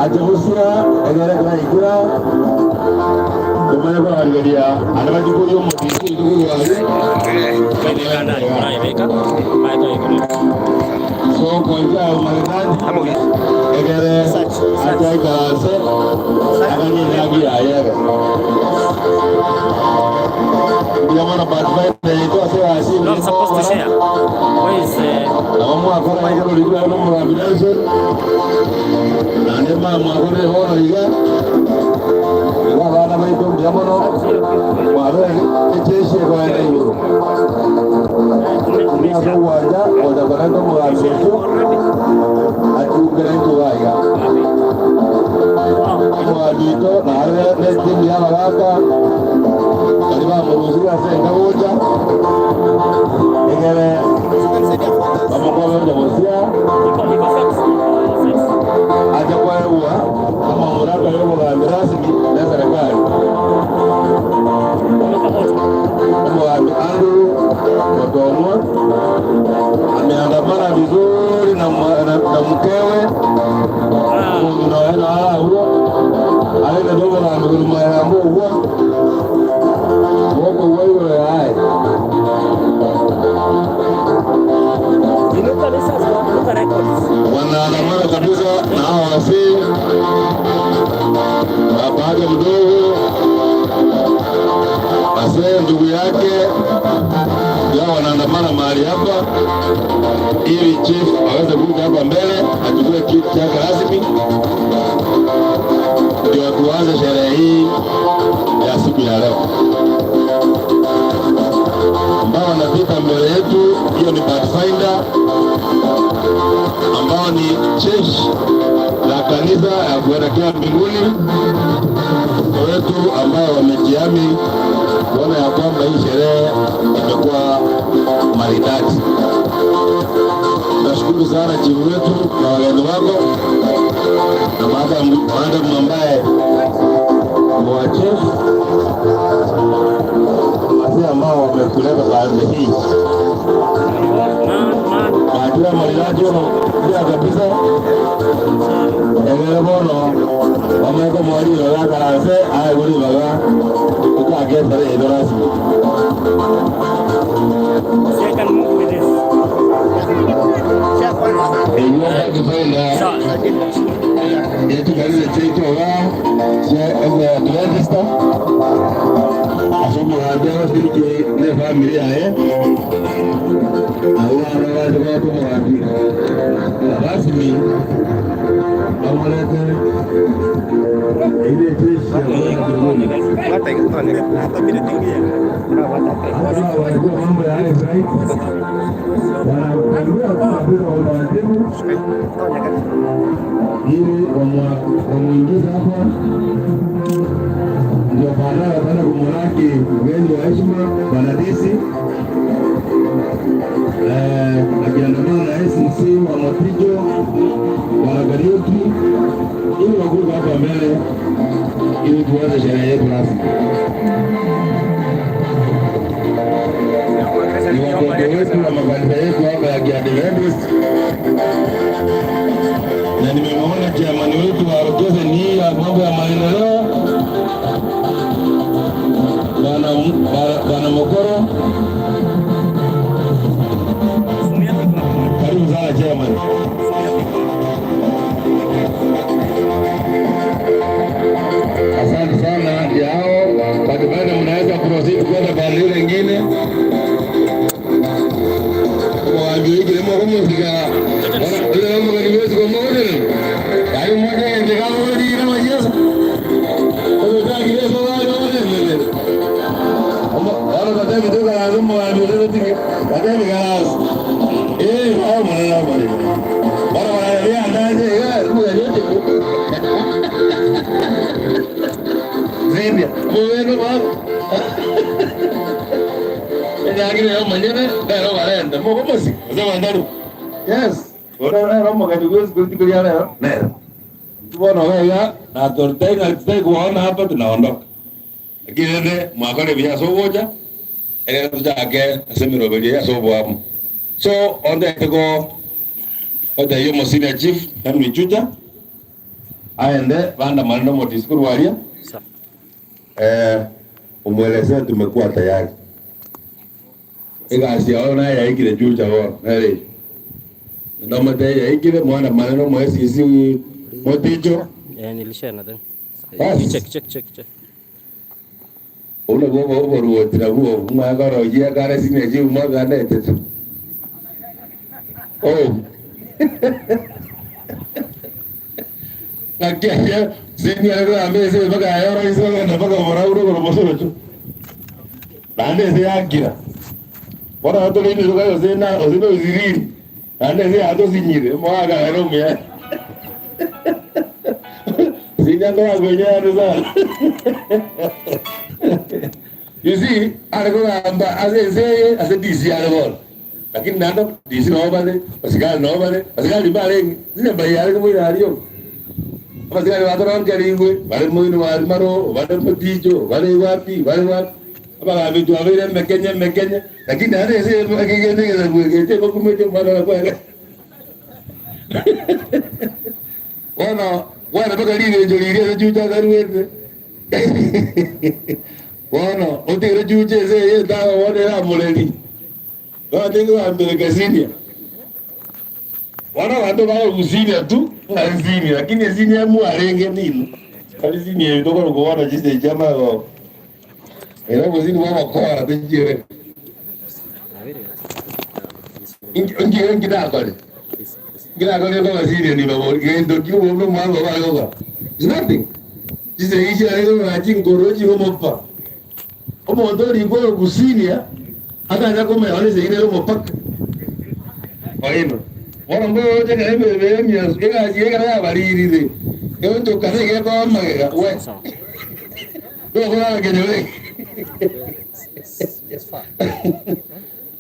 Ajebusia egere kuraikira tumanye kurangeria ande batikuria omotisi itukurwari so koija maridadi egere ajaikaranse akanyinyagia yayebe ndiamana pathfinder ase asi. No, I'm supposed to share. Where is Nabo mwakora igoro rigwa nomugambi Nelson nande mamwakorire bono iga iga abana baito mbuya mono mwarore echeshi ekoenda igoro ase ogwanja gocha koreta omugambi ocio achungere entuga iga omugambi oito nare netimu ya abagaka bari bamurusirie ase enka gocha egere bamukobe Busia iko fix? Iko fix. Aja kwewa kama mamlaka y'omugambi rasmi na serikali. Umeweka moto. Omugambi Andrew Otomwa ameandamana vizuri na mkewe Ah, mundu noena huo alete tomugambi kurumaira mbuguo goko uo yae. Inuka, this has got Inuka Records. Wanaandamana kabisa na hao wasee, baba yake mdogo wasee, ndugu yake ndio wanaandamana mahali hapa ili chief aweze kuja hapa mbele achukue kiti chake rasmi, ndio tuanze sherehe hii ya siku ya leo. Ambao wanapita mbele yetu, hiyo ni Pathfinder ambao ni jeshi la kanisa ya kuelekea mbinguni wetu ambao wamejihami kuona ya kwamba hii sherehe imekuwa maridadi. Nashukuru sana chifu wetu na wageni wako na madam ambaye ni wa chief wazee ambao wamekuleta pande hii. Man, man. Majira maridadi ya kabisa egere bono bamweko mwariro gakaranse aiguribaga ukagesera itho rasmi. See, I can move with this. Eyo pathfinder Sawa. yetukalile cheitoga che Adventista ase omugambi abasiriki ne family yaye abo bana baje baka omugambi rasmi bamulete ile jeshi ya mbinguni. Hata walikuwa mambo ya right wanatembea kabisa kwa utaratibu ili wamuingize hapa, ndio baadaye wataenda kumulaki mgeni wa heshima Bwana DC akiandamana na SCC wa Motijo Bwana Kariuki ili wakuja hapa mbele ili tuanze sherehe yetu rasmi. Ni watoto wetu wa makanisa yetu hapa ya Kiadventist, na nimemwona chairman wetu wa Rokose ni ya mambo ya maendeleo Bwana Mokoro, karibu sana chairman. Asante sana ndio hao. Baadaye mnaweza proceed kwenda pande ile nyingine. Waambie mo kumusika. Wana ile mambo ni mwezi kwa mmoja. Ayo mmoja ndio kama ni na majesu. Kwa hiyo kile sio wao wao. Wana baadaye ndio lazima waambie tiki. Baadaye galas. Eh, hao mwana bali. Bora wanaelewa ndaje eh, kwa yote. Zambia. Bueno, vamos. Ndagire yo manyene lero barenda mo komosi ose bandaru. Yes. Ora lero mo gani gwezi politiko ya lero. Lero. Tubono wega na tortai na tutai kuona hapa tunaondoka. Lakini nende mwakore bia sogoja. Ere tujake asemiro bia sobo hapo. So on the go on the yo senior chief Henry Chucha. Aende banda maneno motiskuru walia. Sawa. Umwelezee tumekuwa tayari. Igasi yao naye yaikire juja wo nere. Ndomate yaikire mwana maneno mwesisi moticho. Eh, nilishare nadhani. Bas. Check check check check. Una gogo oboruotira buo mwagorojia kare sineji mwaganete. Oh. Nakia senior ro amese baka ayora iso na baka morauro ko mosoro chu. Nande se yakira. Bora ato lini ruka osena osena uziriri. Nande se ato sinyire mwaga ro mya. Sinya ndo agwenya ro sa. You see, alikuwa amba ase ase DC alikuwa. Lakini nando DC no vale, asikali no vale, asikali vale, sine bayari como irario. Asikali watu wangeringwe, vale mwini wale maro, vale mtijo, vale wapi, vale wapi. Aba vitu avile mekenya mekenya, lakini hata ese kigende kigende kwa kumeje mwana kwa. Wana wana baka lile njolirie juja karuwete. Wana otigre juche se ye da wana la muleli. Wana tengo ambele kasinia. Wana watu wao kusinia tu, na sinia, lakini sinia mu arenge nini. Kali sinia itoko ko wana jise jama ko. Era kusini mwa kwa tejire. Ingi ingi da ko. Ngira ko ko sinia ni babo, ngendo kiu bo mwa ko ba ko. It's nothing. Jise ichi arenge na chingoro chi mopa. Omo ndo ko kusinia hata nyako me wale se ile mo pak. Oino. Wana mbo yote ka ebe ebe mia ega ega ya bariri de. Yo ndo kase ke ko magega we. Ndo ko na ke ne.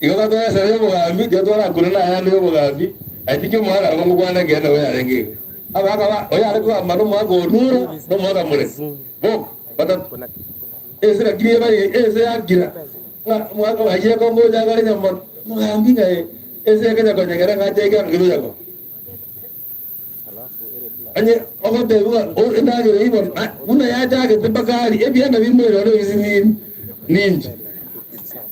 Igo ka to esa yo bogambi yo to la kuna ya ndo bogambi. Ati ke mwana ngo kwana ke na we arenge. Aba aba oya are ko amano mo go nura no mo da mure. Bo bata ese la kiri ba ese akira. Mwaka waje ko ngoja gari nyambo mugambi ngae ese ke ko nyagara ngache ka ngiru yako. Anye ogote buga o ndagire ibo una ya jage tebakari ebi na bimwe ro izi ni ninja.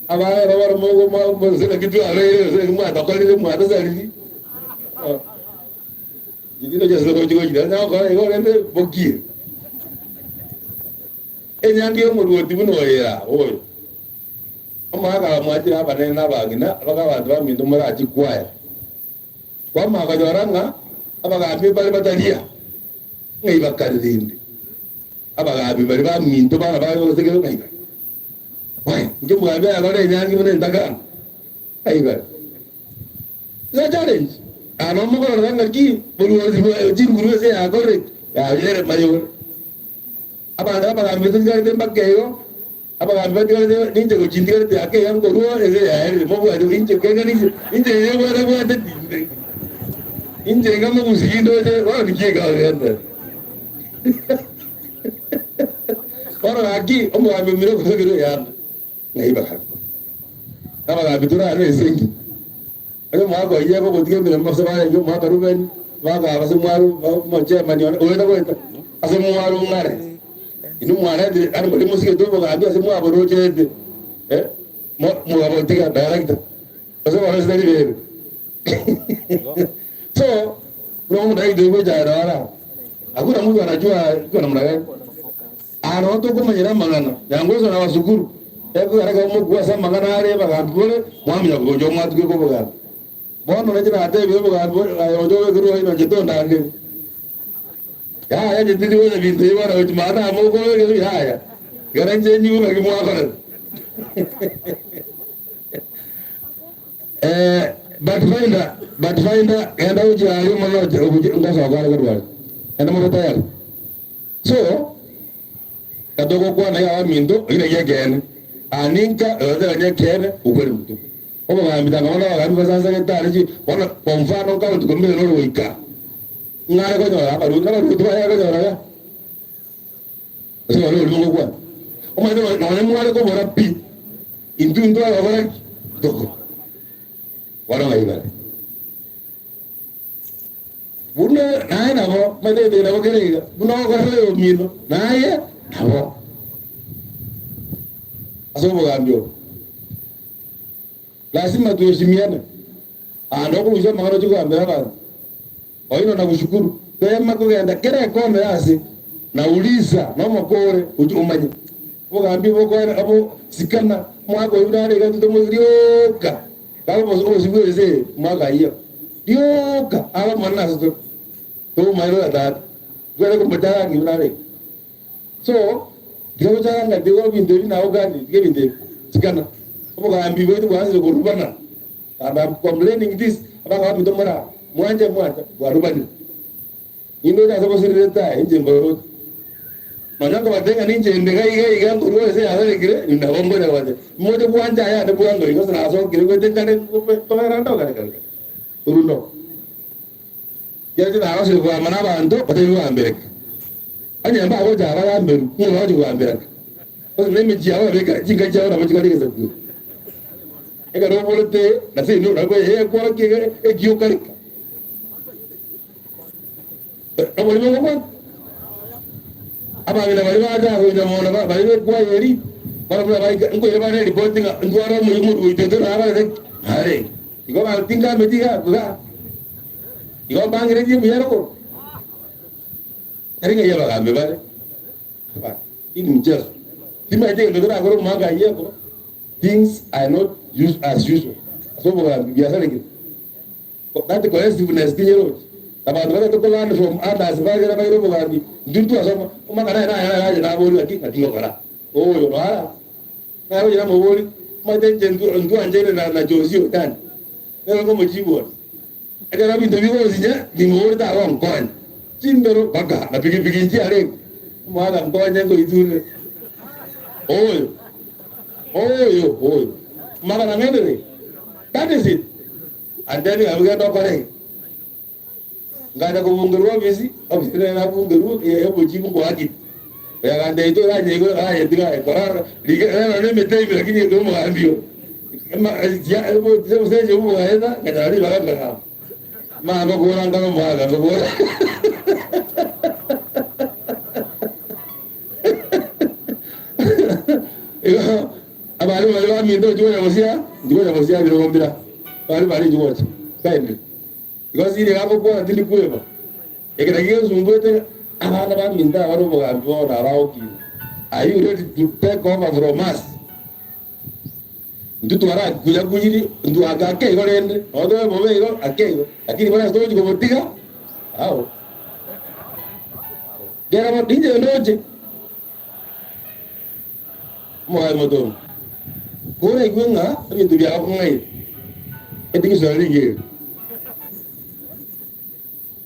Aba ro mo mo se la kitu ale se mo atokali mo atosali. Jidino ja se ko jigo jida na ko ko rende bokie. Enyangi omuruoti buno era oyo. Omwaka mwajira abanene n'abagina bakabantu baminto murachikwaya. Kwamaka joranga abagambi bali batalia. Ngaibakarinde. Abagambi bali baminto bana bayosekero ngaiba. Wai, nje mugambi akore enyangi mune ndaka. Aiba. Za challenge. Ano mukoro ranga ki buruozi jinguru se akore. Ya yere mayo. Abana abagambi tugarinde mbakeyo. Aba gambe ninje ko chindire te ake yang ko ruo ese ya el mo bua inje ke ni inje ye bua bua te inje ngamo kusindo ese wa ni ke ga ga ora aquí omo gambe miro ko kiro ya ngai ba aba gambe tura ne sengi ayo mo ko ye ko tige miro mo sa ba yo mo ka ruben ba ga ba se mo mo che mani o eta ko eta ase mo aru ngare inu mwana de ana mo musike to boga abia se mo aboro che eh mo mo abo tiga direct ose mo se deri so no mo dai de ja ra hakuna mtu anajua iko namna gani ana to koma jira mangana yango na wasukuru eko araka mo kwa sa mangana are baga bole mwami ya gojo mwatu ko boga bono ne jira ate be boga ojo be guru ino jito ndange ya ya jitiri wala binti wala mata mo ko ya ya garanje ni mo ki mo akore eh but finder enda uji ayo mo uji ngaso agara garwa enda mo tayari so kadogo kwa na ya mindo ile yegene aninka other nyekene ukweli mtu obo ngambita ngona ngambita sasa ketari wana kwa mfano kama tukombe lolo wika ngare ko nyora baru na baru tuwa ya ko nyora ya so lolo lungo kwa o ma no ne mware ko bora pi intu intu ala bora doko wara ngai bare Buna naye nabo matete nabo kerega buna okorera omino naye nabo ase obogambi obo lazima tuheshimiane ando okurusia amang'ana chikogambera abanto oino nakushukuru tema kogenda kera ekome ase nauliza nomokore umanye obogambi bokoera abo sikana mwaka oyo narega rioka kabo obosibwese mwaka iyo rioka aba mwana ase tomairo tata gwere kumutanga nare so ndikakuchanga ndiko bintu ebi nawo kandi ndike bintu ebi sikana obogambi bwetu bwanzire kurubana and I'm complaining this abaka bintu mara mwanje mwanja bwarubani indo cha soko ta inje mboro manyango batenga ninje ndega iga iga nguruwe se arekire ndabongo na bate mmoja bwanja ya ne bwango iko na so kire kwete ngane komera ndo kare kare urundo yaje na arasire kwa mana bantu batari bambereka anyamba abo jara bamberu ngo baje bambereka bose nemiji abo beka jinga jara nabo jikarigeza ku eka no bolete na se no na ko e ko ke e giyo karika abo ni mo ababina bari baja mona bari kwa yeri bari bari ngo yeri bari reporting ngo ara mu mu ite na ara hare iko ba tinga metiga ga iko bangire ji mu yaro eringa yaba gambe bare ba ini mchezo tima ite ndo na goro manga yeko things are not used as usual so bo biashara ki that cohesiveness kinyero abantu batatu ko learn from others bagera bagero bugandi ndintu asoma umagana na na na na bori ati ati ngora oyo bara na yo na mobori mate ndu ndu anjere na na josio tan na ngo mojibo akara bintu bigozi ni mobori ta ron kon chimbero baka na piki piki nji are mwaga nkonye ngo iture oyo oyo oyo magana ngende that is it and then I will get up ngada kubungerwa bisi obisire na bungeru ye bojibu kwa haki ya gande ito ya nyego ya diga korar liga na ne mete lakini ndio mwambio ma ya bo se se bo aenda kada ri baga baga ma go gora ngalo mwaga go gora iyo abali bali ba mindo juwa bosia biro gombira bali bali juwa kindly because ile hapo kwa ndili kueba ekiragiye zungwete abana ba minda baro bogambo na raoki are you ready to take over from us ndutu ara kuja kujiri ndu agake igorende odo bobe igo ake lakini bora stoji gobotiga ao gera mo dinje ndoje mo ay moto kore gwenga bintu bya ngai edingi so ringi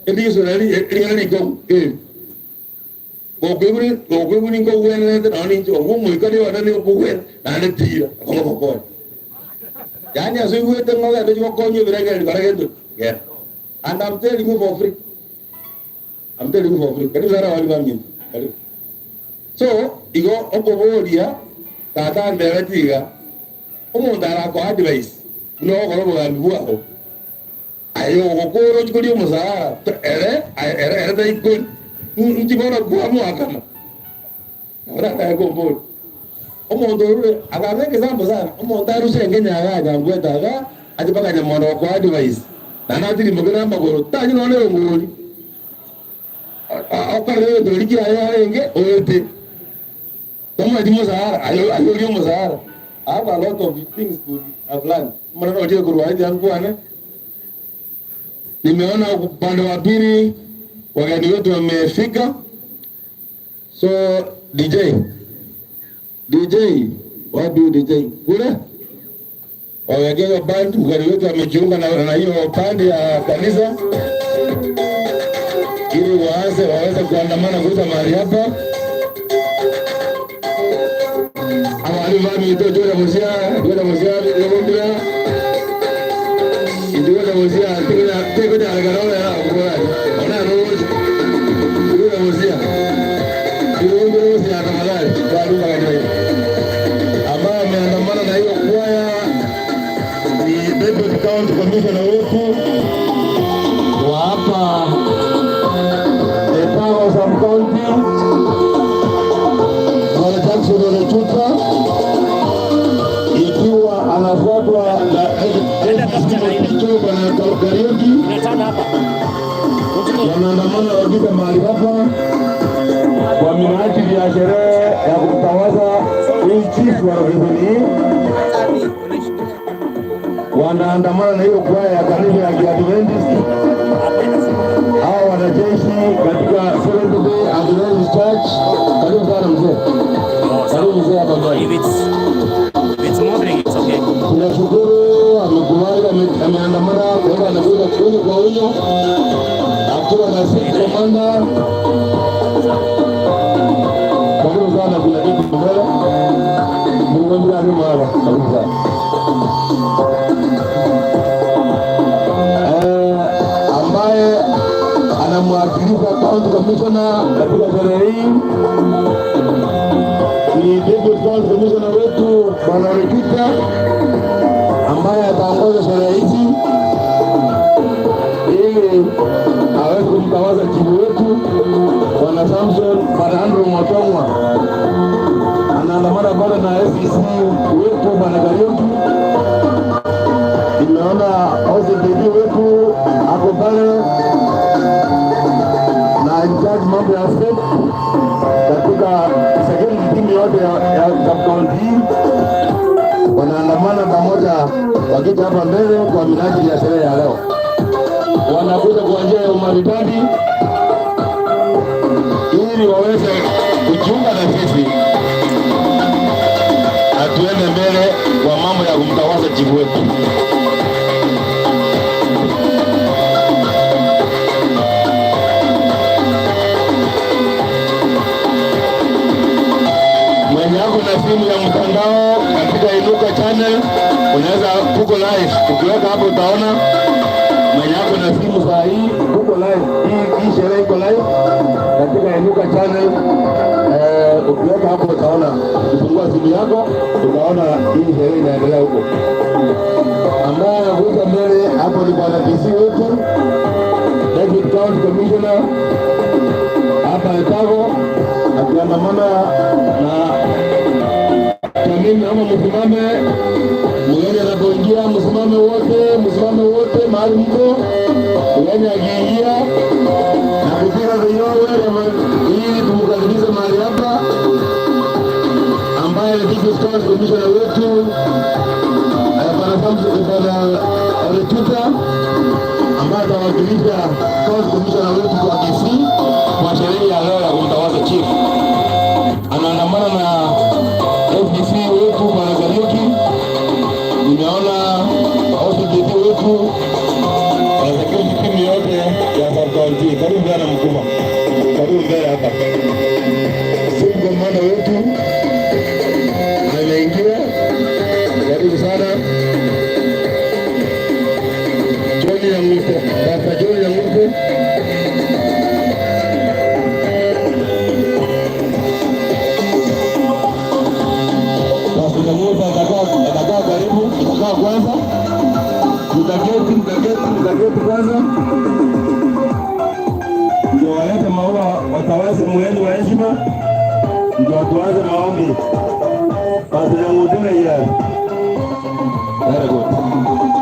edingi so ringi go e gokweburi ngo wenete nani njo omuikari wana ko wen nani tira ko ko yani asoigwete ngoga ndo konyo birenge baragendo yeah and I'm telling you for free I'm telling you for free karibu sana wali bamini karibu so igo okoboria tata ndebetiga omuntu arako advice no okoro bogambi bwako ayo okoro chikori omusara ere ere ere taikoni ntibona kwa mwakana ora taiko omuntu orure akabeke sambo sana omuntu arusenge nyaga ngwetaga ati bakanya mwana kwa advice nana tiri mugera magoro tanyi none ngori akare ndoriki ayo arenge oete tomo di musara ayo ayo ri musara I have a lot of things to have learned. Mwana oje kurwa hizi angwana nimeona upande wa pili wageni wetu wamefika. So DJ wapi DJ kule wageni band mgeni wetu amejiunga na hiyo pande ya kanisa ili waanze waweze kuandamana kuja mahali hapa. Awali vami to jora mosia ngombira jora mosia teko da garona ya ngora ona rojo jora mosia jora mosia tafadhali baru bagani ambao ameandamana na hiyo kwaya ni Deputy County Commissioner wetu wa Hapa Etago Sub County, Bwana Jackson Ole Chuta, ikiwa anafuatwa na Kicho Bwana Kariuki, wanaandamana wakija mahali hapa kwa minajili ya sherehe ya kumtawaza huyu chifu wa location hii. Wanaandamana na hiyo kwaya ya kanisa ya Kiadventist, hao wanajeshi katika Seventh Day Adventist Church. Karibu sana mzee, karibu mzee hapa mbele. If it's moving, it's okay. Tunashukuru amekubali, ameandamana kwa hivyo anakuja unyo kwa unyo akiwa na chief commander. Karibu sana, kuna kitu mbele. Mungu ndiye aliye karibu sana. Ambaye anamwakilisha county commissioner katika sherehe hii ni deputy county commissioner wetu Bwana Rikita, ambaye ataongoza sherehe hizi ili aweze kumtawaza chifu wetu Bwana Samson, Bwana Andrew Motongwa. Anaandamana pale na SEC wetu Bwana Kariuki. Nimeona OCPD wetu ako pale na in charge mambo ya state katika security team yote ya sub county hii wanaandamana pamoja wakija hapa mbele kwa minajili ya sherehe ya leo. Wanakuja kwa njia ya umaridadi ili waweze kujiunga na sisi na tuende mbele kwa mambo ya kumtawaza chifu wetu. Mwenye ako na simu ya mtandao katika Inuka Channel, unaweza tuko live, ukiweka hapo utaona. Mwenye ako na simu saa hii tuko live, hii sherehe iko live katika Inuka Channel. Ukiweka hapo utaona, ukifungua simu yako utaona hii sherehe inaendelea huko. Ambaye anakuja mbele hapo ni bwana DC wetu, Deputy County Commissioner hapa Etago, akiandamana na Tamimi. Ama msimame, mgeni anapoingia, msimame wote, msimame wote mahali mko. Mgeni akiingia na kupiga viyowe ili tumkaribishe mahali hapa, ambaye ni Deputy County Commissioner wetu Bwana Samson, Bwana Oletuta, ambaye atawakilisha County Commissioner wetu kwa Kisii kwa sherehe ya leo ya kumtawaza chief. Anaandamana na FDC wetu Bwana Kariuki, nimeona OCPD wetu na security team yote ya sub county. Karibu sana mkubwa, karibu mbele hapa. Chief commander wetu ameingia, karibu sana. John Yanguto, Pastor John Yanguto. Pastor Yanguto atakaa karibu, atakaa kwanza. Mtaketi, mtaketi, mtaketi kwanza. Ndio walete maua watawaze mgeni wa heshima, ndio tuanze maombi. Pastor Yanguto here. Very good.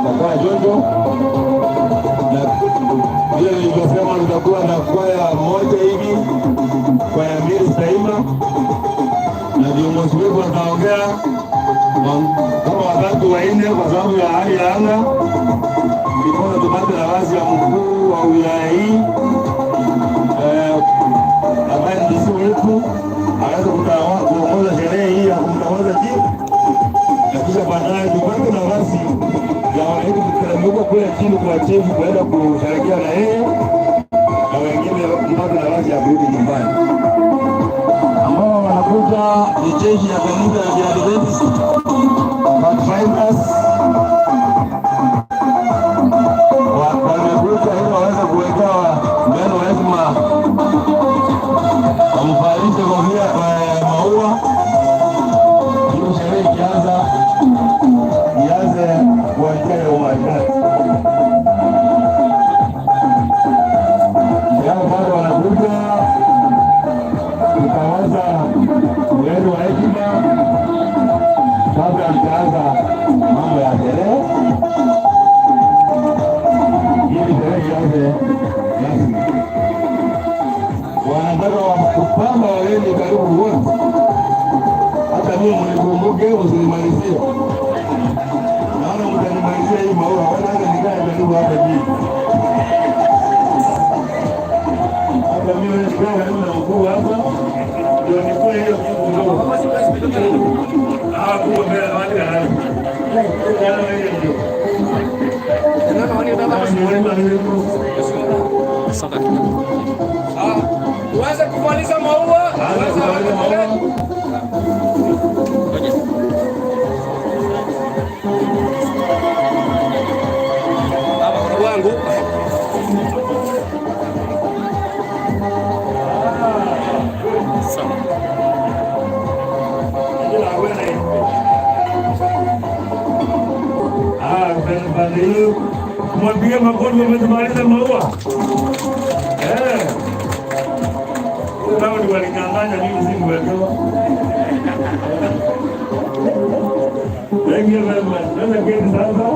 Takaa jonjo na vile nilivyosema, tutakuwa na kwaya moja hivi, kwaya mbili zitaimba na viongozi wetu wataongea kama watatu wanne, kwa sababu ya hali ya anga, ndiposa tupate nafasi ya mkuu wa wilaya hii ambaye ni DC wetu aweze kuongoza sherehe hii ya kumtawaza chief, na kisha baadaye tupate nafasi ya wananchi kuteremka kule chini kwa chifu kuenda kusherehekea na yeye na wengine mpate nafasi ya kurudi nyumbani. Ambao wanakuja ni jeshi ya kanisa ya Kiadventist Pathfinders wamekuja ili waweze kuwekewa mbele wa heshima, wamvalishe kofia maua, ili sherehe ikianza ianze kwa njia ya umaridadi. Nataka kupamba wageni karibu wote. Hata mimi mnikumbuke, msinimalizie. Naona mtanimalizia hii maua, hata nikae karibu hapa juu. Hata mimi nikae karibu na mkuu hapa. Ndio nitoe hiyo kitu kidogo. Ah, kubwa mbele wale kana. Soka kidogo. Tuanze kumaliza maua. Tuanze haraka. Ngoja. Hapa kuna wangu. Sawa. Ah, pande hiyo mwambie makofi wametumaliza maua. Eh. Kama ni walinyang'anya mimi sikuwekewa. Thank you very much. Sasa keti sasa.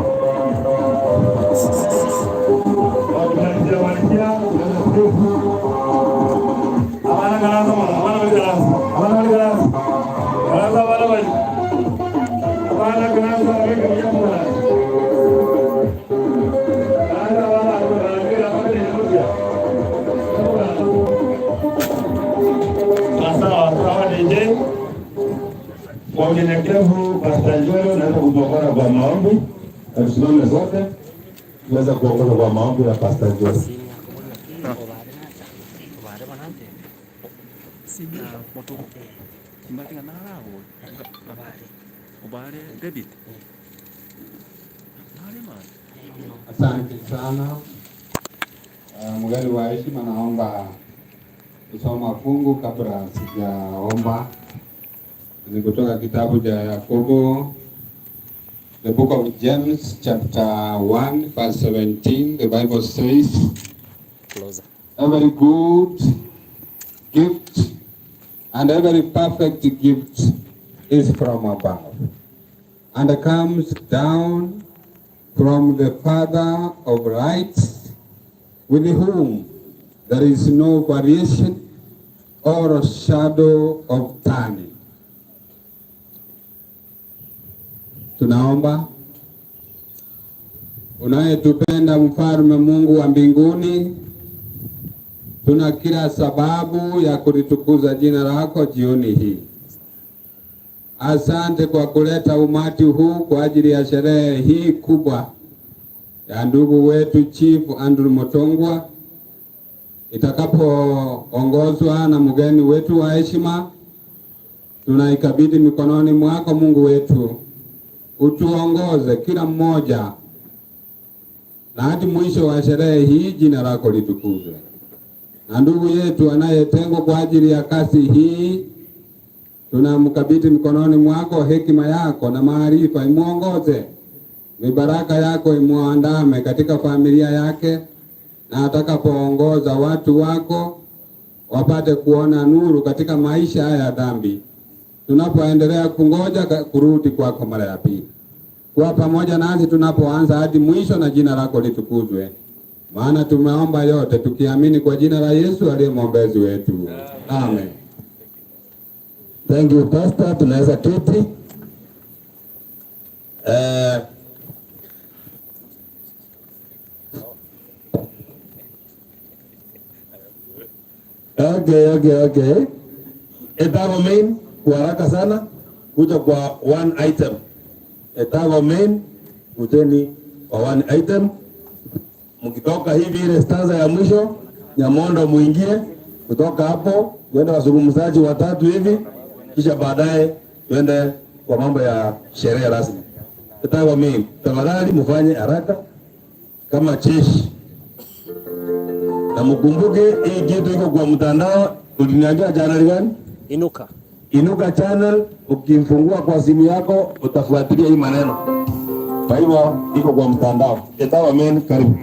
Wakimalizia malizia, unaweza kurefu. Abana garasa mwana, abana bali garasa. Abana bali garasa. Garasa abana bali. Abana garasa weka mwana. Garasa abana abana abana abana. Sasa sawa DJ. Kwa unyenyekevu, Pastor Njoro naweza kutuongoza kwa maombi. Na tusimame sote tuweze kuongoza kwa maombi ya Pastor Njoro. David. Asante sana. Mgeni wa heshima, naomba kusoma fungu kabla sijaomba. Ni kutoka kitabu cha Yakobo, the book of James chapter 1 verse 17. The Bible says, Closer. Every good gift and every perfect gift is from above and comes down from the Father of lights, with whom there is no variation or shadow of turning. Tunaomba. Unayetupenda Mfalme Mungu wa mbinguni, tuna kila sababu ya kulitukuza jina lako jioni hii. Asante kwa kuleta umati huu kwa ajili ya sherehe hii kubwa ya ndugu wetu Chief Andrew Motongwa itakapoongozwa na mgeni wetu wa heshima. Tunaikabidhi mikononi mwako Mungu wetu, utuongoze kila mmoja na hadi mwisho wa sherehe hii, jina lako litukuzwe. Na ndugu yetu anayetengwa kwa ajili ya kazi hii, tunamkabidhi mikononi mwako, hekima yako na maarifa imuongoze, mibaraka yako imuandame katika familia yake, na atakapoongoza watu wako wapate kuona nuru katika maisha haya ya dhambi, tunapoendelea kungoja kurudi kwako mara ya pili. Kuwa pamoja nasi tunapoanza hadi mwisho, na jina lako litukuzwe. Maana tumeomba yote tukiamini kwa jina la Yesu aliye mwombezi wetu. Amen. Thank you Pastor, tunaweza keti. Okay. Etago main kwa haraka sana kuja kwa one item. Etago main kujeni kwa one item. Mkitoka hivi ile stanza ya mwisho Nyamondo muingie, kutoka hapo tuende wazungumzaji watatu hivi, kisha baadaye tuende kwa mambo ya sherehe rasmi. Etago main, tafadhali mfanye haraka kama jeshi, na mkumbuke hii kitu iko kwa mtandao. Uliniambia channel gani? Inuka. Inuka channel. Ukimfungua kwa simu yako utafuatilia hii maneno. Kwa hivyo iko kwa mtandao. Etago main, karibu.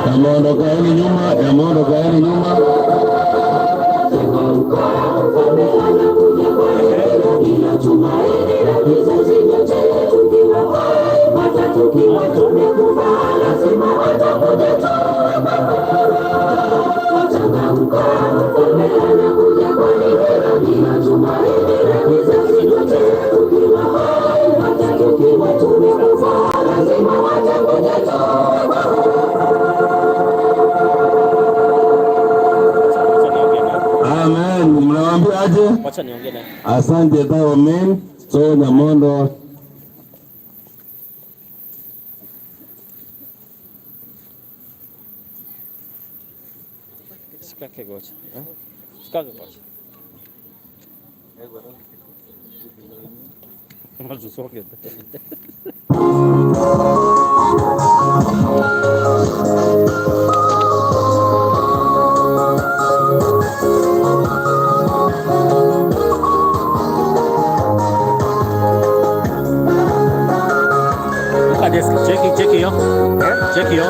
Yamondo kaeni nyuma, Yamondo kaeni nyuma. Amen. Mnawaambia aje? Wacha niongee naye. Asante tao, amen. So Nyamondo. Shika kegocha. Eh? Shika kegocha. Tusonge mbele. Look at this. Cheki, cheki yo. Cheki yo.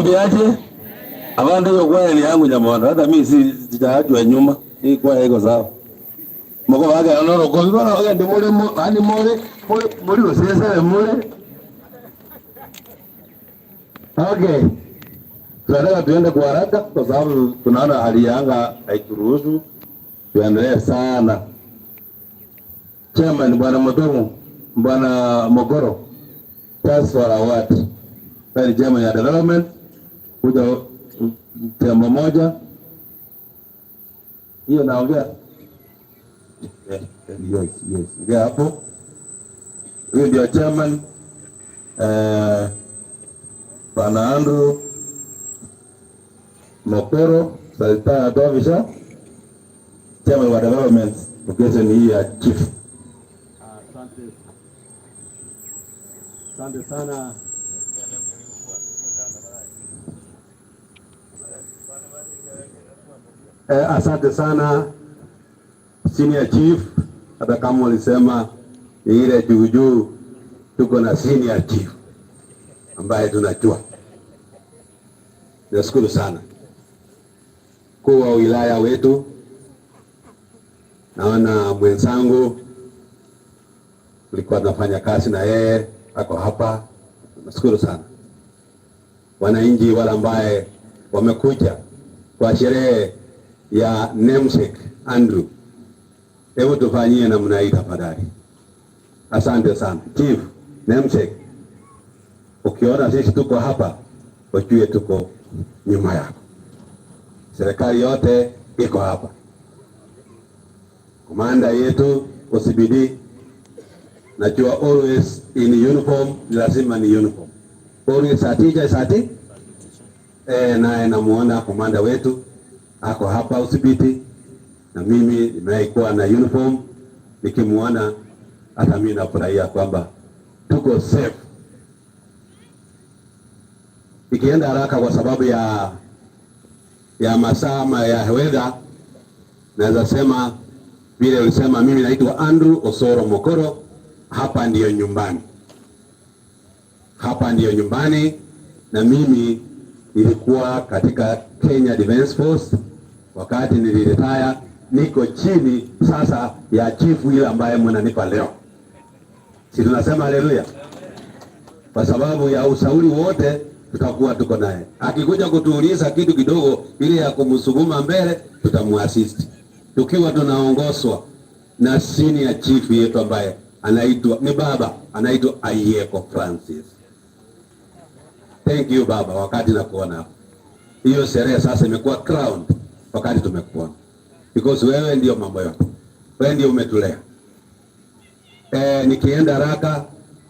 Niwaambiaje? Abandi hiyo kwaya ni yangu Nyamondo. Hata mimi si sijaachwa nyuma. Hii kwaya iko sawa. Moko wake anoro kwa bana wake ndi mole ani mole mole mole usese mole. Okay. Tunataka tuende kwa haraka kwa sababu tunaona hali ya anga haituruhusu tuendelee sana. Chairman Bwana Mudomo, Bwana Mogoro, Task Award. Ni chairman ya development kuja tembo moja hiyo naongea. Yes, yes. Ongea hapo. Huyo ndio chairman Bwana Andrew Mokoro Sultan officer, chairman wa development location hii ya chief. Asante. Asante sana. Asante sana senior chief, hata kama ulisema ni ile juu juu, tuko na senior chief ambaye tunajua. Nashukuru sana mkuu wa wilaya wetu, naona mwenzangu tulikuwa tunafanya kazi na yeye ako hapa. Nashukuru sana wananchi wale ambaye wamekuja kwa sherehe ya namesake Andrew. Hebu tufanyie namna hii tafadhali. Asante sana Chief namesake, ukiona sisi tuko hapa ujue tuko nyuma yako. Serikali yote iko hapa. Komanda yetu OCPD, najua always in uniform, lazima ni uniform. Always atija sati. Naye namuona komanda wetu ako hapa OCPD, na mimi nimeikuwa na uniform, nikimuona hata mimi nafurahia kwamba tuko safe. Ikienda haraka kwa sababu ya masaa ama ya weather, naweza sema vile ulisema, mimi naitwa Andrew Osoro Mokoro, hapa ndiyo nyumbani, hapa ndiyo nyumbani, na mimi nilikuwa katika Kenya Defence Force wakati niliretire, niko chini sasa ya chifu ile ambaye mnanipa leo. Si tunasema haleluya? Kwa sababu ya ushauri wote tutakuwa tuko naye. Akikuja kutuuliza kitu kidogo ile ya kumsukuma mbele, tutamuassist. Tukiwa tunaongozwa na senior chief yetu ambaye anaitwa ni baba, anaitwa Ayeko Francis. Thank you baba, wakati nakuona hapo. Hiyo sherehe sasa imekuwa crowned wakati tumekuona. Because wewe ndio mambo yote. Wewe ndio umetulea. Nikienda haraka,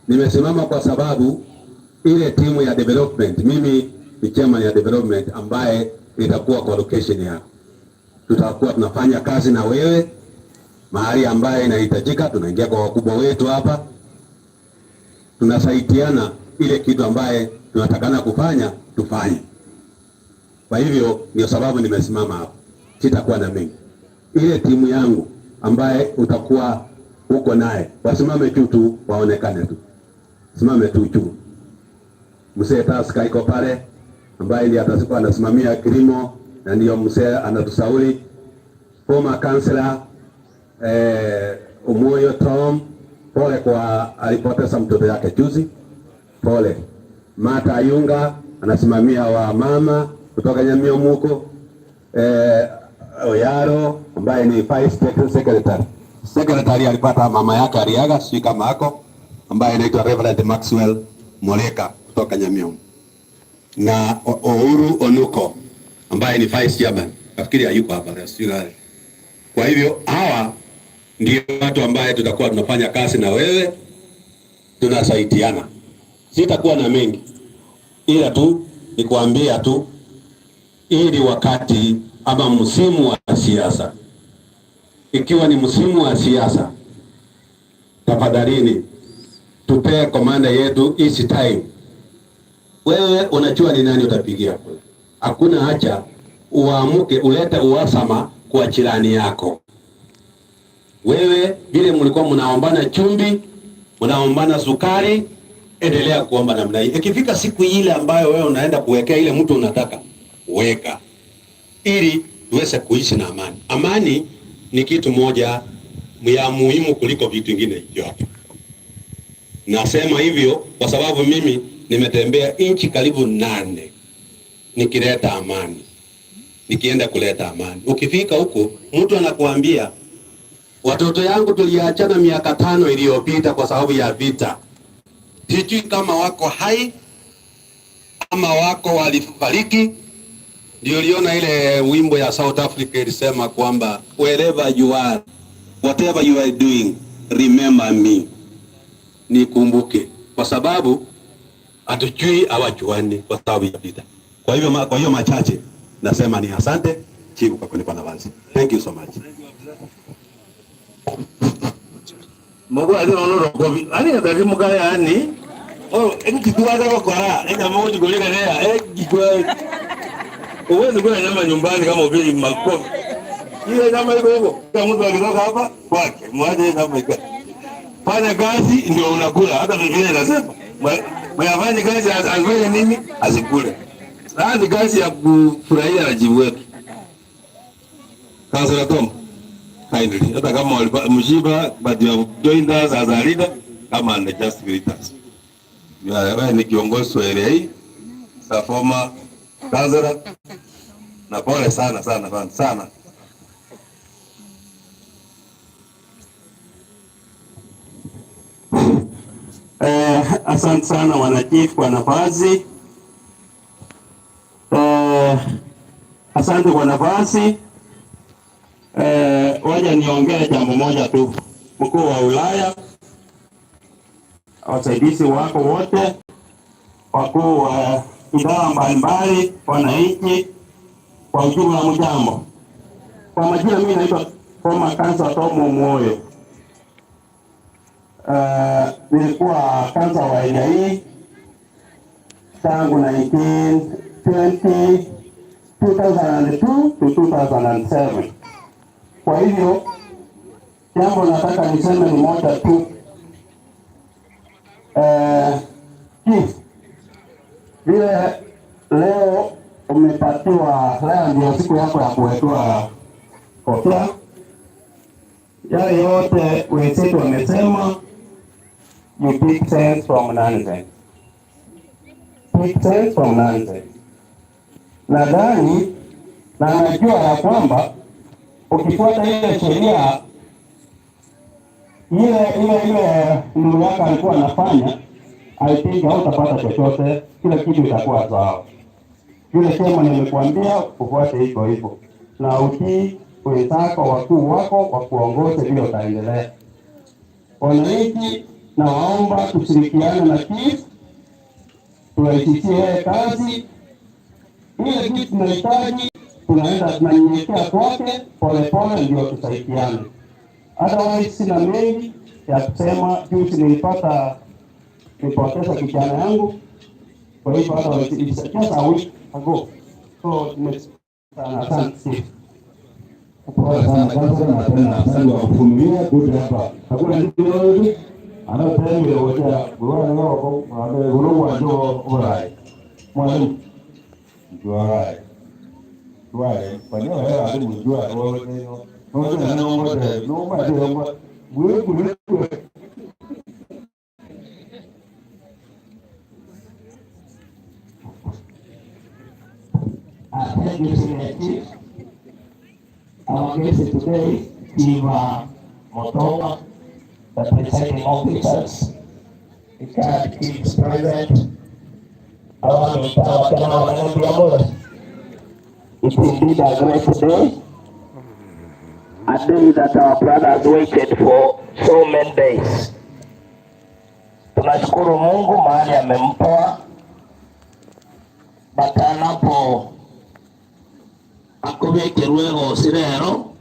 nimesimama kwa sababu ile timu ya development, mimi ni chairman ya development ambaye itakuwa kwa location yako. Tutakuwa tunafanya kazi na wewe mahali ambaye inahitajika, tunaingia kwa wakubwa wetu hapa, tunasaidiana ile kitu ambaye tunatakana kufanya tufanye. Kwa hivyo ndio sababu nimesimama hapa, sitakuwa na mengi. Ile timu yangu ambaye utakuwa uko naye, wasimame juu tu, waonekane tu, simame tu juu. Mzee Taska iko pale ambaye ndiye atakuwa anasimamia kilimo na ndio mzee anatusauli. Former councillor Omoyo Tom, pole kwa alipoteza mtoto yake juzi, pole. Mata Ayunga anasimamia wa mama kutoka Nyamiomuko. Oyaro ambaye ni vice secretary. Secretary alipata mama yake aliaga, sijui kama ako, ambaye anaitwa Reverend Maxwell Moleka kutoka Nyamiomu, na Ouru Onuko ambaye ni vice chairman, nafikiri hayuko hapa leo, sijui gani. Kwa hivyo hawa ndio watu ambaye tutakuwa tunafanya kazi na wewe, tunasaidiana. Sitakuwa na mengi, ila tu nikuambia tu, ili wakati ama msimu wa siasa, ikiwa ni msimu wa siasa, tafadhalini tupee komanda yetu easy time. Wewe unajua ni nani utapigia kura. Hakuna haja uamuke ulete uhasama kwa jirani yako. Wewe vile mlikuwa mnaombana chumvi, mnaombana sukari, Endelea kuomba namna hii. Ikifika siku ile ambayo wewe unaenda kuwekea ile mtu unataka, weka ili tuweze kuishi na amani. Amani ni kitu moja ya muhimu kuliko vitu vingine vyote. Nasema hivyo kwa sababu mimi nimetembea nchi karibu 8 nikileta amani, nikienda kuleta amani. Ukifika huko mtu anakuambia watoto yangu tuliachana miaka 5 iliyopita kwa sababu ya vita, sijui kama wako hai ama wako walifariki. Ndio uliona ile wimbo ya South Africa ilisema kwamba wherever you are, whatever you are doing, remember me, nikumbuke, kwa sababu hatujui hawajuani kwa sababu ya vita. Kwa hivyo, kwa hiyo machache nasema ni asante Chief kwa kunipa nafasi. Thank you so much. Mungu azira ono rokobi. Ani ndari mugaya ani. Oh, engikuwa za kokora, enga mungu jigoleka nea, engikuwa. Uwezi kula nyama nyumbani kama upigi makofi. Ile nyama iko hivyo. Kama mtu akitoka hapa kwake, mwache nyama iko. Fanya kazi ndio unakula. Hata Biblia inasema, mwenye kazi afanye nini? Asikule. Sasa ni kazi ya kufurahia na jibu wetu. Councillor Tom, kindly. Hata kama mshiba, but you have joined us as a leader, come and just greet us. You are wewe ni kiongozi wa area hii, sa former councillor, na pole sana sana sana sana. Asante sana wanachief kwa nafasi. Asante kwa nafasi. Waja niongee jambo moja tu. Mkuu wa wilaya, wasaidizi wako wote, wakuu wa idara mbalimbali, wananchi kwa ujumla, mjambo. Kwa majina mimi naitwa former Councillor Tom Omwoyo. Nilikuwa councillor wa area hii tangu 2002 to 2007. Kwa hivyo jambo nataka niseme ni moja tu. Chief, vile leo umepatiwa, leo ndio siku yako ya kuwekewa kofia. Yale yote wenzetu wamesema, you pick sense from nonsense. Pick sense from nonsense. Nadhani na najua ya kwamba ukifuata ile sheria ile ile ile ndugu yako alikuwa anafanya, I think hautapata chochote, kila kitu itakuwa sawa. Yule sema nimekuambia ufuate hivyo hivyo, na utii wenzako, wakuu wako wakuongoze vile utaendelea. Wananchi, nawaomba tushirikiane na chief, turahisishie yeye kazi. Ile kitu tunahitaji, tunaenda tunanyenyekea kwake polepole, ndio tusaidiane. Otherwise sina mengi ya kusema. Juzi nilipoteza kijana yangu, kwa hivyo otherwise it's just a week ago, so sana, asante. Pole sana kwanza, na tena asante kwa kuvumilia kuja hapa. Hakuna kitu yoyote anatembea wote bwana wako kwa guru ndio orai. Mwalimu juai. Juai, kwa nini wewe hadi mjua wewe ndio. Ndio ndio ndio ndio ndio guru guru. Thank you, Senior Chief. Our guest today, Chief Motoa, the presiding officers, the current chiefs present, our It's indeed a great day, a day that our brothers waited for so many days. Tunashukuru Mungu mahali amemtoa, but anapo akubekerwe gosirero,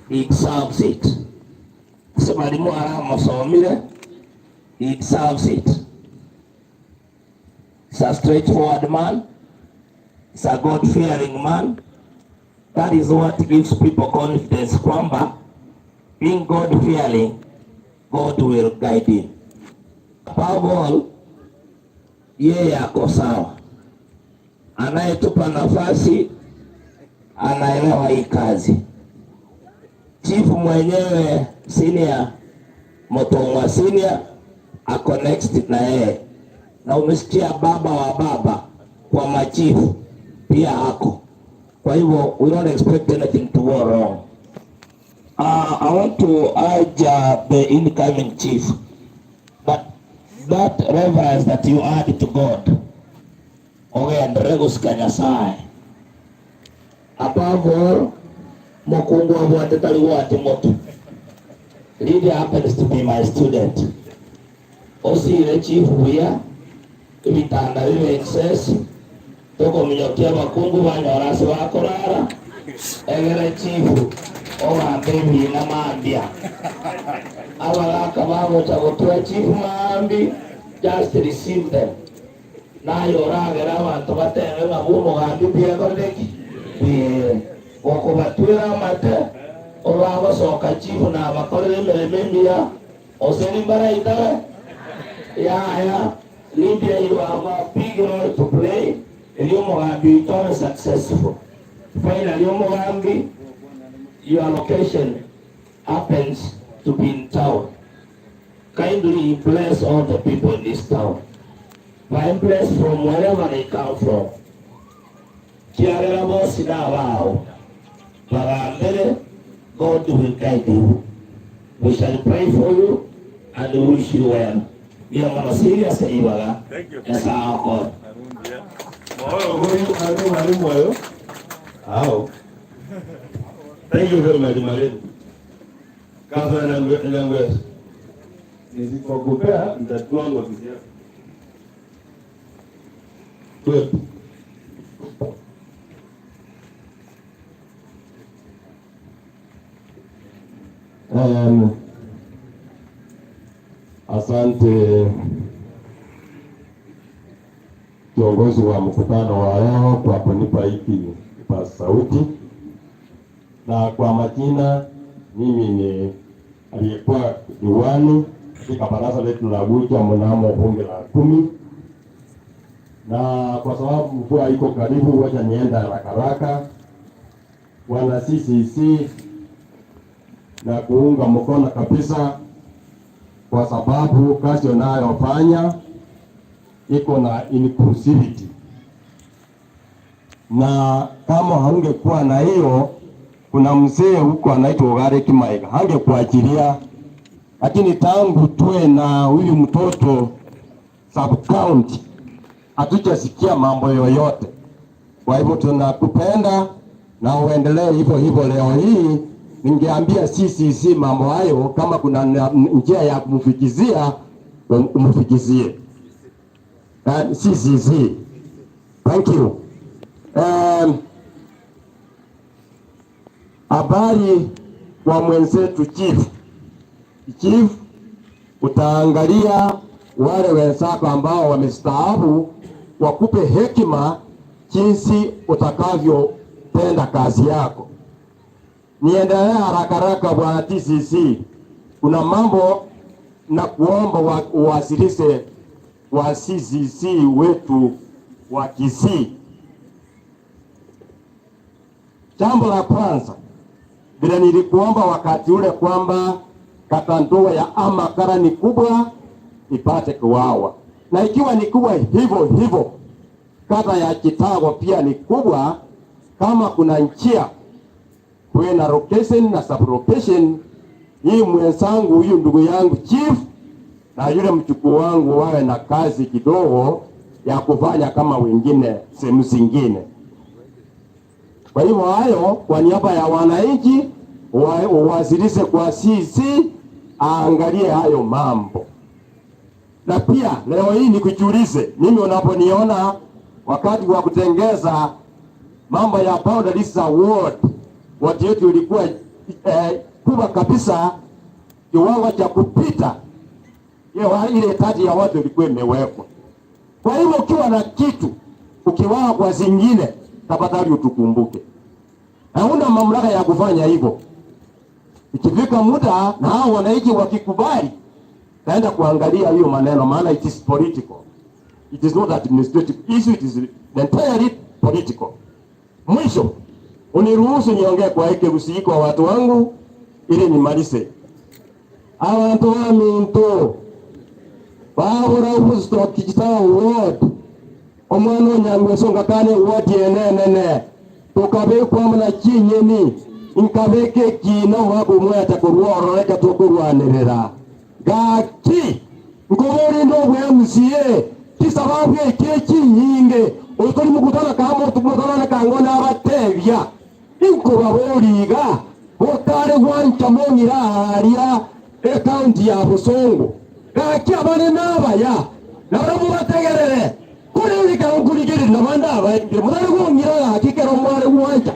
he deserves it. Sema aramusomire, he deserves it. He's a straightforward man. He's a God-fearing man. That is what gives people confidence kwamba being God-fearing, God will guide him. Above all, yeye ako sawa, anayetupa nafasi anaelewa hii kazi. Chief mwenyewe senior Motongwa senior ako next na yeye, na umesikia baba wa baba kwa machifu pia ako. Kwa hivyo we don't expect anything to go wrong. I want to urge the incoming chief that that reverence that you add to God ogendere gusika Nyasaye. Above all, mokungu abwate tali gwate motu. Lydia happens to be my student. Osire chief buya ebitanda bibe excess tokominyokia abakungu banyora ase bakorara egere chief ogambe ebina mambia abagaka bagocha gotua chief mambi, just receive them nayo oragera abantu batebe ng'a omogambi biakorereki gokobatwera amate orwagosoka chief nabakorere emeremo emiya oseri mbaraitabe yaya. Lydia, you have a big role to play eri omogambi oito successful. Finally, omogambi, your location happens to be in town. Kindly bless all the people in this town. Find bless from wherever they come from. Kiarera bosi na wao. Bagambere, God will guide you. We shall pray for you and wish you well. We are gonna serious ibaga. Thank you. Esa God. Huyu mwalimu hayo. Hao. Thank you very much, mwalimu. Gavana Nyangwes. Nisipokupea nitatuangwa kisiasa. Good. Asante kiongozi wa mkutano wa leo kwa kunipa hiki kipaza sauti, na kwa majina mimi ni aliyekuwa diwani katika baraza letu la Gucha mnamo bunge la 10, na kwa sababu mvua iko karibu, wacha nienda haraka haraka. Wana CCC na kuunga mkono kabisa, kwa sababu kazi unayofanya iko na inclusivity, na kama haungekuwa na hiyo, kuna mzee huko anaitwa Ogare Kimaiga hangekuachilia, lakini tangu tuwe na huyu mtoto sub county hatujasikia mambo yoyote. Kwa hivyo tunakupenda na uendelee hivyo hivyo. Leo hii ningeambia CCC mambo hayo, kama kuna njia ya kumfikizia umfikizie. CCC. Thank you. Habari kwa mwenzetu chief. Chief, utaangalia wale wenzako ambao wamestaafu wakupe hekima jinsi utakavyotenda kazi yako. Niendelee haraka haraka bwana TCC. Kuna mambo na kuomba uwasilishe wa CCC wetu wa Kisii. Jambo la kwanza, vile nilikuomba wakati ule kwamba kata ndogo ya Amakara ni kubwa ipate kuwawa, na ikiwa ni kubwa hivyo hivyo kata ya Chitagwa pia ni kubwa, kama kuna njia kuwe na location na sub-location, hii mwenzangu huyu ndugu yangu chief na yule mchukuu wangu wawe na kazi kidogo ya kufanya kama wengine sehemu zingine. Kwa hivyo hayo kwa niaba ya wananchi uwasilishe kwa CC aangalie hayo mambo. Na pia leo hii nikujulize, mimi unaponiona wakati wa kutengeza mambo ya boundaries za ward, ward yetu ilikuwa kubwa kabisa, kiwango cha kupita ile tati ya watu ilikuwa imewekwa. Kwa hivyo ukiwa na kitu ukiwaa kwa zingine, tafadhali utukumbuke. Hauna mamlaka ya kufanya hivyo. Ikifika muda na hao wananchi wakikubali, Taenda kuangalia hiyo maneno, maana it is political. It is not administrative issue, it is entirely political. Mwisho, uniruhusu niongee kwa Ekegusii kwa watu wangu ili nimalize. Abantu ba minto babura ubuzito kijitawa ward omwana onyangwe kane ward yenenene tukabikwa na chinyeni nkabika ekina omwaka omweta kurwororeka tukurwanirira gaki nkuburinda obwa MCA kisababu eki ekinyinge otari mukutana kamotu mukutana kango n'abatebya inkuba boliga butari gwancha mong'ira aria ekaunti ya Busongo gaki abane n'abaya nabo mubategerere kurereka nkurigirira nabandi abaingire mutari gong'ira gaki kero mwari gwancha.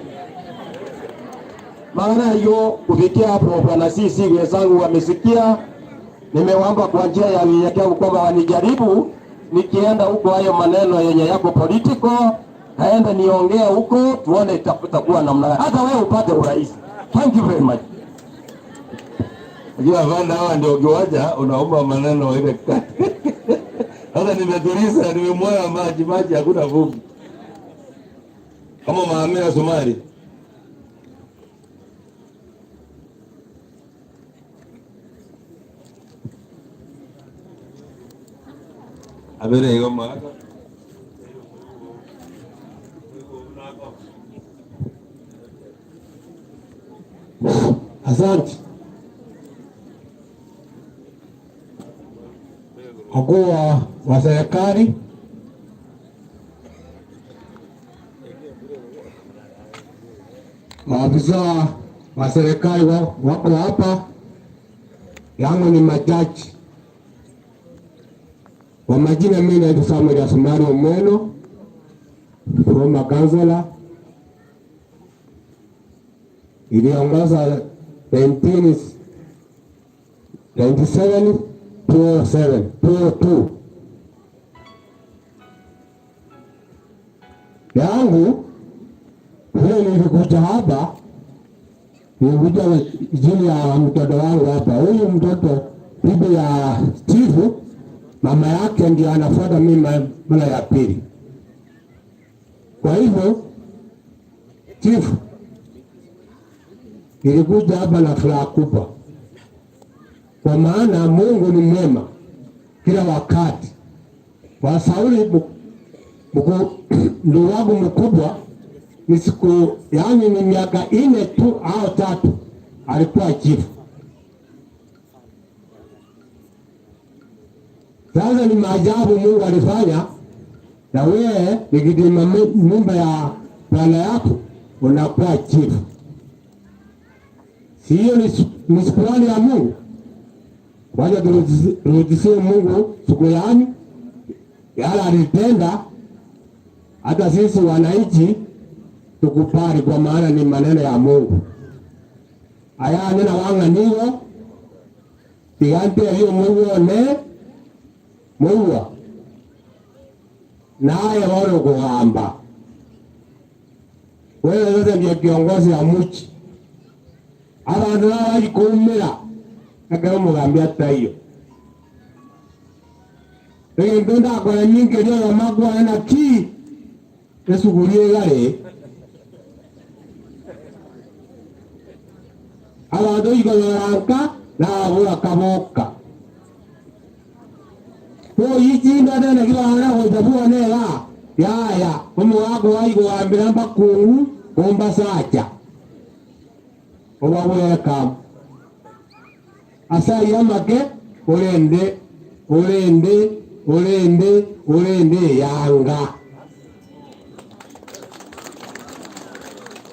Maana hiyo kufikia hapo, bwana sisi wenzangu wamesikia, nimewaomba kwa njia ya unyenyekevu kwamba wanijaribu nikienda huko, hayo maneno yenye yako political, naenda niongee huko, tuone itakuwa namna gani, hata wewe upate urais. Thank you very much. Unajua afande, hawa ndio ukiwacha unaomba maneno ile kati. Sasa nimetuliza, nimemwaga maji maji, hakuna vumbi. Kama Maamina Sumari. Abere hiyo maka. Asante. Wakuu wa serikali, maafisa wa serikali wako hapa, yangu ni majaji. Kwa majina mimi naitwa Samuel Asumani Omweno, former councillor. Iliongoza 1997 207 202. Yangu vile nilikuja hapa, nilikuja jini ya mtoto wangu hapa. Huyu mtoto bibi ya Steve, mama yake ndio anafuata mimi mara ya pili. Kwa hivyo Chief, nilikuja hapa na furaha kubwa, kwa maana Mungu ni mwema kila wakati. Kwa Sauli ndugu wangu mkubwa ni siku, yani ni miaka 4 tu au 3 alikuwa chief. Sasa ni maajabu Mungu alifanya, na wewe nikidima nyumba ya bwana yako unakuwa chief. Sio ni shukrani ya Mungu. Wacha turudishie Mungu shukrani yale alitenda, hata sisi wananchi tukubali, kwa maana ni maneno ya Mungu. Aya nena wanga niwo tigante hiyo Mungu ne Mungu naye wale kuhamba. Wewe sasa ndiye kiongozi wa mchi. Abantu bayikumira akaba mugambia tayo. Rege ndonda kwa nyingi leo magwa na ki esugulie gare. Abantu igororanka na abura kaboka. Ko yijinda nene kila ana hojabua nela. Yaya, umu wako waigwambira mbakungu kumba sacha. Obaweka. Asai yamake olende olende olende olende yanga.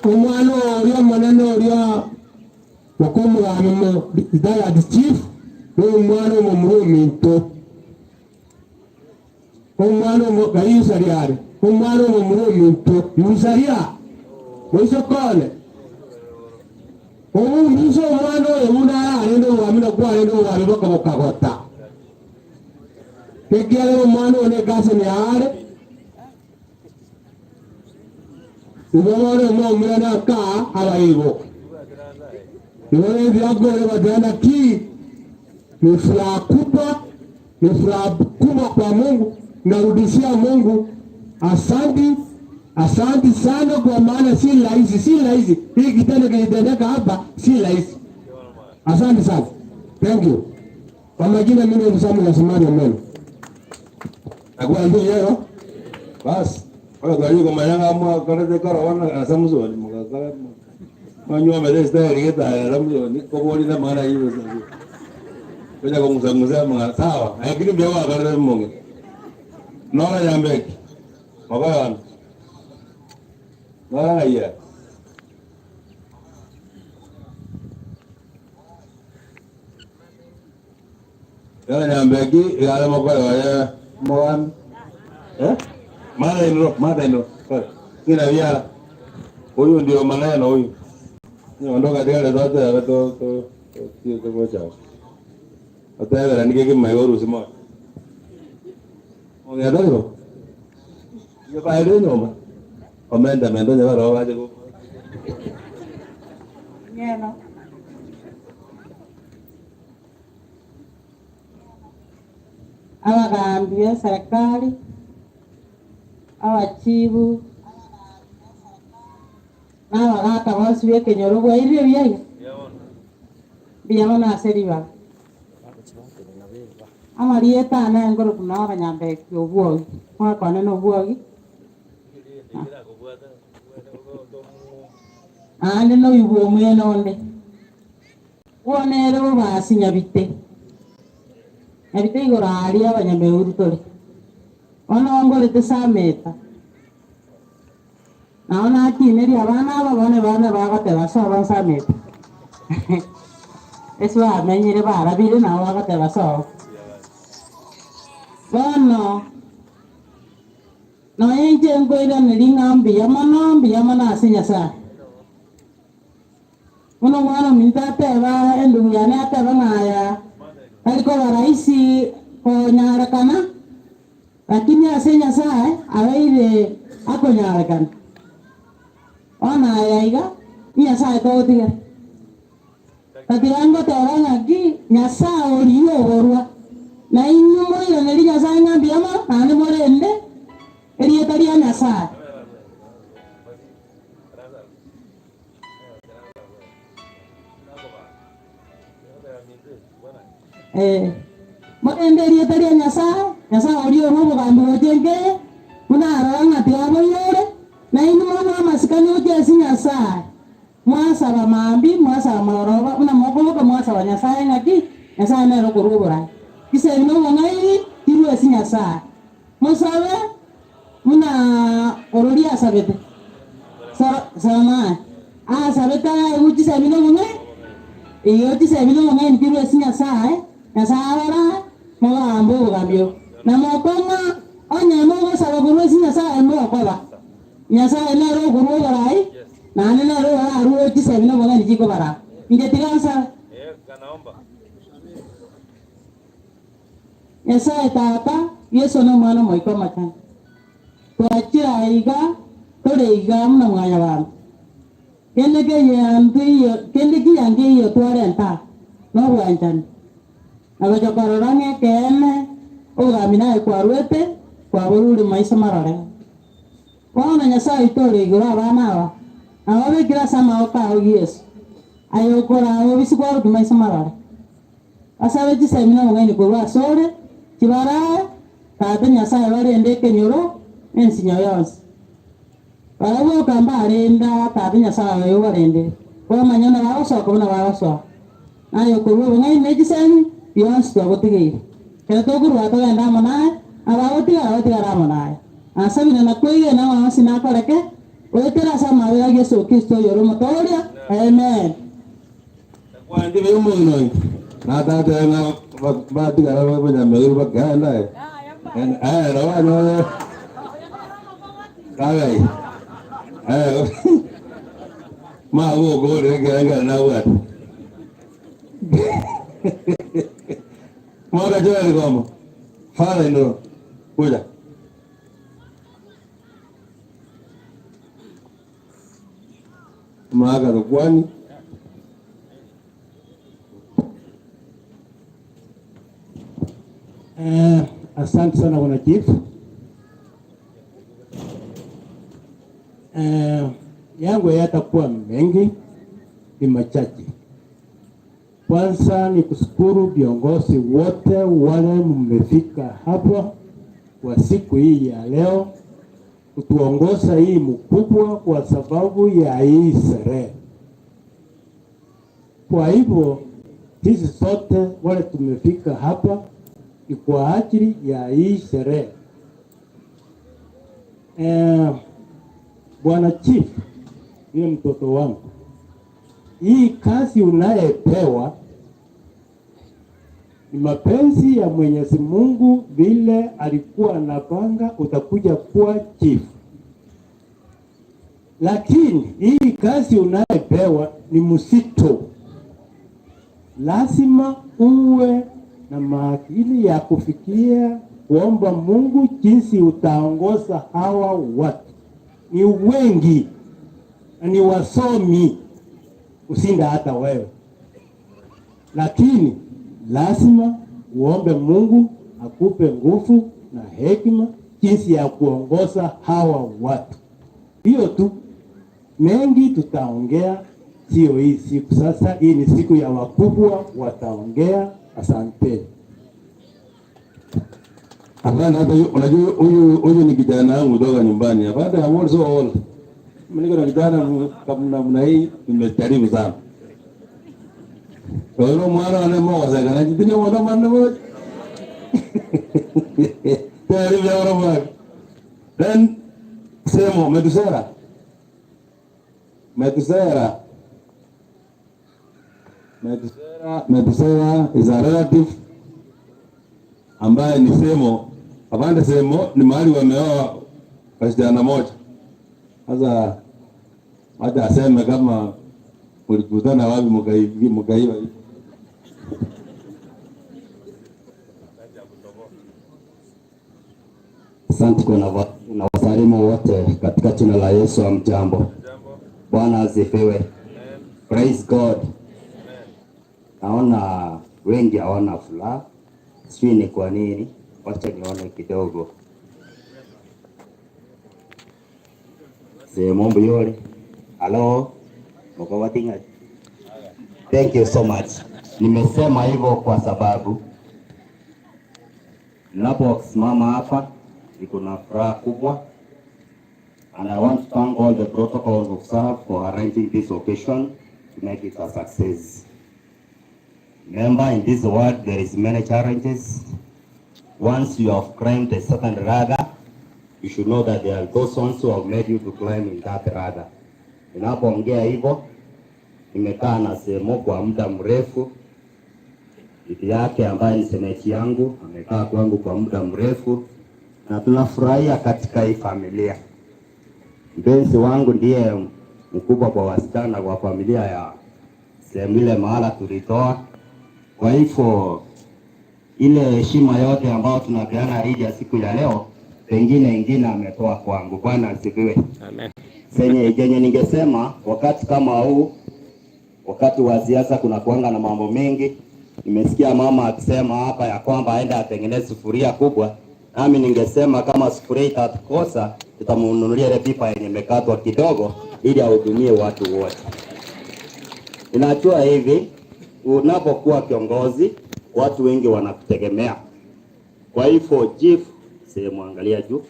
Omwana oyo munene oyo wakomugami mu retired chief n'omwana omwo muruminto. Omwana omwo gayusa lyale. Omwana omwo muruminto yusaria. Mwisokole. Omuso omwana oyo munara arende owamina kwa arende owami bakabokagota. Tekiale omwana one gase ni are. Ubone omwana ka abayibo. Ibone byagore bagana ki Ni furaha kubwa, ni furaha kubwa kwa Mungu. Narudishia Mungu asanti, asanti sana, kwa maana si rahisi, si rahisi. Hii kitendo kilitendeka hapa si rahisi. Asante sana, thank you. Kwa majina mimi ni Samuel Asumani Omeno. Nakwambia yero. Bas. Wala gari ko mayanga mo kare karo wana Samson mo kare manywa melesta rigeta Samson ko boli na mara hiyo sasa. Kwa kwa musa mga sawa. Lakini ndio wa kare monge. Nora Nyambeki. Magaya. Nora ya. Nora Nyambeki igale mokoyo ya moan. Eh? Mada inro, mada inro. Sina viara. Huyu ndio maneno huyu. Niondoka katika zote ya to to to to to. Otebera nike kimaigoru simo. Ongea Yo pa nyoma. Omenda mendo nyabaro baje ko. Ngeno. Abagambye serikali abachibu n'abagaka bonsi b'ekenyoro bwairire byaiga mbuya ase ribaga amarieta ane nkoro buna abanyambeki obwogi mwakone na obwogi ande noibwa omwene onde bwonere bobasi nyabite nyabite igoro aria abanyameuru tore ono ngorete sameta naona akineria abana aba bone bana bagoteba sobo nsameta esi bamenyire barabire nabo bagoteba sobo bono noenche nkoiraneri ng'a mbuya mono ase Nyasaye mono omwana ominto ateba endugu yane ateba ng'aya tarikoba rahisi konyarekana lakini ase Nyasaye abeire akonyarekana ona aya iga Nyasaye togotigera tatira ngoteba ng'aki Nyasaye oria oborwa na inywe moiraneri Nyasaye ng'a mbuya mono naende morende erieta ria Nyasaye. Morende erieta ria Nyasaye, Nyasaye oria orwa obogambi gochia nkeye buna arora ng'a tigaboiyore na inywe mobe amasikani gochia ase Nyasaye mwasaba mambi mwasaba maroba buna mokoboka mwasaba Nyasaye ng'aki Nyasaye nere okorwa oborai chisemi na obong'aini tirwe ase Nyasaye mosabe buna ororia asabete sara asabete aegwe chisemi na obong'aini iyo chisemi na obong'aini tirwe ase Nyasaye Nyasaye arora mogambe obogambi obo na mokong'a onye mogosaba korwa ase Nyasaye mokoba Nyasaye nere okorwa oborai naende nere orarue chisemi na obong'aini chikobara inche tiga nsabe Nyasaye tata Yesu na omwana omoika omachani twachira iga tore iga muna mwanya bantu kende kende kiyange iyo twarenta nobwanchani nagocha korora ng'ekeene obogambi naye kwarwete kwaborure maiso marore bono Nyasaye oito ore igoro abana aba nababekire ase amaboko ao Yesu aye okora obisi kwarukia maiso marore asabe chisemi na obong'aini korwa ase ore chibarae tata Nyasaye barende ekenyoro ensinyo yonsi barabwoka mbarenda tata Nyasaye oyo obarendere bamanya buna bagosoka buna bagosoka naye okorwa obong'aini na echisemi bionsi twagotigeire kero tokorwa togenda amo naye abagotigara batigare amo naye asabire na kwegena onsi nakoreke oetera ase amabera Yesu Kristo oyo ore omotoria amen. Kwandi byomuno natata na batigara banyameru baganda eh no kagai eh ma go go re ga na wa Mwaga joel gomo fara ndo kuja Maga Rukwani. Asante sana, Bwana Chief. Yangu yatakuwa mengi, ni machache. Kwanza ni kushukuru viongozi wote wale mmefika hapa kwa siku hii ya leo kutuongoza hii mkubwa kwa sababu ya hii sherehe. Kwa hivyo sisi sote wale tumefika hapa ni kwa ajili ya hii sherehe. Bwana Chief, yule mtoto wangu, hii kazi unayepewa ni mapenzi ya Mwenyezi Mungu, vile alikuwa anapanga utakuja kuwa chief, lakini hii kazi unayepewa ni mzito. Lazima uwe na maakili ya kufikia kuomba Mungu jinsi utaongoza hawa watu. Ni wengi na ni wasomi kushinda hata wewe, lakini lazima uombe Mungu akupe nguvu na hekima jinsi ya kuongoza hawa watu. Hiyo tu, mengi tutaongea, sio hii siku. Sasa hii ni siku ya wakubwa, wataongea. Asante. Hapana, hata unajua huyu ni kijana wangu kutoka nyumbani. Hapana, I'm also old. Mimi niko na kijana kama namna hii, nimejaribu sana. Kwa hiyo mwana ane moja kana jitini mwana mwana moja. Tayari vya mwana. Then Semo Metusera. Metusera. Metusera, Metusera is a relative ambaye ni Semo. Apande Semo ni mahali wameoa wasichana moja. Sasa wacha aseme kama mlikutana wapi mkaiva hivi. Asante kwa na wasalimu wote katika jina la Yesu. Hamjambo? Bwana asifiwe. Praise God. Naona wengi hawana furaha, sijui ni kwa nini. Wacha nione kidogo. Sehemu yole. Halo. Mko watinga. Thank you so much. Nimesema hivyo kwa sababu ninaposimama hapa niko na furaha kubwa, and I want to thank all the protocols observed for arranging this occasion to make it a success. Remember, in this world there is many challenges. Once you have climbed a certain ladder, you should know that there are those ones who have made you to climb in that ladder. Ninapoongea hivyo, nimekaa na Semo kwa muda mrefu. Bibi yake ambaye ni shemeji yangu amekaa kwangu kwa muda mrefu, na tunafurahia katika hii familia. Mpenzi wangu ndiye mkubwa kwa wasichana kwa familia ya sehemu ile mahala tulitoa. Kwa hivyo ile heshima yote ambayo tunapeana Lydia siku ya leo, pengine ingine ametoa kwangu. Bwana asifiwe. Amen. Senye jenye ningesema wakati kama huu, wakati wa siasa kuna kuanga na mambo mengi. Nimesikia mama akisema hapa ya kwamba aende atengeneze sufuria kubwa. Nami ningesema kama sufuria itakosa, tutamnunulia ile pipa yenye imekatwa kidogo ili ahudumie watu wote. Ninajua hivi, unapokuwa kiongozi watu wengi wanakutegemea. Kwa hivyo chief, sehemu angalia juu,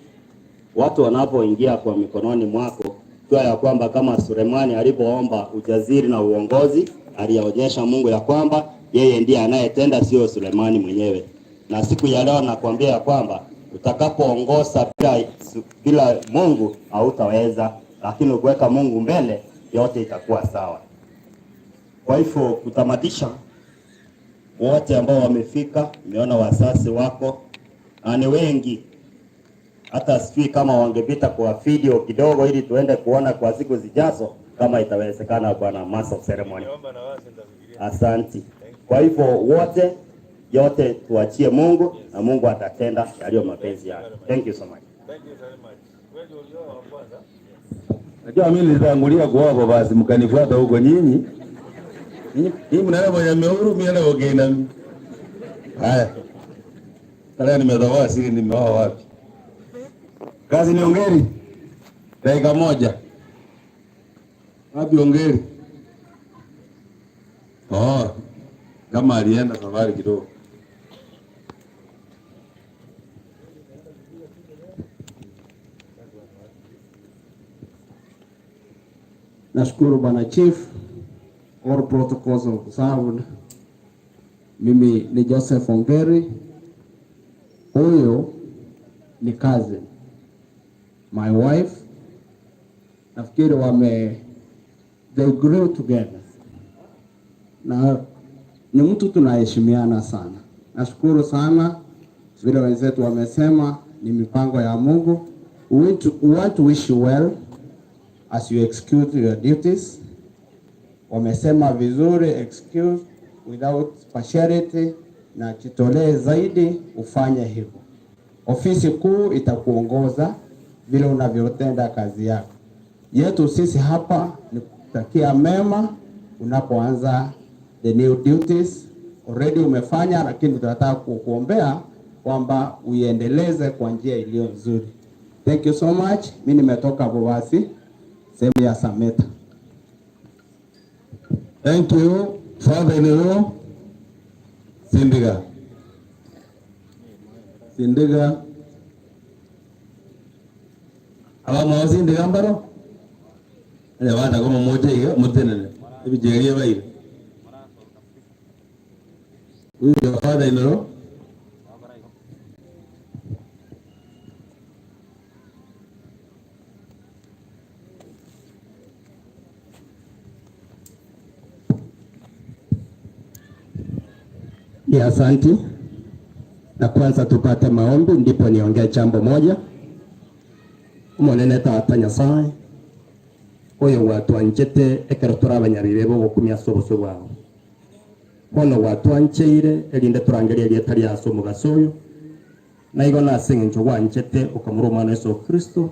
watu wanapoingia kwa mikononi mwako, jua ya kwamba kama Sulemani alipoomba ujasiri na uongozi, alionyesha Mungu ya kwamba yeye ndiye anayetenda, sio Sulemani mwenyewe. Na siku ya leo nakwambia ya kwamba utakapoongoza bila Mungu hautaweza, lakini ukiweka Mungu mbele yote itakuwa sawa. Kwa hivyo kutamatisha, wote ambao wamefika, nimeona wazazi wako na ni wengi, hata sijui kama wangepita kwa video kidogo ili tuende kuona kwa siku zijazo kama itawezekana, bwana Master of Ceremony. Asanti. Kwa hivyo wote, yote tuachie Mungu na Mungu atatenda yaliyo mapenzi yake. Thank you so much. Najua mimi nilitangulia kuoa basi mkanifuata huko nyinyi. Nyinyi mnaona mwenye meuru mimi na wageni. Haya. Kale nimedhawa siri nimeoa wapi? Kazi ni Ongeri. Dakika moja. Wapi Ongeri? Oh, kama alienda safari kidogo. Nashukuru Bwana Chief, all protocols observed. Mimi ni Joseph Ongeri, huyu ni cousin, my wife. Nafikiri wame they grew together na ni mtu tunaheshimiana sana. Nashukuru sana vile wenzetu wamesema, ni mipango ya Mungu. We want to wish you well as you execute your duties. Wamesema vizuri, execute without partiality, na jitolee zaidi ufanye hivyo. Ofisi kuu itakuongoza vile unavyotenda kazi yako. Yetu sisi hapa ni kutakia mema unapoanza the new duties. Already umefanya, lakini tunataka kukuombea kwamba uiendeleze kwa njia iliyo nzuri. Thank you so much. Mimi nimetoka Bobasi, sehemu ya Sameta. Thank you. Father-in-law, Sindiga. Sindiga. Abamo Sindiga mbaro? Ene bana kama moja hiyo mutenene. Ebijeria baire. Huyu ndio father-in-law. Ni asanti. Na kwanza tupate maombi ndipo niongee jambo moja. Omonene tata Nyasaye oyo gwatwanchete ekero turi abanyabibe bogokumia ase oboso bwao bono gwatwancheire erinde turangerie erieta ria ase omogaso oyo na igo nase eng'encho gwanchete okamura omwana Yesu Kristo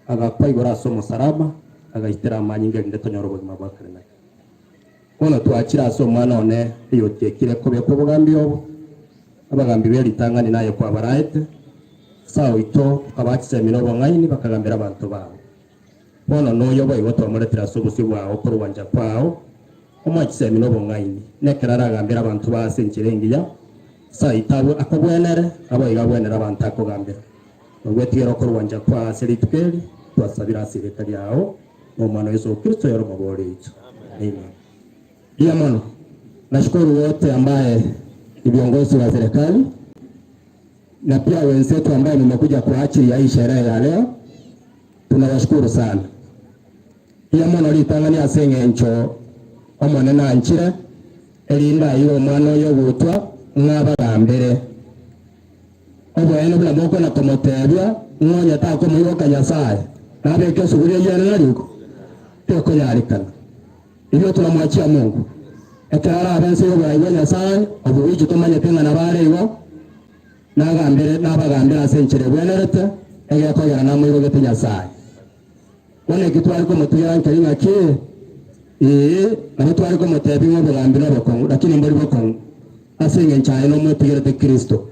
agakwa igoro ase omosaraba agaitera amanyinga erinde tonyore obogima bwa kare na kare. Bono twachire ase omwana one eyotiekire kobekwa obogambi obo abagambi beritang'ani naye kwabaraete sawa ito abachisemire obong'aini bakagambira abantu bao bono noyo boigo twamuretera ase obosio bwao korwanja kwao omwachisemire obong'aini nekero aragambira abantu base enchera engiya saita akobwenere aboiga abwenere abantu akogambira ogwetigera okorwanja kwa ase rituko eri twasabira ase erieta riao na omwana wa Yesu Kristo yoro mabore itu. Amen. Ndiyo mono nashukuru wote ambaye ni viongozi wa serikali na pia wenzetu ambaye mmekuja kwa ajili ya hii sherehe ya leo, tunawashukuru sana. Iya mono ritang'ani ase eng'encho omonene anchire erinda aiwe omwana oyo ogutwa ng'abagambire obwene buna mokona komotebia ng'onya takomoigoka Nyasaye nabeke esuguri eyene nariko tekonyarikana ibyo tunamwachia Mungu ekero abense yoborai bwa Nyasaye obuwichi tumanyete ng'ana bare igo nagambire nabagambira ase enchera ebwenerete egekogera namoigogete Nyasaye bono eki twari komotugera nkeri ng'aki ee nabo twari komotebia ng'a obogambi na obokong'u lakini mbori bokong'u ase eng'encho aye nomotigerete Kristo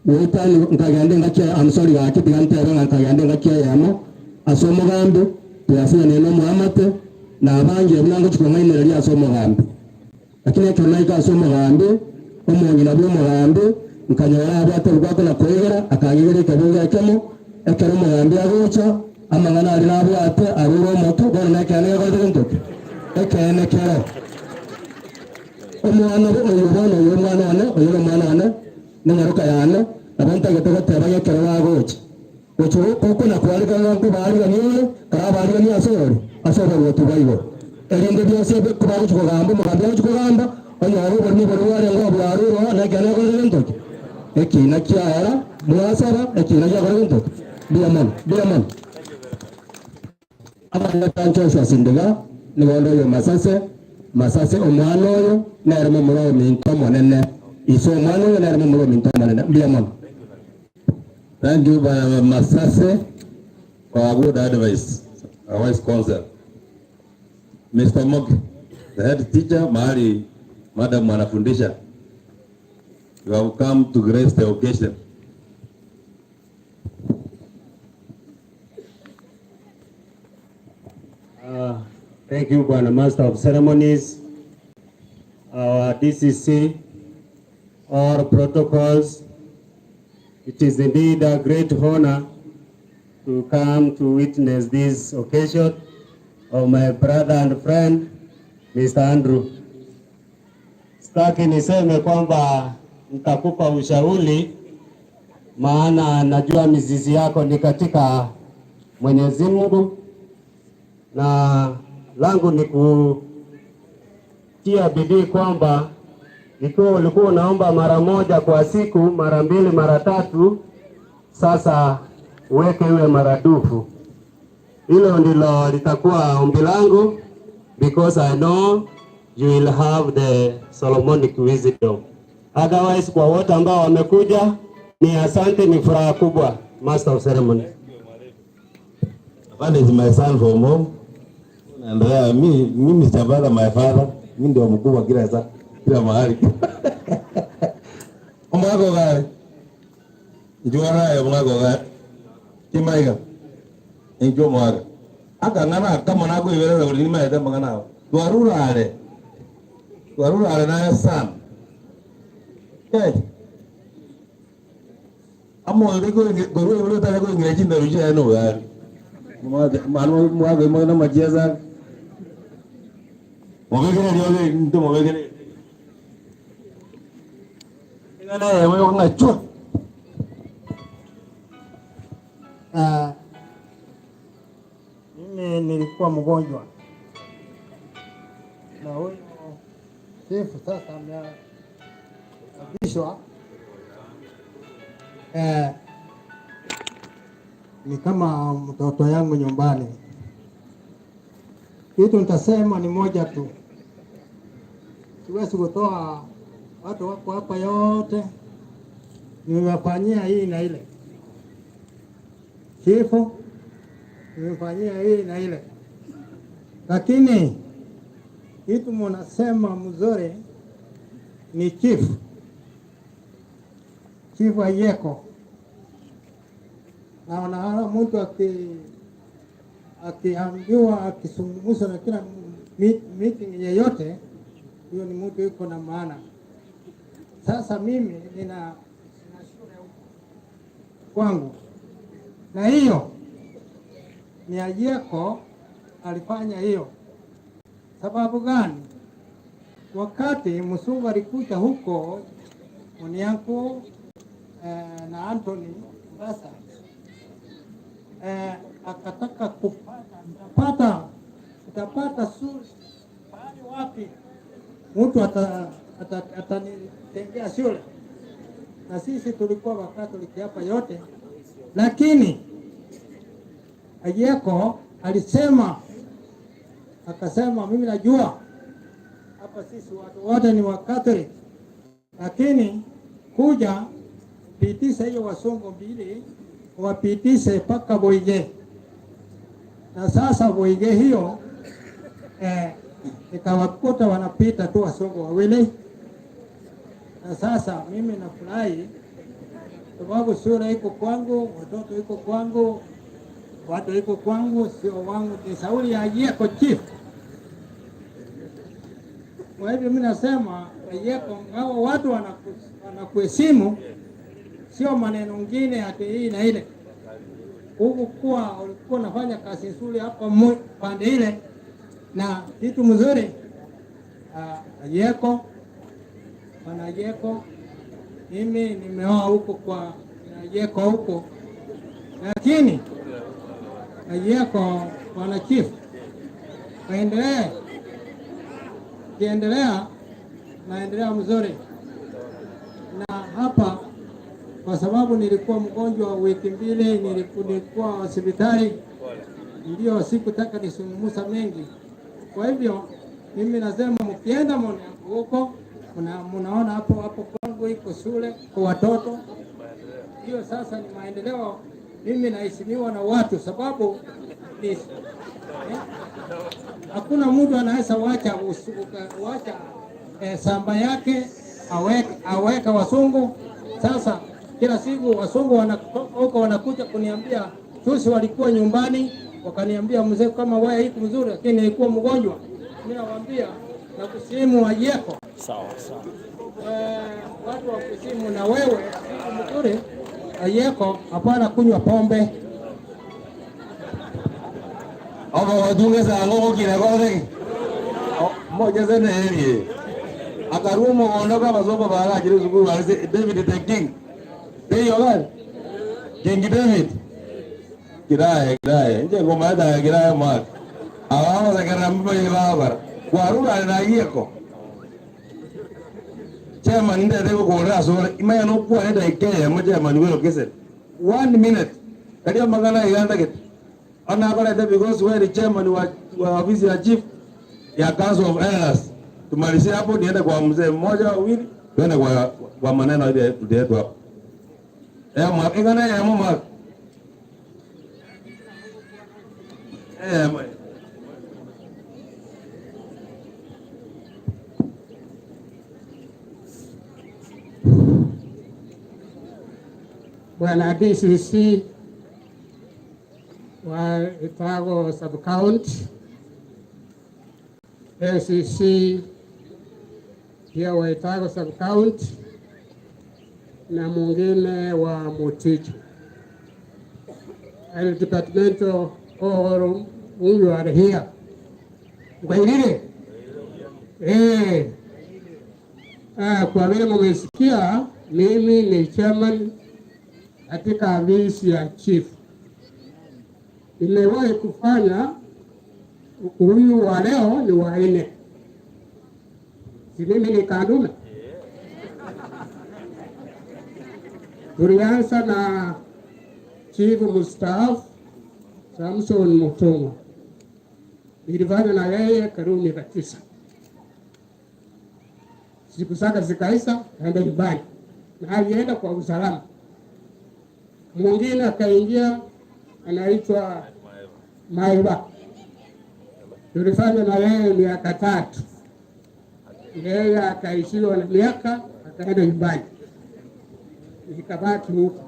wetani nkagenda ngaki I'm sorry gaki tiga ntebe ng'a nkagenda ngaki eyemo ase omogambi tuyasinyane na omoamate na abange buna ngochikong'ainereria ase omogambi lakini ekero naika ase omogambi omong'ina bwa omogambi nkanyora abwate obwako na koigera akang'igera ekebungo ekemo ekero omogambi agocha amang'ana ari nabwate arure omoto bono na ekene gekorete gento ki ekene kero omwana oyo bono oyo omwana one oyo na omwana one neng'aroka yane nabo ntagete goteba gekero bagocha gocha gokona kwarigana nkobarigania kara barigania ase ore ase oborwoti bwa igoro erinde byose kubagocha kogamba omogambi agocha kogamba onyore oborimo obori bwarenge obwarurwo na ekene gekorete gento ki ekina kiaera mwasaba ekina giakora gento ki mbuya mono mbuya mono. Abana Joshua Sindiga nigondo oyo Masase Masase omwana oyo nere momura ominto omonene iso omwana oyo nere momura ominto omonene mbuya mono. Thank you, Bwana Masase, for a good advice, a wise counsel. Mr. Moki, the head teacher, mahali madam anafundisha. You have come to grace the occasion. Thank you, Bwana Master of Ceremonies, our DCC, all protocols. It is indeed a great honor to come to witness this occasion of my brother and friend, Mr. Andrew. Sitaki niseme kwamba nitakupa ushauri, maana najua mizizi yako ni katika Mwenyezi Mungu, na langu ni kutia bidii kwamba ikiwa ulikuwa unaomba mara moja kwa siku, mara mbili, mara tatu, sasa uweke iwe maradufu. Hilo ndilo litakuwa ombi langu, because I know you will have the Solomonic wisdom. Otherwise, kwa wote ambao wamekuja ni asante, ni furaha kubwa. Master of Ceremony. That is my son from home. Naendelea mimi sijapata my father. Mimi ndio mkubwa kila saa, kila mahali. Omwako gari. Njua nayo omwako gari. Kimaiga. Injo mwaka. Akang'ana kama nako iberera uri nimaete mang'ana. Twarurare. Twarurare naye sana. Hey. Amo ndiko goru goru tare ko ingreji ndaruja eno gari. Mano mwago mwana majiaza. Mobekere rioge ndo mobekere. Ngana yewe ngachua. Mimi nilikuwa mgonjwa na huyu chifu sasa ameapishwa, ni kama mtoto yangu nyumbani. Kitu nitasema ni moja tu, siwezi kutoa watu wako hapa yote, nimewafanyia hii na ile chifu, nimefanyia hii na ile, lakini kitu munasema mzuri ni chifu, chifu ayeko na naona mtu akiambiwa akizungumza na kila meeting yeyote, huyo ni mtu yuko na maana. Sasa mimi nina shule huko kwangu, na hiyo ni Ayeko alifanya hiyo. Sababu gani? Wakati msungu alikuja huko Munianku na Anthony Mbasa akataka kupata nitapata pahali wapi mtu atanitengea shule, na sisi tulikuwa Wakatoliki hapa yote, lakini Ayeko alisema, akasema mimi najua hapa sisi watu wote ni Wakatoliki, lakini kuja pitisha hiyo wasungu mbili wapitishe mpaka Boige. Na sasa Boige hiyo ikawakuta wanapita tu wasungu wawili. Na sasa mimi nafurahi sababu sura iko kwangu, watoto iko kwangu, watu iko kwangu, sio wangu, ni sauli ya Ayeko chief. Kwa hivyo mimi nasema Ayeko, hao watu wanakuheshimu, sio maneno mengine ati hii na ile. Huku kuwa ulikuwa unafanya kazi nzuri hapo pande ile na kitu mzuri. Ayeko, bwana Ayeko, mimi nimeoa huko kwa Ayeko huko, lakini Ayeko bwana chief, waendelee kiendelea, naendelea mzuri. Na hapa kwa sababu nilikuwa mgonjwa wiki mbili, nilikuwa hospitali, ndio sikutaka nisungumusa mengi. Kwa hivyo mimi nasema mkienda huko mnaona hapo hapo kwangu iko shule kwa watoto. Hiyo sasa ni maendeleo. Mimi naheshimiwa na watu sababu ni hakuna mtu anaweza wacha samba yake Aweka wasungu. Sasa kila siku wasungu huko wanakuja kuniambia, juzi walikuwa nyumbani wakaniambia, mzee, kama wewe iko mzuri, lakini nilikuwa mgonjwa. Mimi nawaambia na kusimu wajeko Sawa sawa. Watu wa kusimu na wewe iko mzuri ayeko, hapana kunywa pombe. Aba wadunge sa ngoko kina kore. Moja sene eri. Akaruo mogondo ka basoba bara jire sukuru alise David the King. Dey yogal. King David. Kiraye kiraye. Nje ngoma da kiraye mak. Awama za karambo ye babar. Kwarura na yeko. Chairman nde de ko ra so imaya no kwa nda ikeye mo chairman wero kese. 1 minute. Kadia magana iganda get. Ana bara de because wewe ni chairman wa ofisi ya chief ya Council of Elders. Tumalizie hapo niende kwa mzee mmoja wawili, tuende kwa maneno ile yetu hapo. Eh mwa ingana ya mwa. Eh mwa. Bwana DCC wa Itago Sub-County, ACC pia wa Itago Sub-County na mwingine wa Mutitu. And departmental all who are here. Ngwairire? Eh. Kwa vile mmesikia mimi ni chairman katika ofisi ya chief. Nimewahi kufanya huyu wa leo ni wa nne. Si mimi ni Kandume. Tulianza na chief mstaafu Samson Mutunga. Nilifanya na yeye karibu miaka 9. Siku zake zikaisha, kaenda nyumbani. Na alienda kwa usalama. Mwingine akaingia anaitwa Maiba. Tulifanya na yeye miaka 3. Yeye akaishiwa na miaka akaenda nyumbani. Nikabaki huko.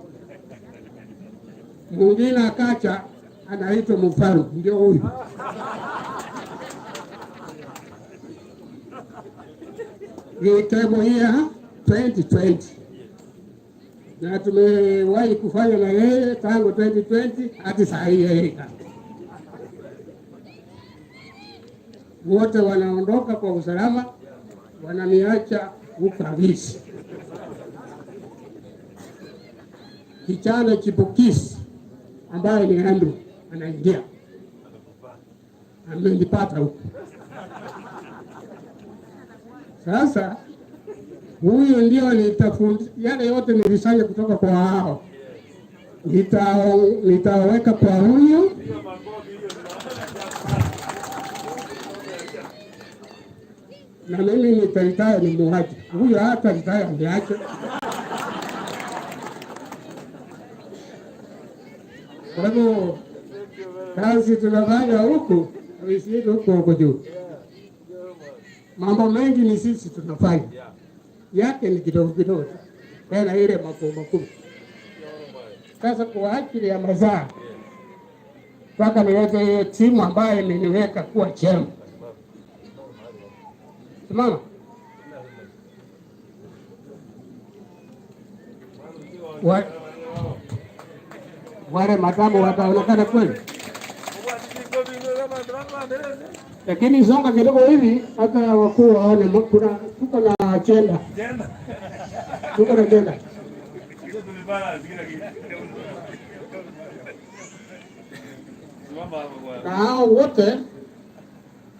Mwingine akacha anaitwa Mfalme, ndio huyu. We came here 2020. Na tumewahi kufanya na yeye tangu 2020 hadi saa hii yeye. Wote wanaondoka kwa usalama, wananiacha huko kabisa. Kijana chipukizi ambaye ni Andrew anaingia, amenipata huko. Sasa huyu ndio nitafundisha yale yote nilisanya kutoka kwa hao, nitaweka kwa huyu. Na mimi nitaitaya ni muache huyu, hata nitaya niache. Kwa hivyo kazi tunafanya huku, ofisi huko huko juu, mambo mengi ni sisi tunafanya, yake ni kidogo kidogo, tena ile makubwa makubwa. Sasa kwa ajili ya mazao mpaka niweke hiyo timu ambayo imeniweka kuwa chema. Simama. Wale matamu wataonekana kweli, lakini songa kidogo hivi hata wakuu waone. Kuna tuko na agenda, tuko na agenda. Na hao wote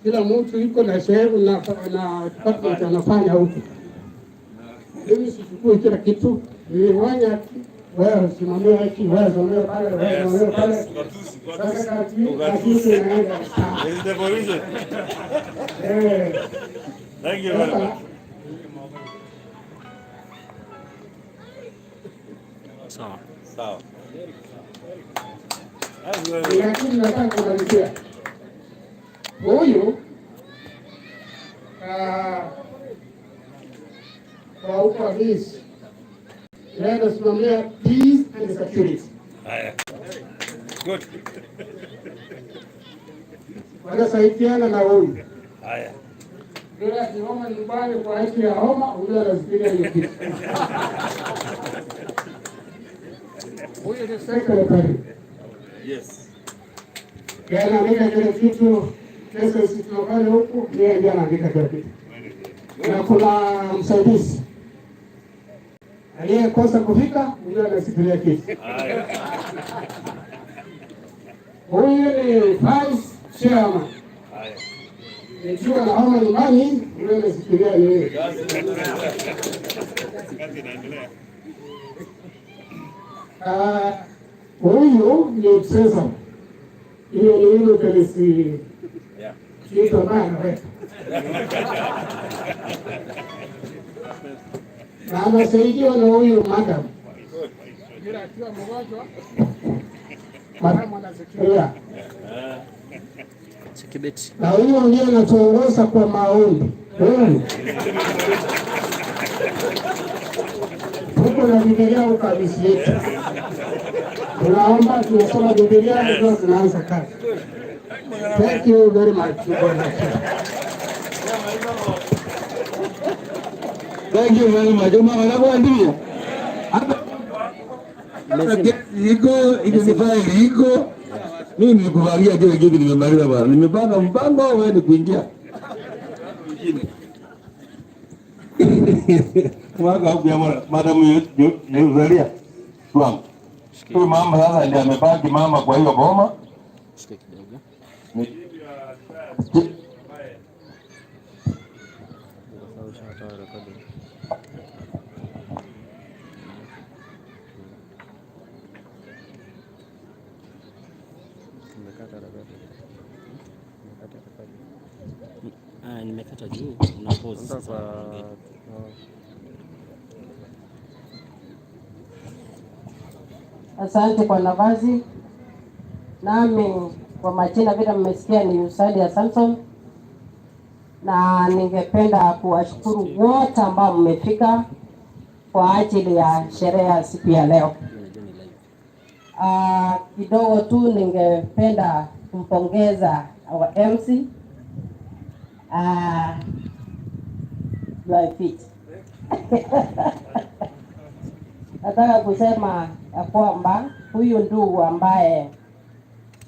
kila mtu yuko na sehemu na department anafanya huko. Mimi sichukui kila kitu, nilifanya wewe simamia hiki, wewe simamia pale, wewe simamia pale. Sasa kazi inaenda. Is the provision. Thank you very much. Sawa. Sawa. Lakini nataka kumalizia huyu huko Amis, yeye anasimamia peace and security. Haya. Good. Wanasaidiana na huyu. Haya. Yule akihoma nyumbani kwa ajili ya homa, huyu anasikilia hiyo kitu. Huyu ni secretary. Yeye anaandika kile kitu, kesi tunafanya huku, yeye ndiye anaandika kila kitu. Na kuna msaidizi aliyekosa kufika, huyu anasikilia kitu. Haya. Huyu ni vice chairman. Haya. Nikiwa na homa nyumbani, huyu anasikilia ni yeye. Kazi inaendelea. Ah, huyu ni treasurer. Hiyo ni ile polisi kitu ambayo anaweka na anasaidiwa na huyu madam. Yule akiwa mgonjwa, madam anasikilia. Chekibeti. Na huyo ndiye anatuongoza kwa maombi. Huyu tuko na Biblia huko kabisa yetu, tunaomba, tunasoma Biblia ndio tunaanza kazi. Thank you very much, Bwana. Thank you very much. Mama nakuwa ndivyo. Hata kesi iko, iko ni faili iko. Mimi nilikupangia kile kitu nimemaliza bwana. Nimepanga mpango wewe ni kuingia. Mwaka huku ya mwana, Madam Yuzalia. Tuam. Huyu mama sasa ndiye amebaki mama kwa hiyo boma. Shika kidogo. Sasa ushatoa recording. Nimekata recording. Nimekata recording. Ah, nimekata juu una pause sasa. Unaongea. Asante kwa nafasi. Nami kwa majina vile mmesikia ni Usalia Samson, na ningependa kuwashukuru wote ambao mmefika kwa ajili ya sherehe ya siku ya leo. Unajua ni live. Kidogo tu ningependa kumpongeza our MC, you are fit. Nataka kusema ya kwamba huyu ndugu ambaye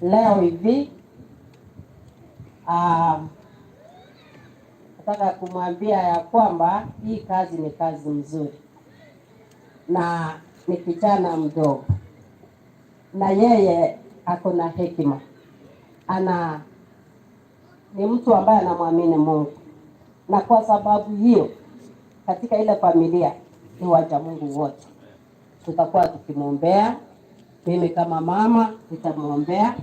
leo hivi, nataka kumwambia ya kwamba hii kazi ni kazi mzuri na ni kijana mdogo na yeye ako na hekima, ana ni mtu ambaye anamwamini Mungu, na kwa sababu hiyo katika ile familia ni wacha Mungu wote, tutakuwa tukimwombea. Mimi kama mama nitamwombea,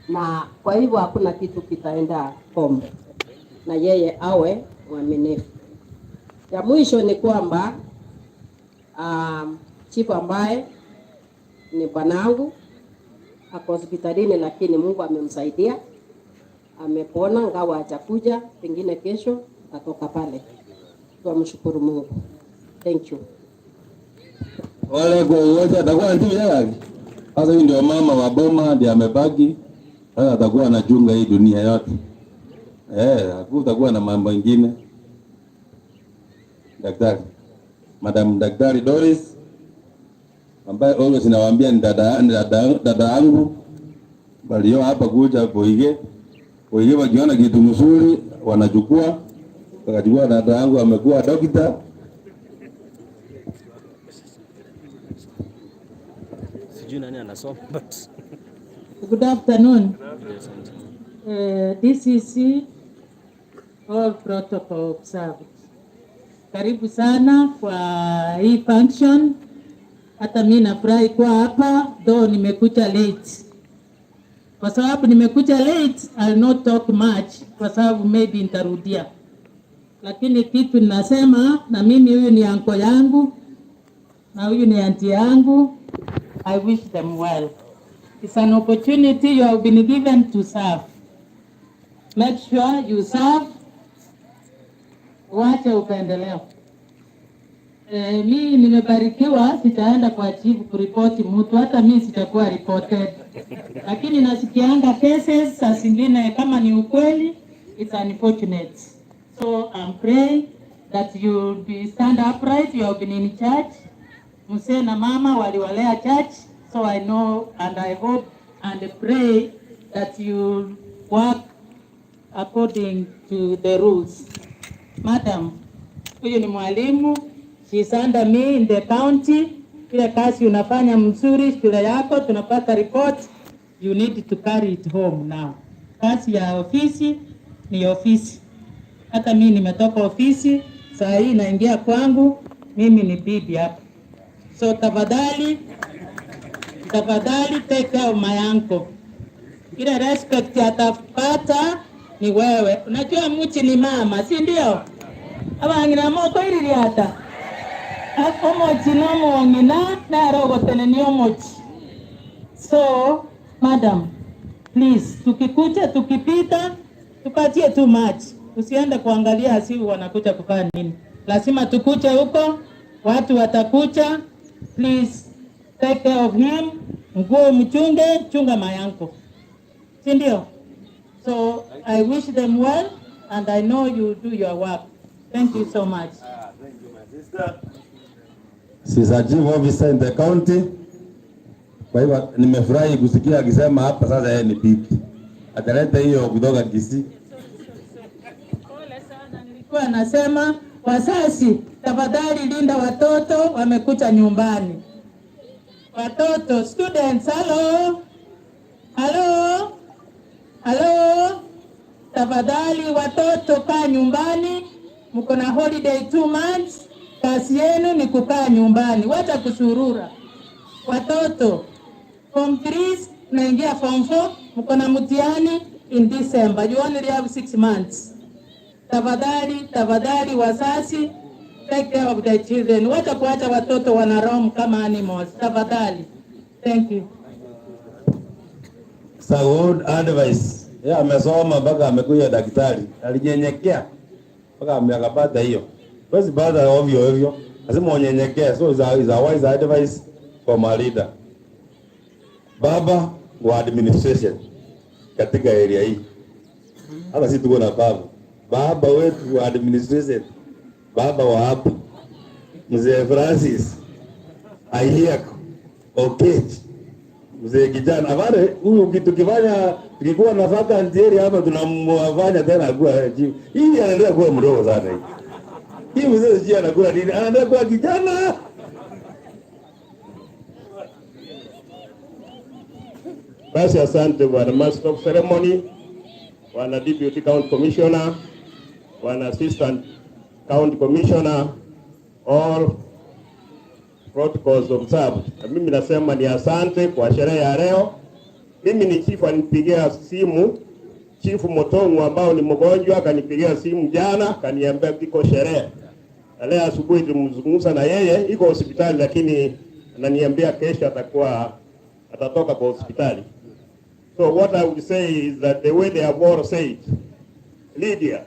na kwa hivyo hakuna kitu kitaenda kombe, na yeye awe mwaminifu. Ya mwisho ni kwamba chifu ambaye ni bwanangu ako hospitalini, lakini Mungu amemsaidia, amepona, ngawa hajakuja, pengine kesho atatoka pale. Tuamshukuru Mungu. Thank you. Wale kwa wote atakuwa ndio yake. Sasa huyu ndio mama wa boma ndiye amebaki. Sasa atakuwa anachunga hii dunia yote. Hakutakuwa na mambo mengine. Daktari. Madam Daktari Doris ambaye always nawaambia ni dada yangu walio hapa kuja Boige. Boige wakiona kitu mzuri wanachukua. Wakachukua dada yangu amekuwa dokta. Sijui nani anasoma but Good afternoon. Yes, asante. DCC, all protocol observed. Karibu sana kwa hii function. Hata mi nafurahi kuwa hapa, though nimekuja late. Kwa sababu nimekuja late, I'll not talk much kwa sababu maybe nitarudia. Lakini kitu ninasema, na mimi huyu ni anko yangu na huyu ni auntie yangu. I wish them well. It's an opportunity you have been given to serve. Make sure you serve. Wache upendeleo. Mi nimebarikiwa, sitaenda kwa chief kuripoti mtu, hata mi sitakuwa reported, lakini nasikianga cases saa zingine kama ni ukweli, it's unfortunate. So I'm praying that you be stand upright. You have been in church. Mzee na mama waliwalea church, so I know and I hope and pray that you work according to the rules. Madam, huyu ni mwalimu, she's under me in the county. Ile kazi unafanya mzuri shule yako, tunapata report, you need to carry it home now. Kazi ya ofisi ni ofisi. Hata mimi nimetoka ofisi, saa hii naingia kwangu, mimi ni bibi hapa. So tafadhali, tafadhali take care of my uncle. Ile respect atapata ni wewe. Unajua mchi ni mama, si ndio? Abang'ina moko iririata omochi nomong'ina naro ni omochi. So madam, please, tukikuja tukipita tupatie too much, usiende kuangalia asiu wanakuja kufanya nini. Lazima tukuje huko, watu watakuja. Please take care of him. Nguo mchunge, chunga mayanko, si ndio? So I wish them well and I know you do your work. Thank you so much. She's a chief officer in the county. Kwa hivyo nimefurahi kusikia akisema hapa sasa yeye ni bibi. Ataleta hiyo kutoka Kisii. Nilikuwa nasema wazazi, tafadhali linda watoto wamekuja nyumbani. Watoto, students, hello. Hello. Hello. Tafadhali watoto kaa nyumbani, mko na holiday 2 months. Kazi yenu ni kukaa nyumbani, wacha kusurura. Watoto form 3 naingia form 4, mko na mtihani in December. You only have 6 months. Tafadhali, tafadhali wazazi, take care of the children. Wacha kuacha watoto wana roam kama animals. Tafadhali. Thank you. It's a good advice. Yeye amesoma mpaka amekuja daktari. Alinyenyekea mpaka akapata hiyo. Huwezi pata ovyo ovyo. Lazima unyenyekee. So it's a wise advice from a leader. Baba wa administration katika area hii. Hata sisi tuko na baba. Baba wetu wa administration. Baba wa hapa. Mzee Francis Ahiako Okech. Mzee kijana avare huyu kitu kifanya tukikuwa na vacant area hapa tunamfanya tena kuwa chief. Hii anaendelea kuwa mdogo sana hii. Hii mzee sijui anakuwa nini? Anaendelea kuwa kijana. Basi asante Bwana Master of Ceremony, Bwana Deputy County Commissioner, Bwana Assistant County Commissioner, all protocols observed. Na mimi nasema ni asante kwa sherehe ya leo. Mimi ni chifu alinipigia simu, Chifu Motongu ambao ni mgonjwa, akanipigia simu jana, akaniambia iko sherehe. Na leo asubuhi tumzungumza na yeye, iko hospitali lakini ananiambia kesho atakuwa atatoka kwa hospitali. So what I would say is that the way they have all said, Lydia,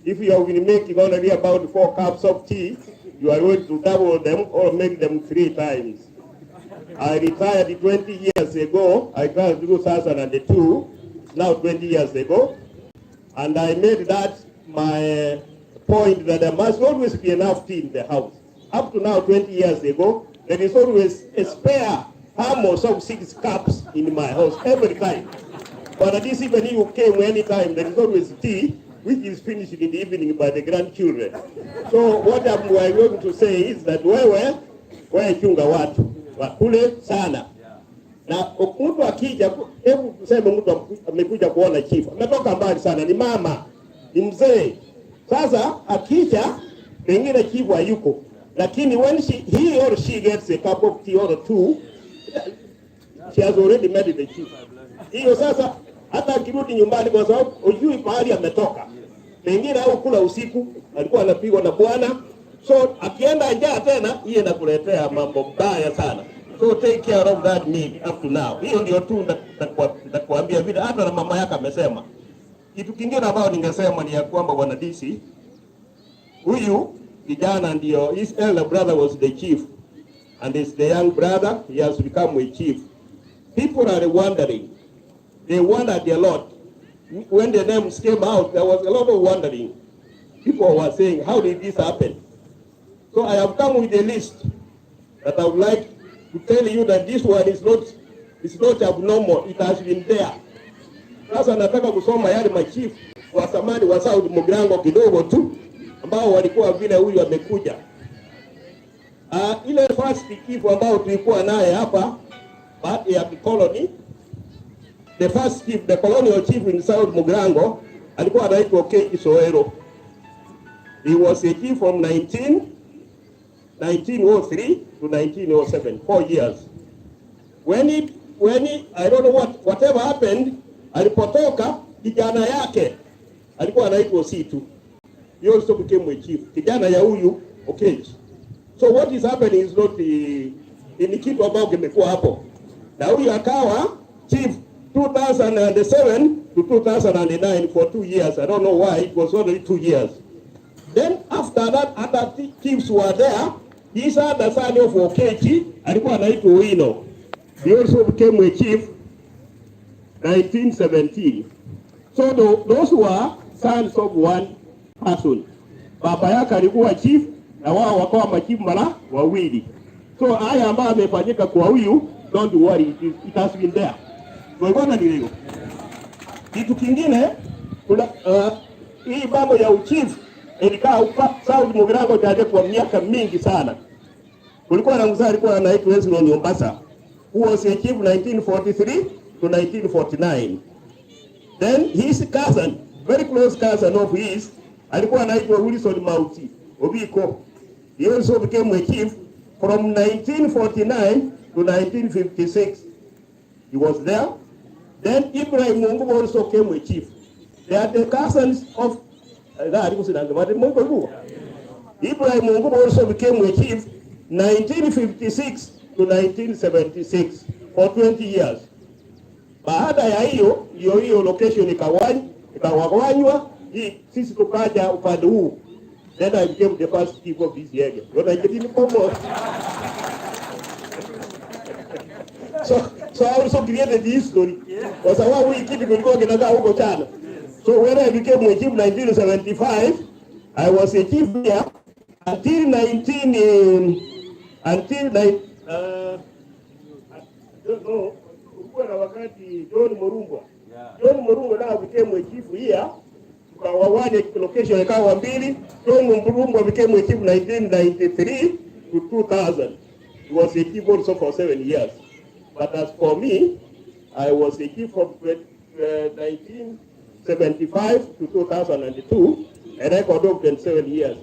if you have been making only about 4 cups of tea, you are going to double them or make them three times. I retired 20 years ago. I retired 2002, now 20 years ago. And I made that my point that there must always be enough tea in the house. Up to now, 20 years ago, there is always a spare thermos of 6 cups in my house every time. But at least even if you came anytime, there is always tea, which is finished in the evening by the grandchildren. So what I'm going to say is that wewe, wewe chunga watu, wakule sana. Na mtu akija, hebu tuseme mtu amekuja kuona chief, ametoka mbali sana, ni mama, ni mzee. Sasa akija, pengine chief hayuko, lakini when he or she gets a cup of tea or two, she has already met the chief. Hiyo sasa hata akirudi nyumbani, kwa sababu hujui mahali ametoka, pengine au kula usiku alikuwa anapigwa na bwana, so akienda njaa tena, hiyo inakuletea mambo mbaya sana. So take care of that need up to now. Hiyo ndio tu nitakuambia vile hata na mama yake amesema. Kitu kingine ambayo ningesema ni ya kwamba bwana DC huyu Kijana ndio, his elder brother was the chief and is the young brother, he has become a chief. People are wondering. They wondered a lot. When the names came out, there was a lot of wondering. People were saying, "How did this happen?" So I have come with a list that I would like to tell you that this one is not abnormal. It has been there. Sasa nataka kusoma yale machifu wa zamani wa South Mugirango kidogo tu ambao walikuwa vile huyu amekuja. Ile first chief ambao tulikuwa naye hapa baada ya colony, the first chief, the colonial chief in South Mugirango, alikuwa anaitwa Okeji Soero. He was a chief from 1903 to 1907, 4 years. When he, I don't know whatever happened, alipotoka, kijana yake alikuwa anaitwa Ositu. He also became a chief. Kijana ya huyu Okeji. So what is happening is not the, ni kitu ambao kimekuwa hapo. Na huyu akawa chief 2007 to 2009 for 2 years. I don't know why it was only 2 years. Then after that, other chiefs were there. His other son of Okechi alikuwa anaitwa Owino. He also became a chief 1917. So those were sons of one person. Baba yake alikuwa chief na wao wakawa machifu mara wawili. So haya ambayo amefanyika kwa huyu, don't worry, it has been there. Tunaona ni leo. Kitu kingine kuna hii mambo ya uchifu ilikaa South Mugirango chache kwa miaka mingi sana. Kulikuwa na mzee alikuwa anaitwa Hezron Ombasa, who was a chief 1943 to 1949. Then his cousin, very close cousin of his, alikuwa anaitwa Wilson Mauti Obiko. He also became a chief from 1949 to 1956. He was there. Then Ibrahim Mungu also came a chief. They are the cousins of Ibrahim Mungu also became a chief 1956 to 1976 for 20 years. Baada ya hiyo ndio hiyo location ikawanywa, hii sisi tukaja upande huu. Then I became the first chief of this area. When I get in almost. So I also created the history. Kwa sababu hii kitu kilikuwa kinakaa huko chana. So when I became a chief 1975, I was a chief here until 19 until nine, I don't know, kulikuwa na wakati John Morumbwa. John Morumbwa now became a chief here. Tukawawanya location ikawa mbili. John Morumbwa became a chief 1993 to 2000. He was a chief also for 7 years. But as for me, I was a chief from 1975 to 2002, a record of 27 years.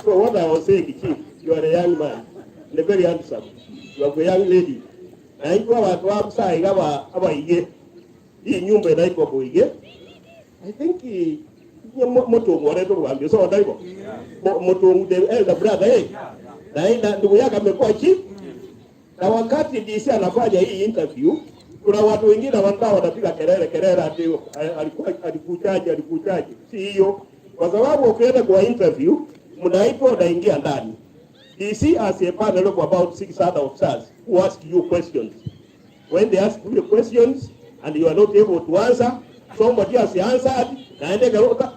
So what I was saying, Chief, you are a young man, and very handsome. You are a young lady. Na ikiwa watu wa Busayi abaige, hii nyumba inaitwa Boige. I think Mutungu wanaitwa Rwambio, so ndivyo. Mutungu, the elder brother, eh. Na ndugu yake amekuwa chief. Na wakati DC anafanya hii interview, kuna watu wengine ambao wanapiga kelele kelele ati alikuwa alikuchaje alikuchaje. Si hiyo. Kwa sababu ukienda kwa interview, mnaitwa, unaingia ndani. DC has a panel of about six other officers who ask you questions. When they ask you the questions and you are not able to answer, somebody has answered, and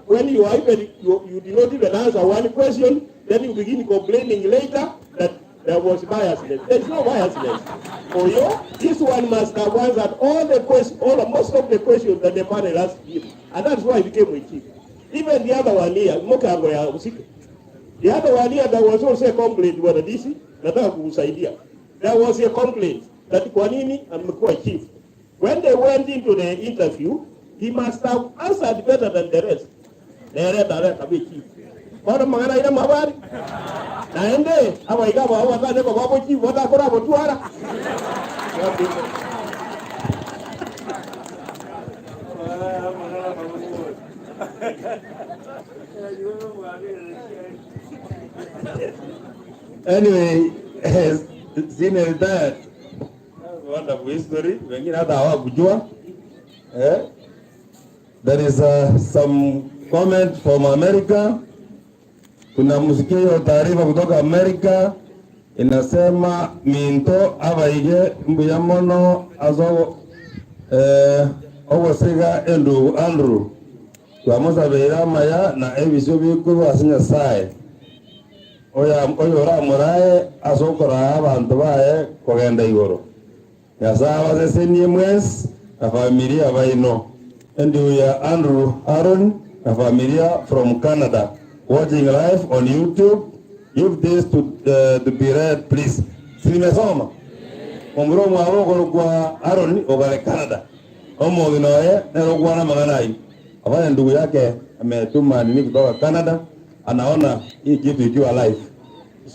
when you are even you did not even answer one question, then you begin complaining later that there was biasness. There is no biasness. For you, this one must have answered all the questions, all most of the questions that the panel asked him, and that's why he became a chief. Even the other one here, Mokango ya Usike. The other one here, there was also a complaint, Bwana DC, nataka kukusaidia. There was a complaint that kwa nini amekuwa chief. When they went into the interview, he must have answered better than the rest. Nere dare kabi chief. Bado magana ina mabari. Naende aba igabo aba tane ko babo chief watakora botuara. Anyway, senior retired. Wonderful history. Wengine hata hawakujua. Eh? There is some Comment from America. Tunamsikia hiyo taarifa kutoka Amerika inasema minto abaige mbuya mono azo ogosiga endugu Andrew twamusabeire amaya na ebisio bikuru ase Nyasaye oyo oramurae ase okoraa abanto baye kogenda igoro. Nyasaye abasesenie mwesi na familia baino. Endugu ya Andrew Aaron na familia from Canada watching live on YouTube. Give this to be read, please. Si nimesoma omuro mwabo kwa Aaron ogale Canada omo noye nero kwana magana hii afanya ndugu yake ametuma nini kutoka Canada, anaona hii kitu ikiwa live,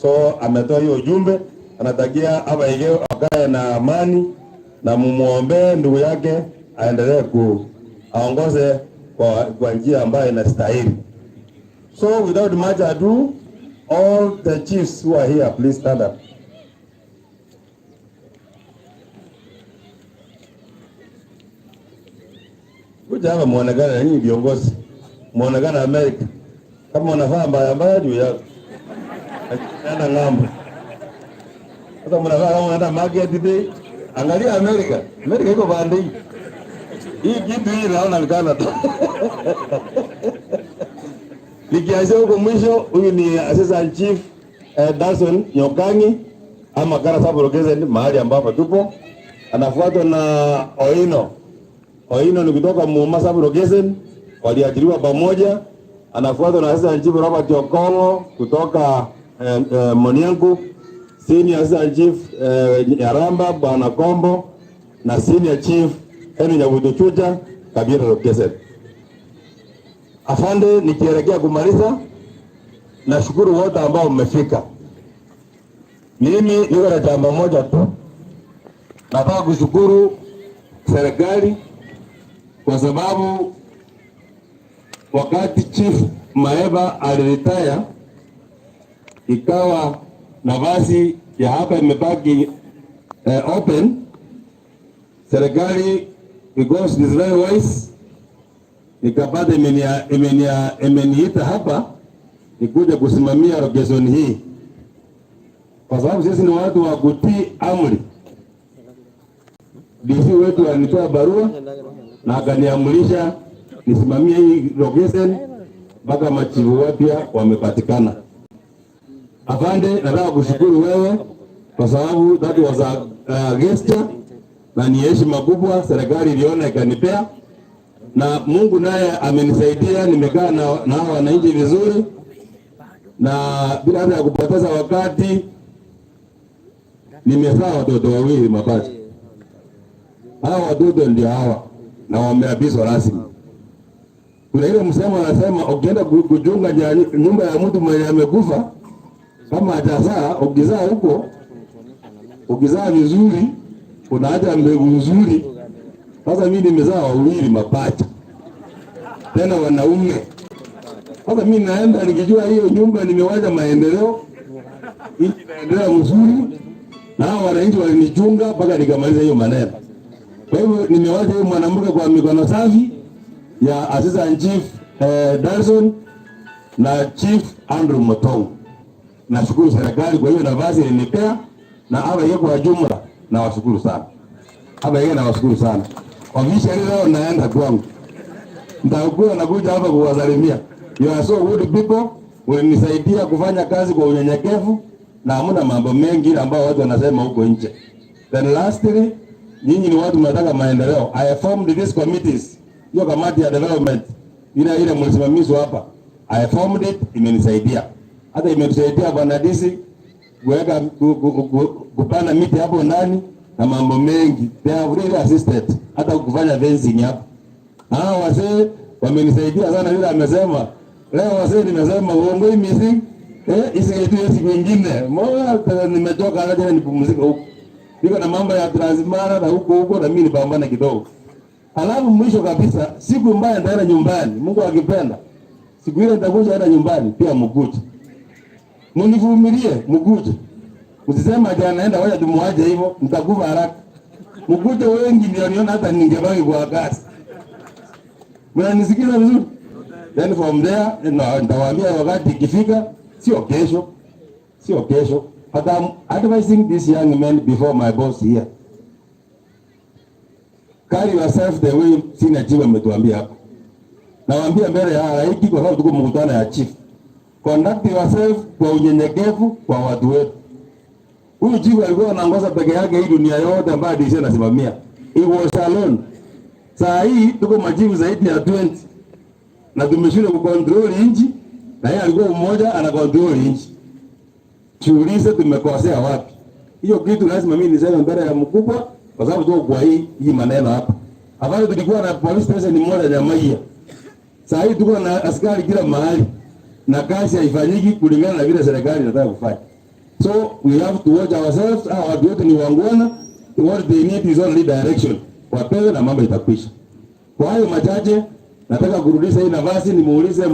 so ametoa hiyo ujumbe, anatakia abaige akae na amani na mumuombe ndugu yake aendelee ku aongoze kwa njia ambayo inastahili. So without much ado, all the chiefs who are here, please stand up. Kuja hapa muonekane na nyinyi viongozi, muonekane Amerika. Kama unafaa mbaya mbaya juu yako. Enda ng'ambo. Sasa mnafaa kama unaenda market day, angalia Amerika. Amerika iko pande hii. Hii kitu hii naona ni Canada. Nikianzia huko mwisho, huyu ni Assistant Chief Dawson Nyokangi ama Kara Sub Location mahali ambapo tupo. Anafuatwa na Oino. Oino ni kutoka Muma Sub Location, waliajiriwa pamoja. Anafuatwa na Assistant Chief Robert Okongo kutoka Moniangu, Senior Assistant Chief Yaramba Bwana Kombo na Senior Chief Henry Nyabuto Chucha Kabira Location. Afande, nikielekea kumaliza, nashukuru wote ambao mmefika. Mimi niko na jambo moja tu, nataka kushukuru serikali kwa sababu wakati Chief Maeba aliretire, ikawa nafasi ya hapa imebaki open. Serikali, because it is very wise, nikapata imeniita hapa nikuja kusimamia location hii, kwa sababu sisi ni watu wa kutii amri. DC wetu alitoa barua na akaniamrisha nisimamie hii location mpaka machifu wapya wamepatikana. Afande, nataka kushukuru wewe kwa sababu that was a gesture na ni heshima kubwa serikali iliona ikanipea, na Mungu naye amenisaidia, nimekaa na wananchi vizuri, na bila hata ya kupoteza wakati nimezaa watoto wawili mapacha. Hawa watoto ndio hawa na wameapishwa rasmi. Kuna ile msemo anasema ukienda kuchunga nyumba ya mtu mwenye amekufa kama hajazaa, ukizaa huko, ukizaa vizuri unaacha mbegu nzuri. Sasa mimi nimezaa wawili mapacha, tena wanaume. Sasa mimi naenda nikijua hiyo nyumba nimewacha maendeleo, nchi inaendelea mzuri, na hao wananchi walinichunga mpaka nikamaliza hiyo maneno. Kwa hivyo nimewacha huyo mwanamke kwa mikono safi ya Assistant Chief Darson na Chief Andrew Motong. Nashukuru serikali kwa hiyo nafasi ilinipea, na hawa yeye kwa jumla nawashukuru sana. Hapa yeye nawashukuru sana. Officially leo naenda kwangu. Nitakuwa nakuja hapa kuwasalimia. You are so good people. Ulinisaidia kufanya kazi kwa unyenyekevu na hamna mambo mengi ambayo watu wanasema huko nje. Then lastly, nyinyi ni watu mnataka maendeleo. I formed these committees. Hiyo kamati ya development ile mlisimamizwa hapa. I formed it, imenisaidia. Hata imetusaidia Bwana DC kuweka kupanda miti hapo ndani na mambo mengi. They have really assisted hata kufanya fencing hapo. Hawa wazee wamenisaidia sana, yule amesema leo wazee, nimesema uongo hii misi isi kitu siku nyingine. Mbona nimechoka hata nipumzike huko. Niko na mambo ya Transmara na huko huko na mimi nipambane kidogo. Alafu mwisho kabisa, siku mbaya nitaenda nyumbani, Mungu akipenda. Siku ile nitakuja hata nyumbani pia mkuje. Mnivumilie mkuje. Msisema jana naenda wacha tumuaje hivyo, nitakufa haraka. Mkuje wengi ndio niona hata ningebaki kwa kasi. Mnanisikiza vizuri? Then from there na nitawaambia wakati ikifika, sio kesho, sio kesho. But I'm advising these young men before my boss here. Carry yourself the way senior chief ametuambia hapa. Nawaambia mbele ya halaiki kwa sababu tuko mkutano ya chief. Conduct yourself kwa unyenyekevu kwa watu wetu. Huyu chief alikuwa anaongoza peke yake hii dunia yote ambayo DC anasimamia. He was alone. Saa hii tuko machifu zaidi ya 20 na tumeshindwa kucontrol nchi, na yeye alikuwa mmoja ana control nchi. Tuulize tumekosea wapi? Hiyo kitu lazima mimi niseme mbele ya mkubwa, kwa sababu tuko kwa hii maneno hapa. Afadhali tulikuwa na police station moja Nyamaiya. Saa hii tuko na askari kila mahali na kazi haifanyiki kulingana na vile serikali inataka kufanya. So we have to watch ourselves. Hawa watu wetu ni waungwana. What they need is only direction. Wapewe na mambo itakwisha. Kwa hayo machache, nataka kurudisha hii nafasi nimuulize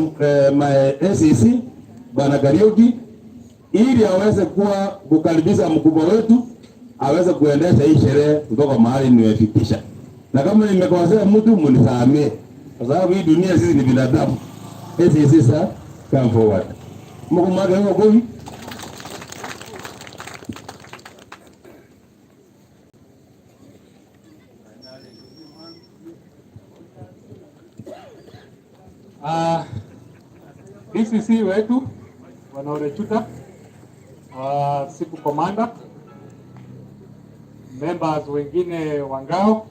my ACC Bwana Kariuki ili aweze kuwa kukaribisha mkubwa wetu aweze kuendesha hii sherehe kutoka mahali nimefikisha. Na kama nimekosea mtu mnisamehe, kwa sababu hii dunia sisi ni binadamu. ACC sir, come forward. Mkumage huko kofi. DCC wetu Bwana Olechuta, siku komanda, members wengine wa ngao,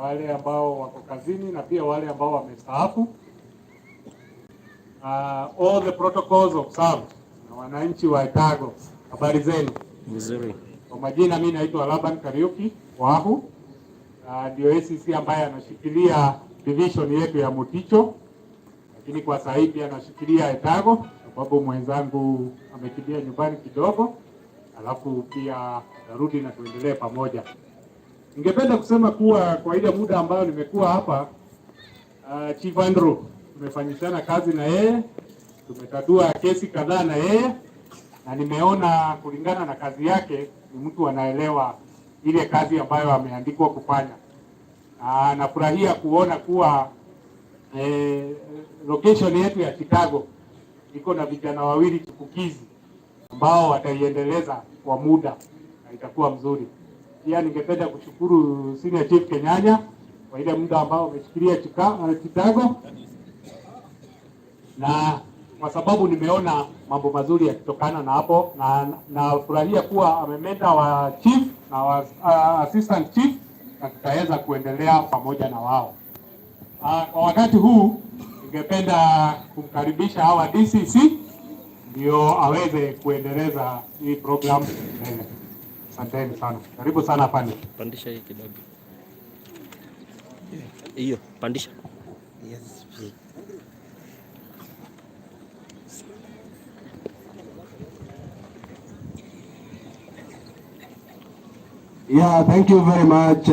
wale ambao wako kazini na pia wale ambao wamestaafu, all the protocols observed, na wananchi wa Etago, habari zenu? Mzuri. Kwa majina mimi naitwa Laban Kariuki Wahu, ndio ACC ambaye anashikilia division yetu ya Moticho, lakini kwa sasa hivi anashikilia Etago sababu mwenzangu amekimbia nyumbani kidogo, alafu pia atarudi na tuendelee pamoja. Ningependa kusema kuwa kwa ile muda ambayo nimekuwa hapa, Chief Andrew tumefanyishana kazi na yeye, tumetatua kesi kadhaa na yeye, na nimeona kulingana na kazi yake ni mtu anaelewa ile kazi ambayo ameandikwa kufanya. Nafurahia kuona kuwa location yetu ya Chicago iko na vijana wawili chipukizi ambao wataiendeleza kwa muda na itakuwa mzuri. Pia ningependa kushukuru Senior Chief Kenyanya kwa ile muda ambao ameshikilia Chicago, na kwa sababu nimeona mambo mazuri yakitokana na hapo, na nafurahia kuwa amemenda wa chief na wa assistant chief na tutaweza kuendelea pamoja na wao. Kwa wakati huu ningependa kumkaribisha hawa DCC ndio aweze kuendeleza hii program mbele. Asanteni sana. Karibu sana pande. Pandisha hii kidogo. Hiyo, pandisha. Yes. Yeah, thank you very much,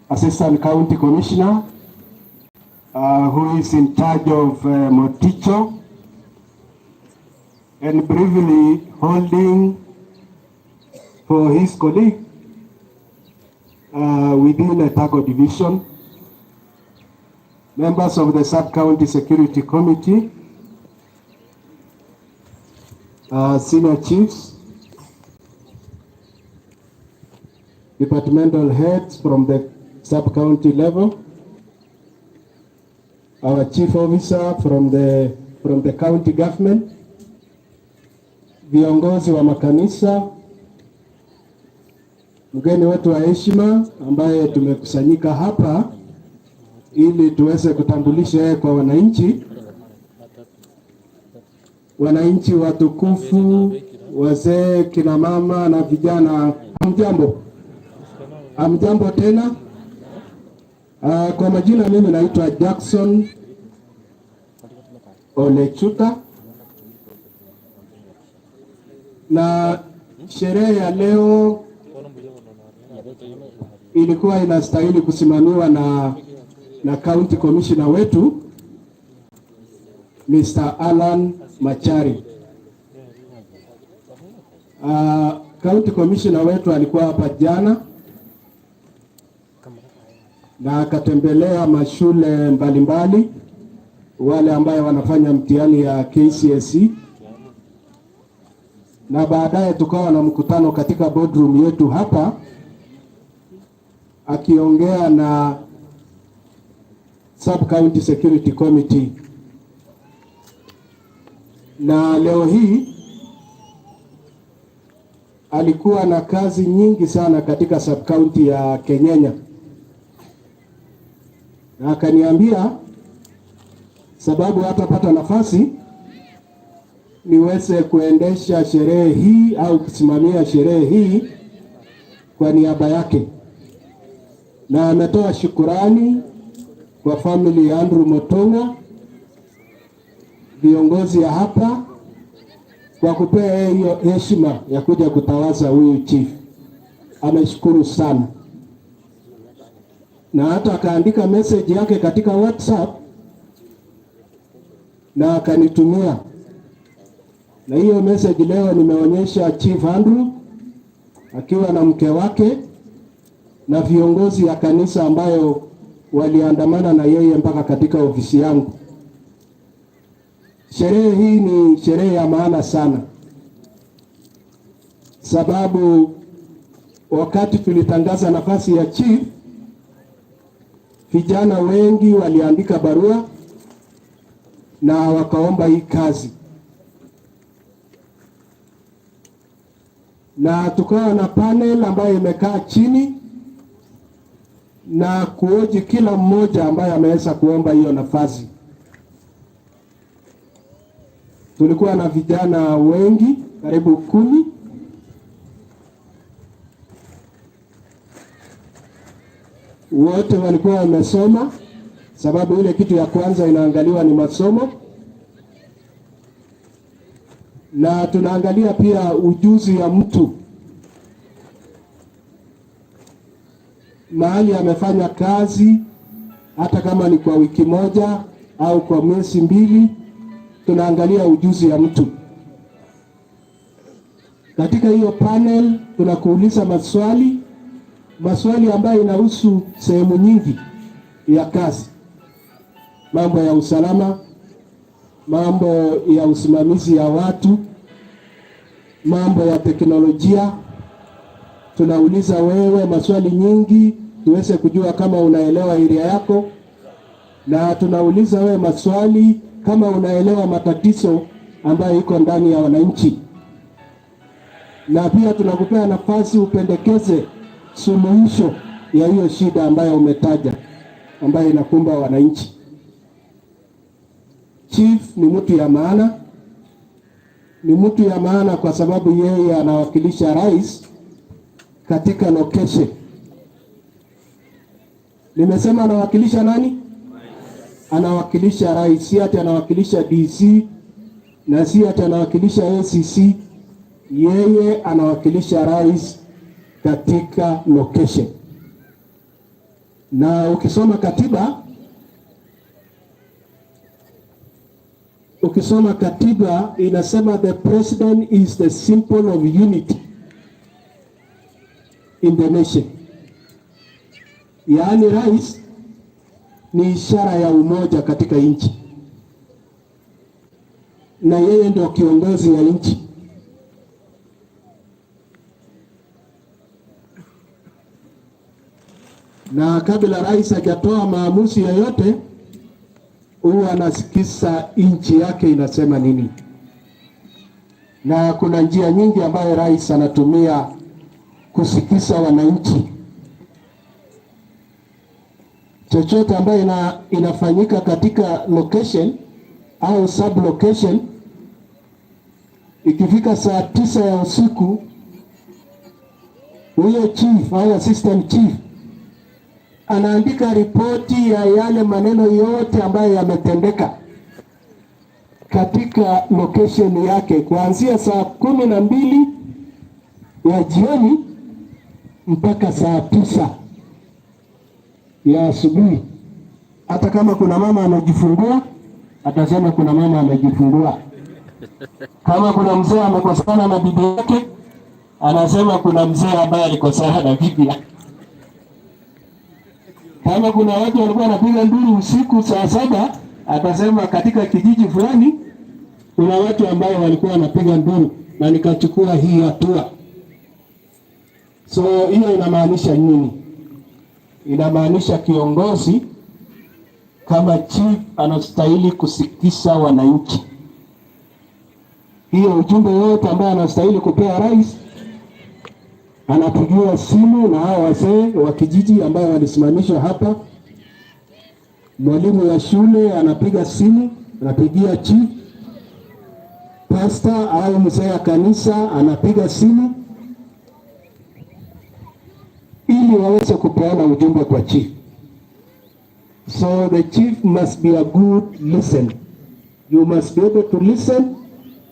Assistant County Commissioner, who is in charge of Moticho, and briefly holding for his colleague within Etago Division, members of the Sub-County Security Committee, senior chiefs, departmental heads from the sub-county level, our chief officer from the county government, viongozi wa makanisa, mgeni wetu wa heshima ambaye tumekusanyika hapa ili tuweze kutambulisha yeye kwa wananchi, wananchi watukufu, wazee, kina mama na vijana, hamjambo? Hamjambo tena. Kwa majina mimi naitwa Jackson Olechuta, na sherehe ya leo ilikuwa inastahili kusimamiwa na County Commissioner wetu Mr. Alan Machari. County Commissioner wetu alikuwa hapa jana na akatembelea mashule mbalimbali, wale ambayo wanafanya mtihani ya KCSE, na baadaye tukawa na mkutano katika boardroom yetu hapa, akiongea na Sub County Security Committee, na leo hii alikuwa na kazi nyingi sana katika sub county ya Kenyenya, na akaniambia sababu hatapata nafasi niweze kuendesha sherehe hii au kusimamia sherehe hii kwa niaba yake, na ametoa shukurani kwa family ya Andrew Motonga, viongozi ya hapa kwa kupea hiyo heshima ya kuja kutawaza huyu chief. Ameshukuru sana, na hata akaandika message yake katika WhatsApp na akanitumia, na hiyo message leo nimeonyesha Chief Andrew akiwa na mke wake na viongozi ya kanisa ambayo waliandamana na yeye mpaka katika ofisi yangu. Sherehe hii ni sherehe ya maana sana, sababu wakati tulitangaza nafasi ya chief, vijana wengi waliandika barua na wakaomba hii kazi, na tukawa na panel ambayo imekaa chini na kuhoji kila mmoja ambaye ameweza kuomba hiyo nafasi. Tulikuwa na vijana wengi karibu 10 wote walikuwa wamesoma, sababu ile kitu ya kwanza inaangaliwa ni masomo, na tunaangalia pia ujuzi ya mtu, mahali amefanya kazi, hata kama ni kwa wiki moja au kwa miezi 2, tunaangalia ujuzi ya mtu. Katika hiyo panel tunakuuliza maswali ambayo inahusu sehemu nyingi ya kazi, mambo ya usalama, mambo ya usimamizi ya watu, mambo ya teknolojia. Tunauliza wewe maswali nyingi tuweze kujua kama unaelewa area yako, na tunauliza wewe maswali kama unaelewa matatizo ambayo iko ndani ya wananchi, na pia tunakupea nafasi upendekeze suluhisho ya hiyo shida ambayo umetaja ambayo inakumba wananchi. Chief ni mtu ya maana, ni mtu ya maana kwa sababu yeye anawakilisha rais katika location. Nimesema anawakilisha nani? Anawakilisha rais, si ati anawakilisha DC na si ati anawakilisha ACC. Yeye anawakilisha rais katika location. Na ukisoma katiba inasema the president is the symbol of unity in the nation. Yaani rais ni ishara ya umoja katika nchi, na yeye ndio kiongozi ya nchi. Na kabla rais hajatoa maamuzi yoyote, huwa anasikiza nchi yake inasema nini. Na kuna njia nyingi ambayo rais anatumia kusikiza wananchi. Chochote ambayo inafanyika katika location au sub location, ikifika saa 9 ya usiku, huyo chief au assistant chief anaandika ripoti ya yale maneno yote ambayo yametendeka katika location yake kuanzia saa 12 ya jioni mpaka saa 9 ya asubuhi. Hata kama kuna mama amejifungua, atasema kuna mama amejifungua. Kama kuna mzee amekosana na bibi yake, anasema kuna mzee ambaye alikosana na bibi yake. Kama kuna watu walikuwa wanapiga nduru usiku saa 7, atasema katika kijiji fulani kuna watu ambao walikuwa wanapiga nduru na nikachukua hii hatua. So hiyo inamaanisha nini? Inamaanisha kiongozi kama chief anastahili kusikiza wananchi. Hiyo ujumbe yote ambaye anastahili kupea rais, anapigiwa simu na hao wazee wa kijiji ambayo walisimamishwa hapa. Mwalimu wa shule anapiga simu, anapigia chief. Pastor au mzee wa kanisa anapiga simu ili waweze kupeana ujumbe kwa chief. So the chief must be a good listener. You must be able to listen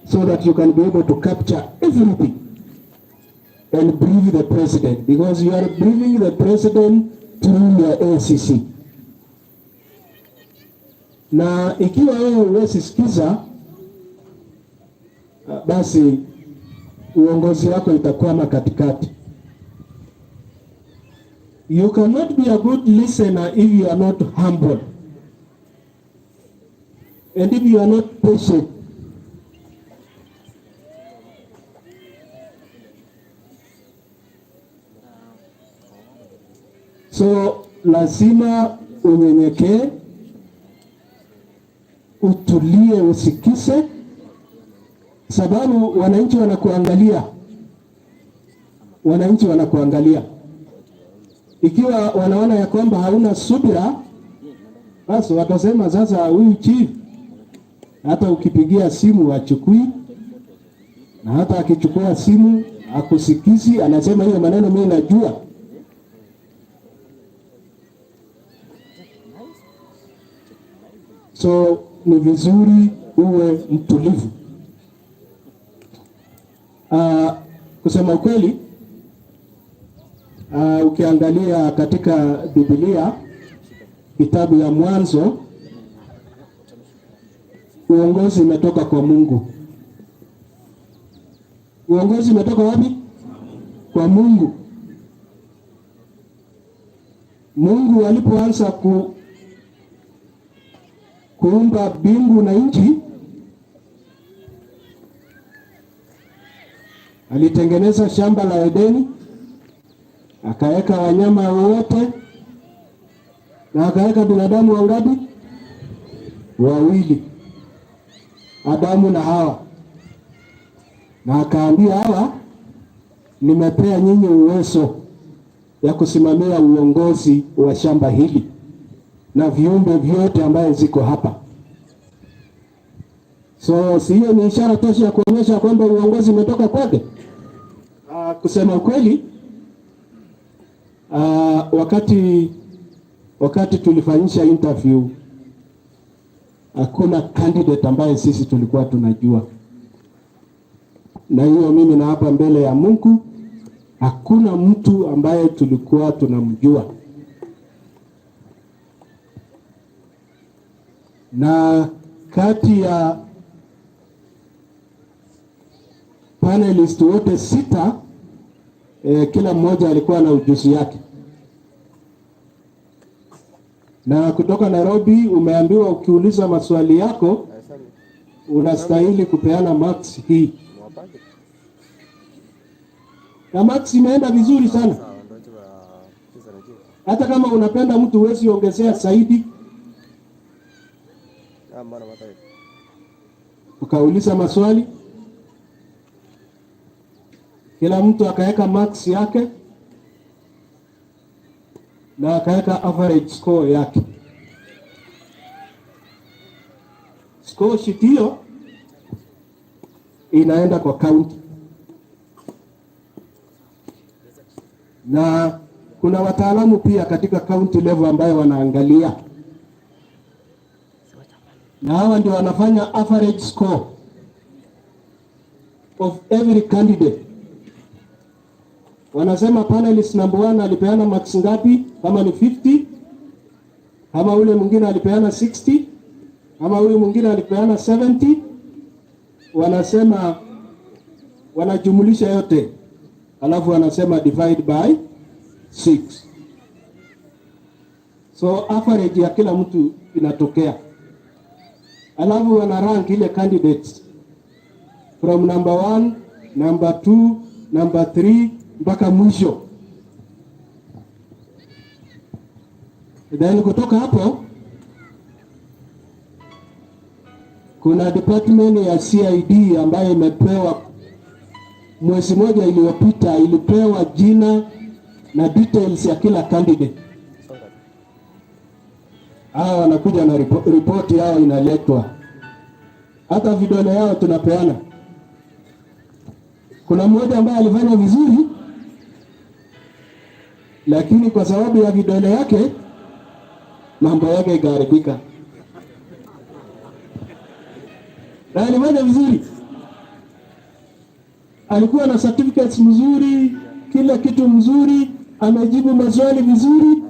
so that you can be able to capture everything and brief the president, because you are briefing the president through your ACC. Na ikiwa wewe huwezi sikiza, basi uongozi wako itakwama katikati. You cannot be a good listener if you are not humble and if you are not patient. So lazima unyenyekee, utulie, usikize, sababu wananchi wanakuangalia. Wananchi wanakuangalia. Ikiwa wanaona ya kwamba hauna subira, basi watasema sasa huyu chief hata ukipigia simu hachukui, na hata akichukua simu akusikizi, anasema hiyo maneno mimi najua. So ni vizuri uwe mtulivu. Kusema ukweli, ukiangalia katika Biblia kitabu ya Mwanzo, uongozi umetoka kwa Mungu. Uongozi umetoka wapi? Kwa Mungu. Mungu alipoanza kuumba mbingu na nchi, alitengeneza shamba la Edeni, akaweka wanyama wote na akaweka binadamu wangapi? Wawili, Adamu na Hawa. Na akaambia hawa, nimepea nyinyi uwezo ya kusimamia uongozi wa shamba hili na viumbe vyote ambaye ziko hapa. So si hiyo ni ishara tosha ya kuonyesha kwamba uongozi umetoka kwake? Kusema ukweli, wakati tulifanyisha interview, hakuna candidate ambaye sisi tulikuwa tunajua. Na hiyo mimi na hapa mbele ya Mungu, hakuna mtu ambaye tulikuwa tunamjua. Na kati ya panelist wote 6, kila mmoja alikuwa na ujuzi yake. Na kutoka Nairobi umeambiwa ukiuliza maswali yako unastahili kupeana marks hii. Na marks imeenda vizuri sana. Hata kama unapenda mtu huwezi ongezea zaidi. Ukauliza maswali, kila mtu akaweka marks yake na akaweka average score yake. Score sheet hiyo inaenda kwa county. Na kuna wataalamu pia katika county level ambayo wanaangalia. Na hawa ndio wanafanya average score of every candidate. Wanasema panelist number 1 alipeana marks ngapi, kama ni 50, kama ule mwingine alipeana 60, kama huyu mwingine alipeana 70. Wanasema wanajumlisha yote, alafu wanasema divide by 6. So average ya kila mtu inatokea, alafu wana rank ile candidates from number one, number two, number three mpaka mwisho. Then kutoka hapo kuna department ya CID ambayo imepewa mwezi moja iliyopita, ilipewa jina na details ya kila candidate. Hawa wanakuja na ripoti yao inaletwa, hata vidole yao tunapeana. Kuna mmoja ambaye alifanya vizuri, lakini kwa sababu ya vidole yake mambo yake ikaharibika. Na alifanya vizuri, alikuwa na certificates mzuri, kila kitu mzuri, amejibu maswali vizuri,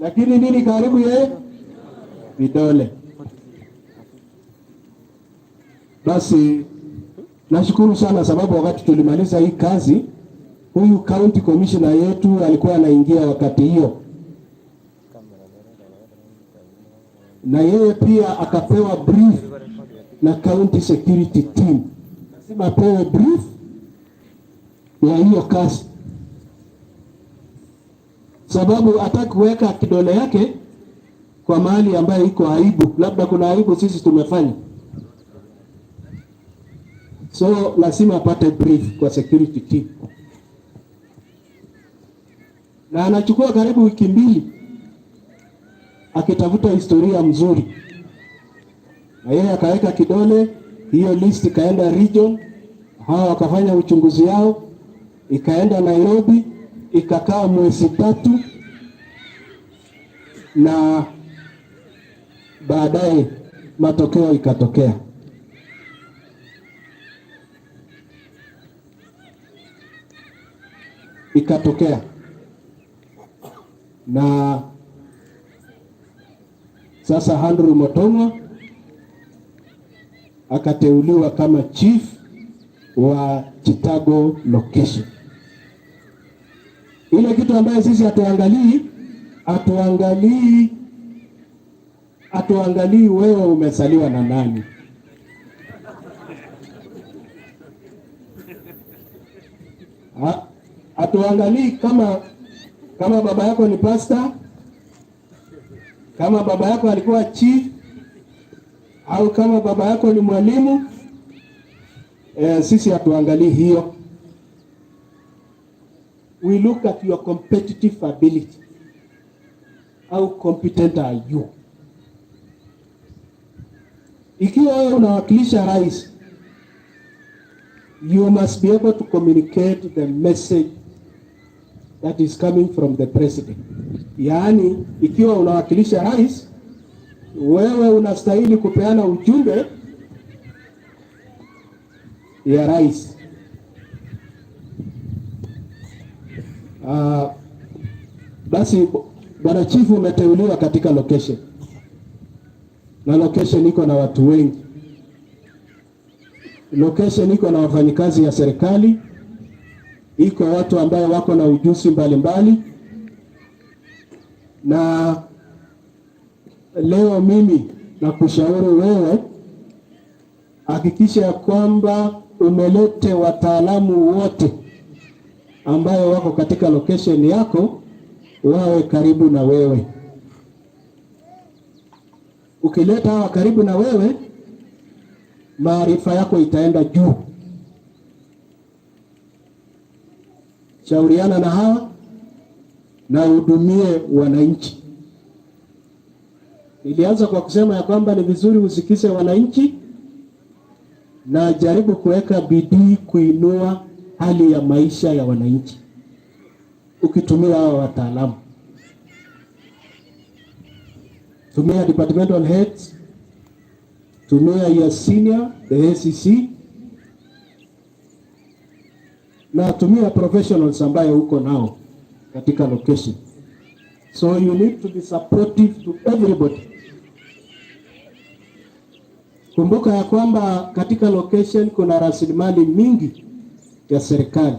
lakini nini karibu yeye? Vidole. Basi nashukuru sana sababu wakati tulimaliza hii kazi, huyu county commissioner yetu alikuwa anaingia wakati hiyo, na yeye pia akapewa brief na county security team, lazima apewe brief ya hiyo kazi, sababu hataki kuweka kidole yake kwa mahali ambayo iko aibu, labda kuna aibu sisi tumefanya, so lazima apate brief kwa security team, na anachukua karibu wiki 2 akitafuta historia mzuri, na yeye akaweka kidole, hiyo list ikaenda region, hawa wakafanya uchunguzi yao, ikaenda Nairobi, ikakaa mwezi 3, na baadaye matokeo ikatokea. Ikatokea. Na sasa Andrew Motonga akateuliwa kama chief wa Chicago location. Ile kitu ambayo sisi hatuangalii wewe umesaliwa na nani. Hatuangalii kama baba yako ni pastor, kama baba yako alikuwa chief, au kama baba yako ni mwalimu. Sisi hatuangalii hiyo. We look at your competitive ability. How competent are you? Ikiwa wewe unawakilisha rais, you must be able to communicate the message that is coming from the president. Yaani, ikiwa unawakilisha rais, wewe unastahili kupeana ujumbe ya rais. Basi bwana chief umeteuliwa katika location, na location iko na watu wengi, location iko na wafanyikazi ya serikali, iko watu ambao wako na ujuzi mbalimbali. Na leo mimi nakushauri wewe, hakikisha ya kwamba umelete wataalamu wote ambao wako katika location yako wawe karibu na wewe. Ukileta hawa karibu na wewe, maarifa yako itaenda juu. Shauriana na hawa na uhudumie wananchi. Nilianza kwa kusema ya kwamba ni vizuri usikize wananchi na jaribu kuweka bidii kuinua hali ya maisha ya wananchi ukitumia hawa wataalamu. Tumia departmental heads, tumia your senior, the ACC, na tumia professionals ambayo uko nao katika location. So you need to be supportive to everybody. Kumbuka ya kwamba katika location kuna rasilimali mingi ya serikali.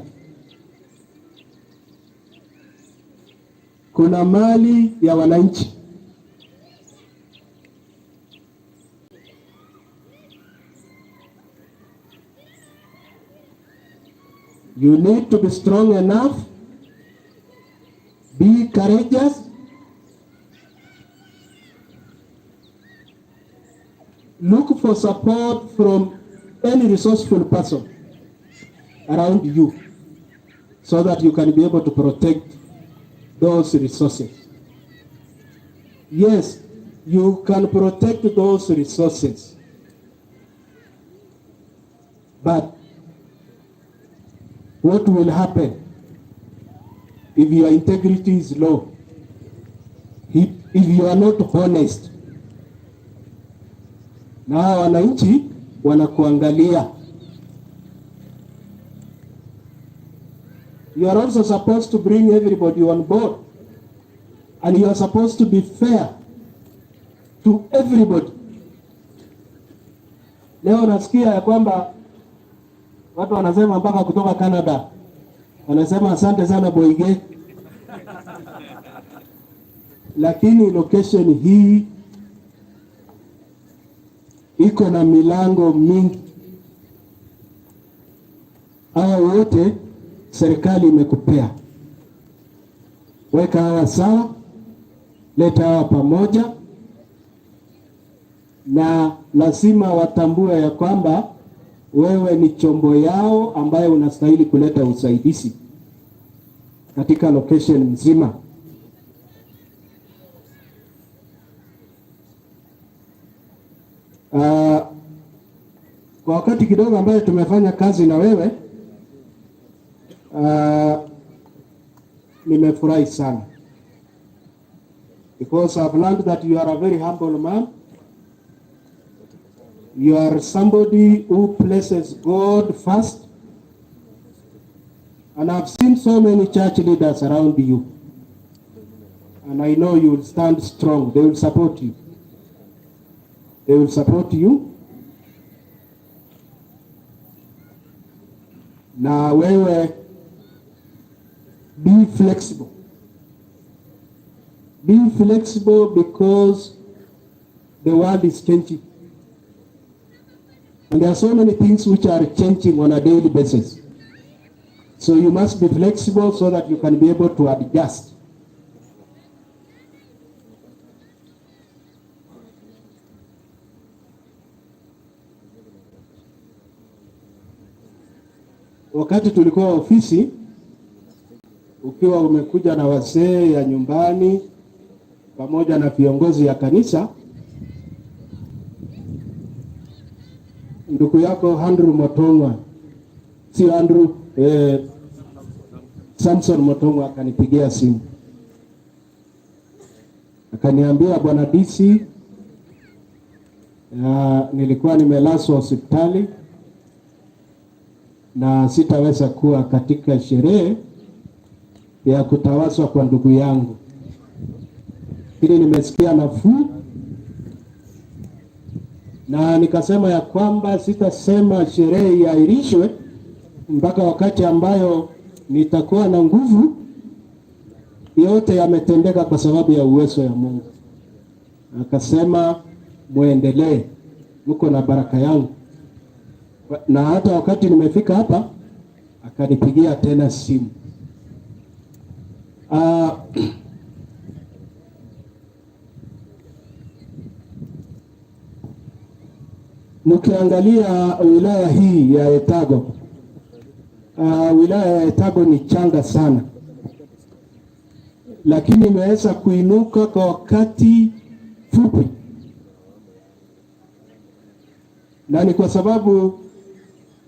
Kuna mali ya wananchi. You need to be strong enough, be courageous, look for support from any resourceful person around you so that you can be able to protect those resources. Yes, you can protect those resources, but what will happen if your integrity is low? If you are not honest? Na hawa wananchi wanakuangalia. You are also supposed to bring everybody on board. And you are supposed to be fair to everybody. Leo nasikia ya kwamba watu wanasema mpaka kutoka Canada wanasema asante sana Boige, lakini location hii iko na milango mingi. Hawa wote serikali imekupea, weka hawa sawa, leta hawa pamoja, na lazima watambue ya kwamba wewe ni chombo yao ambaye unastahili kuleta usaidizi katika location mzima. Kwa wakati kidogo ambayo tumefanya kazi na wewe, nimefurahi sana because I've learned that you are a very humble man. You are somebody who places God first. And I've seen so many church leaders around you. And I know you will stand strong. They will support you. They will support you. Na wewe, be flexible. Be flexible because the world is changing. And there are so many things which are changing on a daily basis. So you must be flexible so that you can be able to adjust. Wakati tulikuwa ofisi, ukiwa umekuja na wazee ya nyumbani pamoja na viongozi ya kanisa, ndugu yako Andrew Motongwa, si Andrew, Samson Motongwa akanipigia simu akaniambia, Bwana DC, nilikuwa nimelazwa hospitali na sitaweza kuwa katika sherehe ya kutawazwa kwa ndugu yangu, lakini nimesikia nafuu na nikasema ya kwamba sitasema sherehe iahirishwe mpaka wakati ambayo nitakuwa na nguvu. Yote yametendeka kwa sababu ya uwezo ya Mungu. Akasema muendelee, mko na baraka yangu. Na hata wakati nimefika hapa akanipigia tena simu. Mkiangalia wilaya hii ya Etago, wilaya ya Etago ni changa sana, lakini imeweza kuinuka kwa wakati fupi, na ni kwa sababu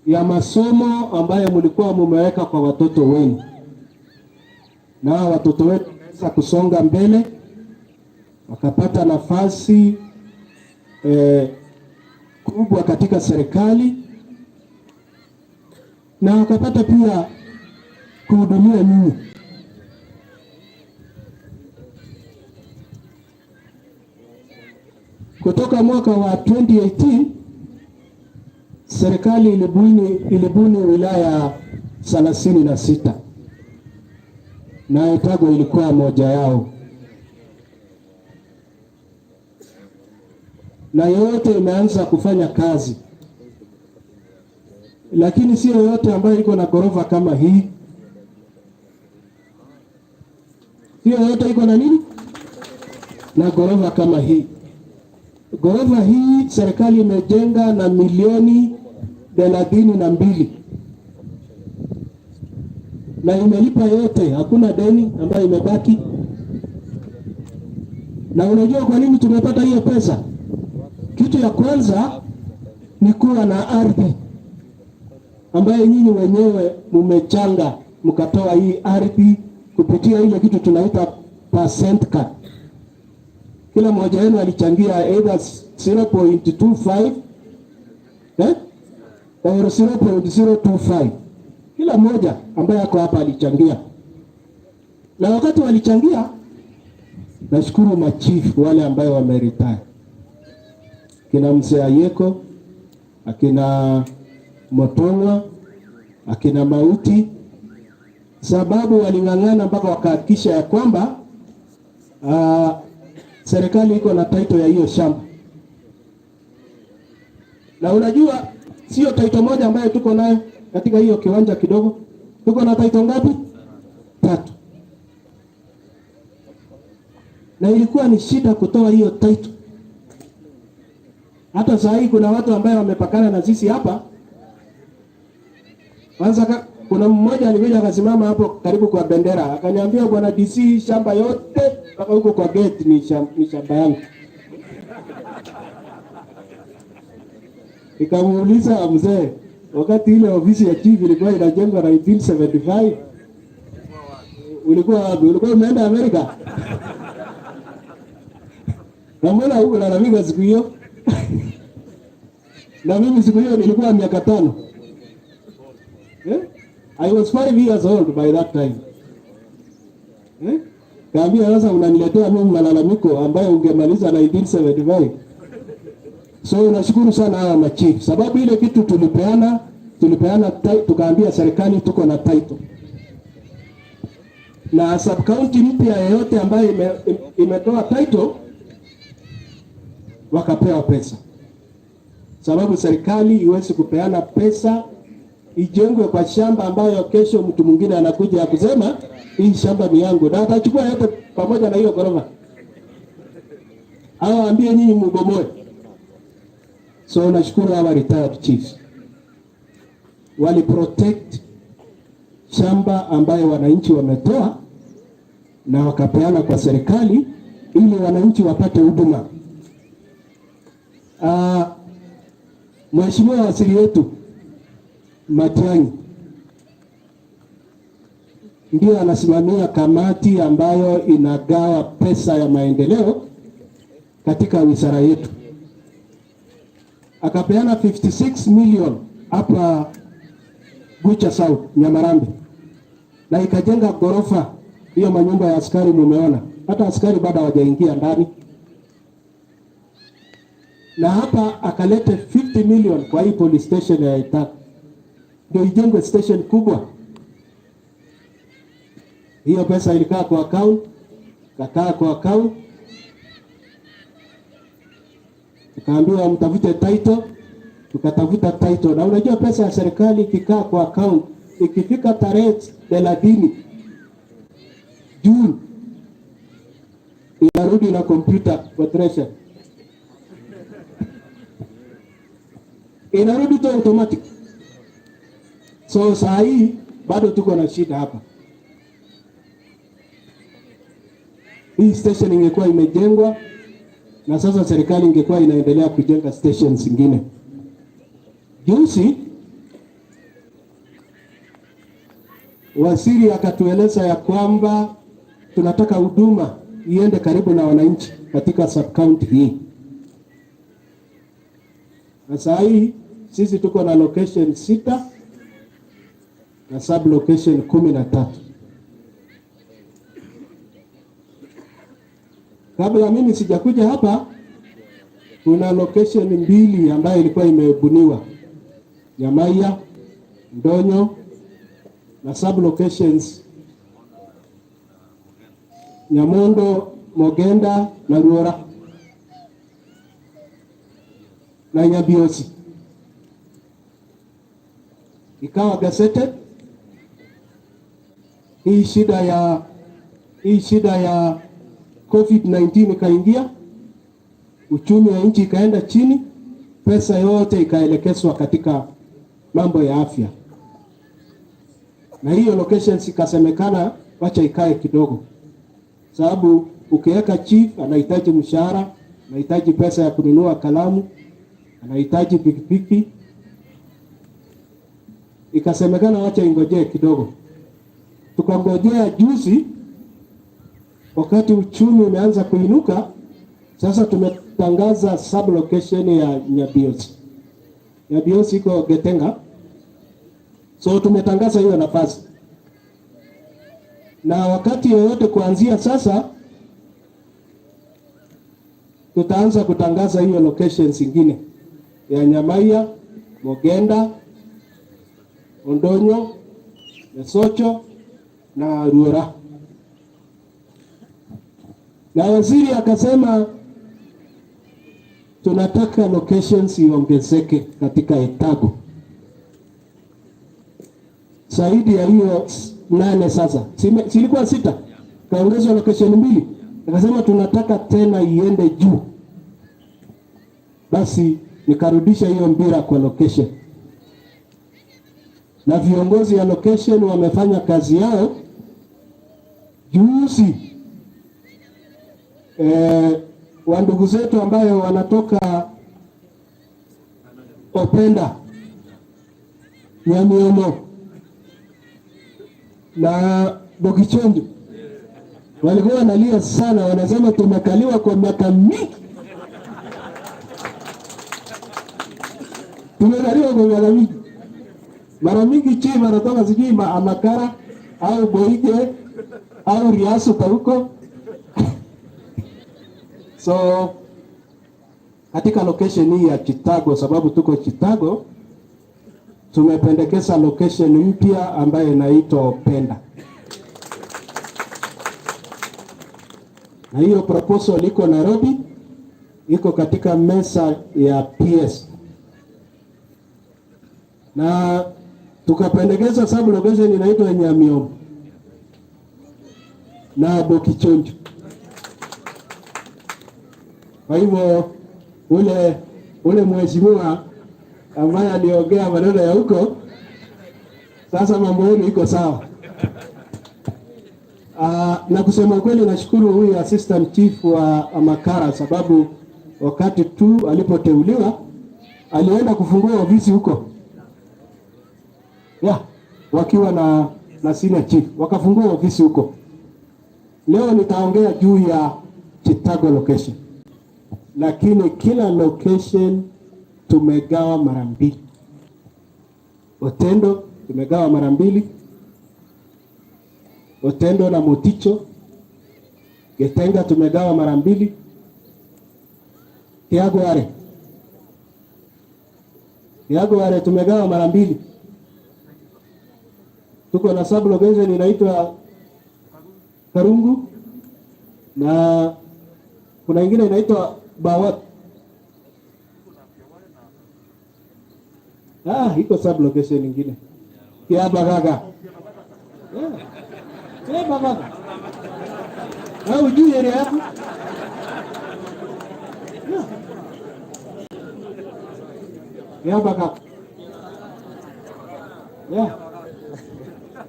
ya masomo ambayo mlikuwa mumeweka kwa watoto wenu, na watoto wetu wameweza kusonga mbele, wakapata nafasi kubwa katika serikali, na wakapata pia kuhudumia nyinyi. Kutoka mwaka wa 2018 serikali ilibuni wilaya 36. Na Etago ilikuwa moja yao, na yote imeanza kufanya kazi, lakini sio yote ambayo iko na ghorofa kama hii. Sio yote iko na nini na ghorofa kama hii. Ghorofa hii serikali imejenga na milioni 32 na imelipa yote, hakuna deni ambayo imebaki. Na unajua kwa nini tumepata hiyo pesa? Kitu ya kwanza ni kuwa na ardhi ambayo nyinyi wenyewe mumechanga mkatoa hii ardhi kupitia ile kitu tunaita percent card. Kila mmoja wenu alichangia either 0.25 or 0.025. Kila mmoja ambaye ako hapa alichangia, na wakati walichangia, nashukuru machifu wale ambayo wameretire, akina mzee Ayeko, akina Motongwa, akina Mauti, sababu waling'ang'ana mpaka wakahakikisha ya kwamba serikali iko na title ya hiyo shamba. Na unajua sio title moja ambayo tuko nayo katika hiyo kiwanja kidogo, tuko na title ngapi? Tatu. Na ilikuwa ni shida kutoa hiyo title. Hata saa hii kuna watu ambayo wamepakana na sisi hapa. Kwanza kuna mmoja alikuja akasimama hapo karibu kwa bendera akaniambia, bwana DC, shamba yote mpaka huko kwa gate ni shamba yangu. Nikamuuliza mzee, wakati ile ofisi ya chief ilikuwa inajengwa 1975 ulikuwa wapi? Ulikuwa umeenda Amerika? Na mbona hukulalamika siku hiyo? Na mimi siku hiyo nilikuwa miaka 5. I was 5 years old by that time. Kaambia sasa unaniletea mimi malalamiko ambayo ungemaliza 1975. So nashukuru sana hawa machief, sababu ile kitu tulipeana tukaambia serikali tuko na title. Na sub county mpya yoyote ambayo imetoa title wakapewa pesa. Sababu serikali iwezi kupeana pesa ijengwe kwa shamba ambayo kesho mtu mwingine anakuja kusema hii shamba ni yangu, na atachukua yote pamoja na hiyo ghorofa. Hao waambie nyinyi mbomoe. So nashukuru hawa retired chiefs wali protect shamba ambayo wananchi wametoa na wakapeana kwa serikali ili wananchi wapate huduma. Mheshimiwa Waziri wetu Matiang'i ndio anasimamia kamati ambayo inagawa pesa ya maendeleo katika wizara yetu. Akapeana 56 million hapa Gucha South Nyamarambi, na ikajenga ghorofa hiyo manyumba ya askari mumeona, hata askari bado hawajaingia ndani. Na hapa akalete 50 million kwa hii police station ya Etago, ndio ijengwe station kubwa. Hiyo pesa ilikaa kwa account, kakaa kwa account, tukaambiwa mtafute title, tukatafuta title. Na unajua pesa ya serikali ikikaa kwa account, ikifika tarehe 30 June inarudi na kompyuta kwa treasury, inarudi tu automatic. So saa hii bado tuko na shida hapa. Hii station ingekuwa imejengwa na sasa serikali ingekuwa inaendelea kujenga stations zingine. Juzi waziri akatueleza ya kwamba tunataka huduma iende karibu na wananchi katika sub county hii. Na saa hii sisi tuko na location 6 na sub location 13. Kabla mimi sijakuja hapa, kuna location 2 ambayo ilikuwa imebuniwa, Nyamaiya, Ndonyo, na sub locations Nyamondo, Mogenda na Ruora na Nyabiosi, ikawa gazetted. Hii shida ya COVID-19 ikaingia, uchumi wa nchi ikaenda chini, pesa yote ikaelekezwa katika mambo ya afya, na hiyo locations ikasemekana wacha ikae kidogo, sababu ukiweka chief anahitaji mshahara, anahitaji pesa ya kununua kalamu, anahitaji pikipiki. Ikasemekana wacha ingojee kidogo. Tukangojea juzi, wakati uchumi umeanza kuinuka, sasa tumetangaza sub location ya Nyabiosi. Nyabiosi iko Getenga, so tumetangaza hiyo nafasi, na wakati yoyote kuanzia sasa tutaanza kutangaza hiyo locations zingine ya Nyamaiya, Mogenda, Ondonyo, Mesocho na Ruora. Na waziri akasema tunataka locations iongezeke katika Etago zaidi ya hiyo nane. Sasa silikuwa sita, kaongezwa location mbili, akasema tunataka tena iende juu. Basi nikarudisha hiyo mpira kwa location, na viongozi ya location wamefanya kazi yao. Juzi wandugu zetu ambayo wanatoka Openda, Nyamiomo na Bokichonjo walikuwa wanalia sana, wanasema tumekaliwa kwa miaka mingi, tumekaliwa kwa miaka mingi. Mara mingi chief anatoka sijui Amakara au Boige au Riasu huko. So katika location hii ya Chitago, sababu tuko Chitago, tumependekeza location mpya ambayo inaitwa Openda, na hiyo proposal iko Nairobi, iko katika meza ya PS, na tukapendekeza sub location inaitwa Nyamiombo na Bokichonjo. Kwa hivyo ule mheshimiwa ambaye aliongea maneno ya huko, sasa mambo yenu iko sawa. Na kusema kweli nashukuru huyu assistant chief wa Amakara, sababu wakati tu alipoteuliwa alienda kufungua ofisi huko, yeah, wakiwa na senior chief wakafungua ofisi huko. Leo nitaongea juu ya Chitago location, lakini kila location tumegawa mara mbili. Otendo tumegawa mara mbili, Otendo na Moticho. Getenga tumegawa mara mbili, Kiagware tumegawa mara mbili. Tuko na sub location inaitwa Karungu na kuna ingine inaitwa Bawat. Ah, iko sub location ingine Kiabagaga. Yeah. Kiabagaga. Wewe hujui area yako? Yeah. Kiabagaga. Yeah.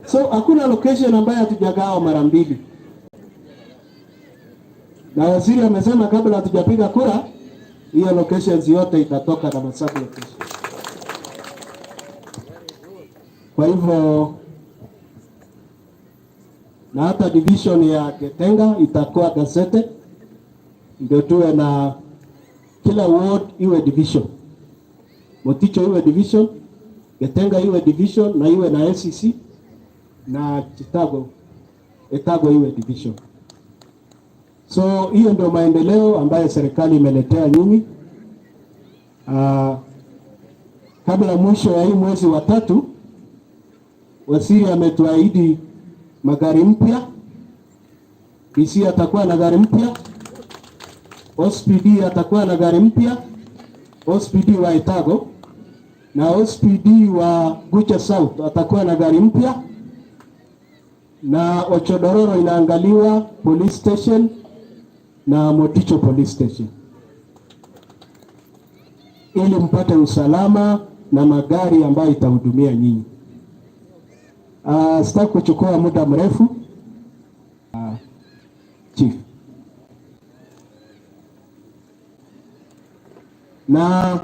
So hakuna location ambayo hatujagawa mara mbili, na waziri amesema kabla hatujapiga kura hiyo locations yote itatoka na sub location. Kwa hivyo na hata division ya Getenga itakuwa gazetted, ndio tuwe na kila ward iwe division, Moticho iwe division, Getenga iwe division na iwe na ACC na Chitago Etago iwe division. So hiyo ndio maendeleo ambayo serikali imeletea nyinyi. Kabla mwisho ya hii mwezi wa tatu, waziri ametuahidi magari mpya. DC atakuwa na gari mpya, OSPD atakuwa na gari mpya, OSPD wa Etago na OSPD wa Gucha South atakuwa na gari mpya, na Ochodororo inaangaliwa police station na Moticho police station, ili mpate usalama na magari ambayo itahudumia nyinyi. Sitaki kuchukua muda mrefu. Chief. Na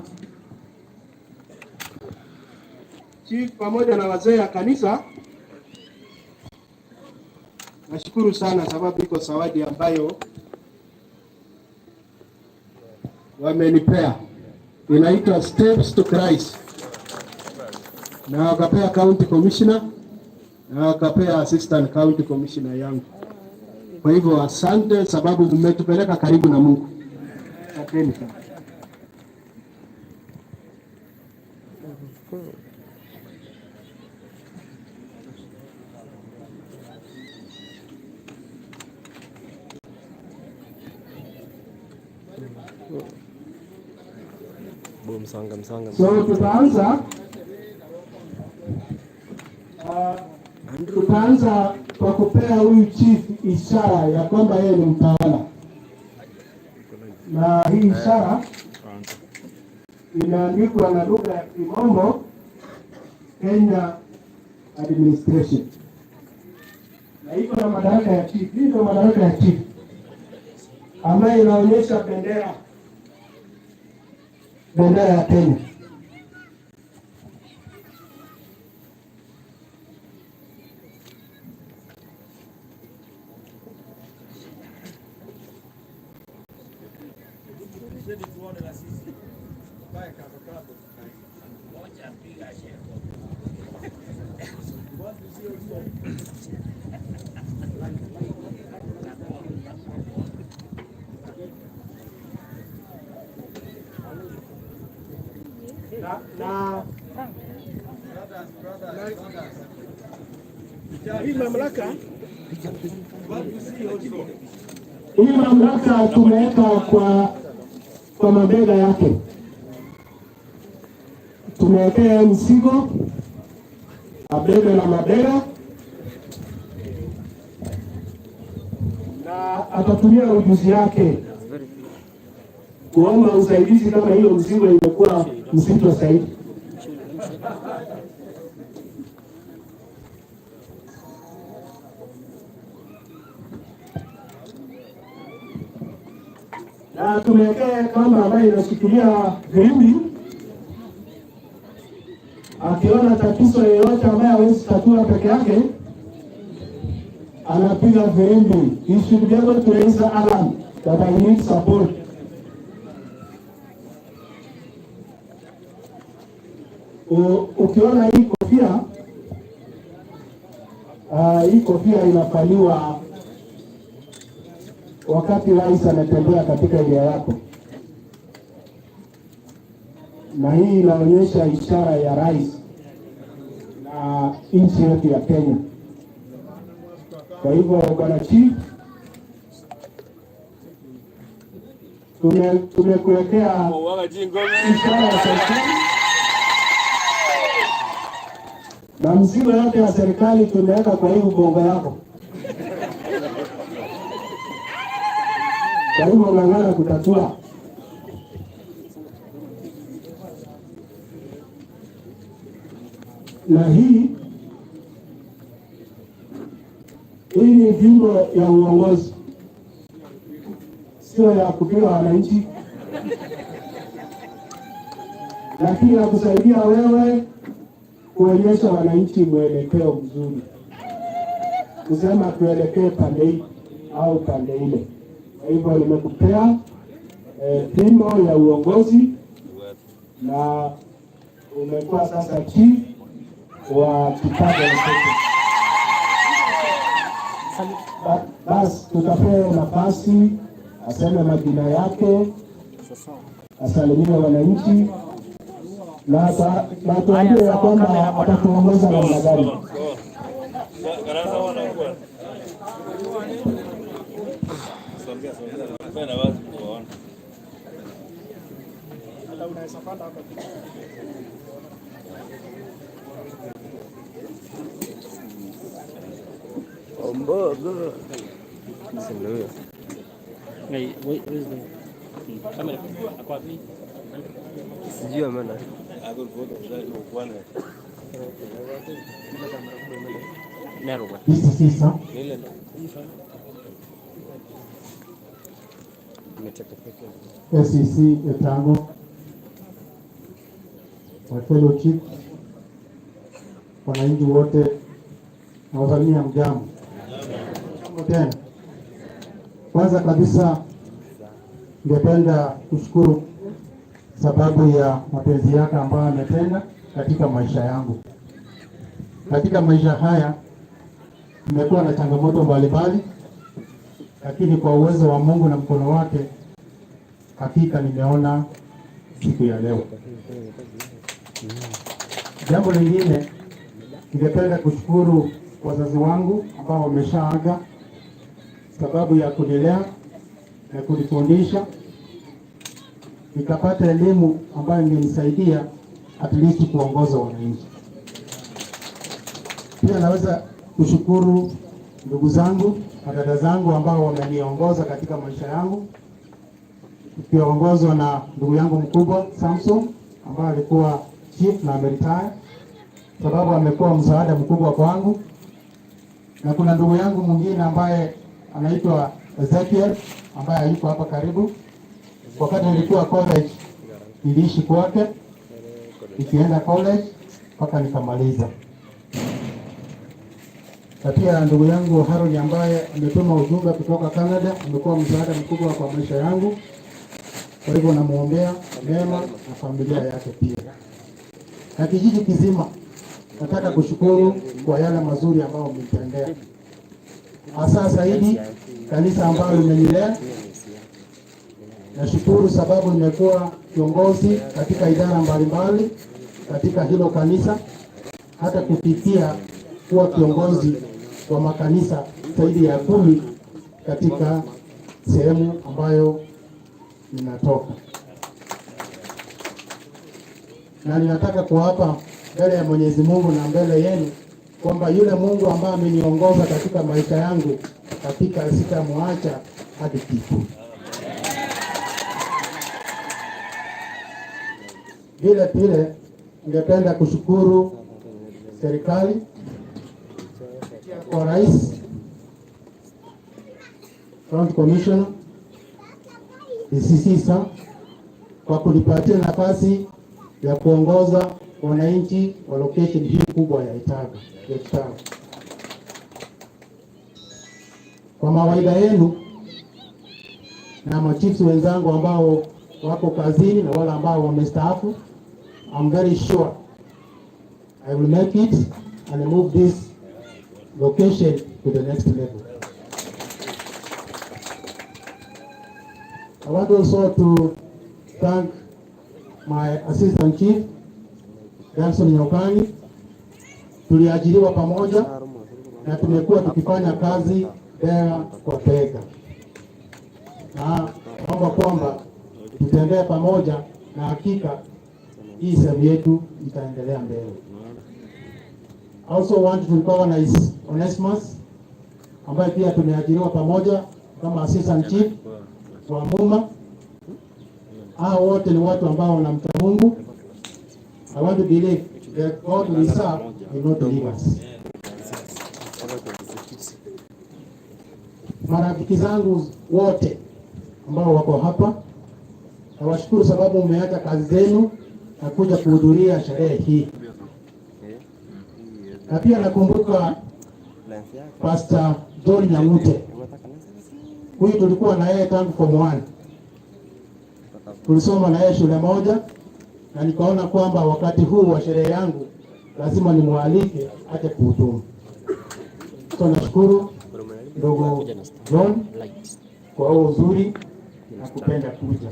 chief pamoja na wazee ya kanisa, nashukuru sana sababu iko zawadi ambayo wamenipea, inaitwa Steps to Christ, na wakapea county commissioner na wakapea assistant county commissioner yangu. Kwa hivyo asante, sababu mmetupeleka karibu na Mungu. Asanteni sana. Msonga, msonga, So tutaanza tutaanza kwa kupea huyu chief ishara ya kwamba yeye ni mtawala, na hii ishara imeandikwa na lugha ya Kimombo, Kenya Administration, na iko na madaraka ya chief. Hii ndio madaraka ya chief ambayo inaonyesha bendera ya Kenya. Na hii mamlaka tumeweka kwa mabega yake, tumewekea mzigo abebe na mabega, na atatumia ujuzi yake kuomba usaidizi kama hiyo mzigo imekuwa mzito zaidi. Na tumewekea kamba ambayo inashikilia firimbi. Akiona tatizo yoyote ambaye hawezi tatua peke yake, anapiga firimbi. He should be able to raise the alarm that I need support. Ukiona hii kofia, hii kofia inafaliwa wakati rais anatembea katika area yako, na hii inaonyesha ishara ya rais na nchi yetu ya Kenya. Kwa hivyo bwana chief, tumekuwekea ishara ya serikali na mzigo yote ya serikali tumeweka kwa hii ubongo yako. Kwa hivyo ng'ang'ana kutatua. Na hii ni fimbo ya uongozi, sio ya kupiga wananchi, lakini ya kusaidia wewe kuonyesha wananchi mwelekeo mzuri, kusema tuelekee pande hii au pande ile. Kwa hivyo nimekupea fimbo ya uongozi na umekuwa sasa chief wa Kitago. Basi tutapea nafasi aseme majina yake, asalimie wananchi na tuambie ya kwamba atatuongoza namna gani. Songea, songea. Fanya wazi kuwaona. Hata unaweza panda hapa. Ombogo. Si ndio huyo. Hey, wait, where's the camera? Ako wapi? Sijui ameenda. Narrow. DCC sir. Ile ndo. SEC Etago, my fellow chief, wananchi wote na wasalimia mjambo. Jambo tena. Kwanza kabisa ningependa kushukuru sababu ya mapenzi yake ambayo ametenda katika maisha yangu. Katika maisha haya nimekuwa na changamoto mbalimbali, lakini kwa uwezo wa Mungu na mkono wake hakika nimeona siku ya leo. Jambo lingine, ningependa kushukuru wazazi wangu ambao wameshaaga, sababu ya kunilea na kunifundisha nikapata elimu ambayo ingenisaidia at least kuongoza wananchi. Pia naweza kushukuru ndugu zangu na dada zangu ambao wameniongoza katika maisha yangu, tukiongozwa na ndugu yangu mkubwa Samson ambaye alikuwa chief na ameretire, sababu amekuwa msaada mkubwa kwangu, na kuna ndugu yangu mwingine ambaye anaitwa Ezekiel ambaye hayuko hapa karibu. Wakati nilikuwa college niliishi kwake, nikienda college mpaka nikamaliza. Na pia ndugu yangu Haron ambaye ametuma ujumbe kutoka Canada, amekuwa msaada mkubwa kwa maisha yangu. Kwa hivyo namwombea mema na familia yake pia, na kijiji kizima. Nataka kushukuru kwa yale mazuri ambayo umetendea, hasa zaidi kanisa ambalo limenilea. Nashukuru sababu nimekuwa kiongozi katika idara mbalimbali katika hilo kanisa, hata kufikia kuwa kiongozi wa makanisa zaidi ya 10 katika sehemu ambayo ninatoka. Na ninataka kuapa mbele ya Mwenyezi Mungu na mbele yenu kwamba yule Mungu ambaye ameniongoza katika maisha yangu, hakika sitamwacha hadi kifo. Vile vile ningependa kushukuru serikali kwa Rais, County Commissioner, DCC sir, kwa kunipatia nafasi ya kuongoza wananchi wa location hii kubwa ya Etago, ya Etago. Kwa mawaida yenu na machiefs wenzangu ambao wako kazini na wale ambao wamestaafu, I'm very sure I will make it and move this location to the next level. I want also to thank my assistant chief Johnson Nyokani. Tuliajiriwa pamoja na tumekuwa tukifanya kazi bega kwa bega, na naomba kwamba tutembee pamoja na hakika hii sehemu yetu itaendelea mbele. I also want to recognize Onesimus ambaye pia tumeajiriwa pamoja kama assistant chief wa Muma. Hao wote ni watu ambao wanamcha Mungu. I want to believe that God we serve will not leave us. Marafiki zangu wote ambao wako hapa, nawashukuru sababu mmeacha kazi zenu na kuja kuhudhuria sherehe hii. Na pia nakumbuka Pastor John Nyang'ute, huyu tulikuwa na yeye tangu form 1, tulisoma na yeye shule moja, na nikaona kwamba wakati huu wa sherehe yangu lazima nimwalike aje kuhudumu. So nashukuru ndugu John kwa huo uzuri na kupenda kuja.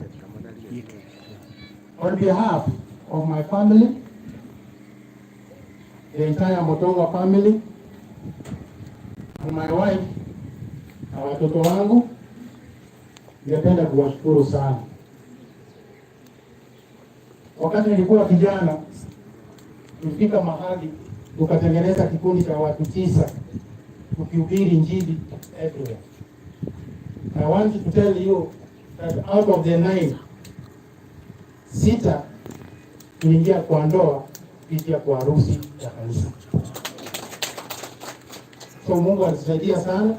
On behalf of my family, the entire Motonga family, and my wife na watoto wangu, Ningependa kuwashukuru sana. Wakati nilikuwa kijana, tulifika mahali tukatengeneza kikundi cha watu 9 tukihubiri Injili everywhere. I want to tell you that out of the 9, 6 tuliingia kwa ndoa kupitia kwa harusi ya kanisa. So Mungu alitusaidia sana,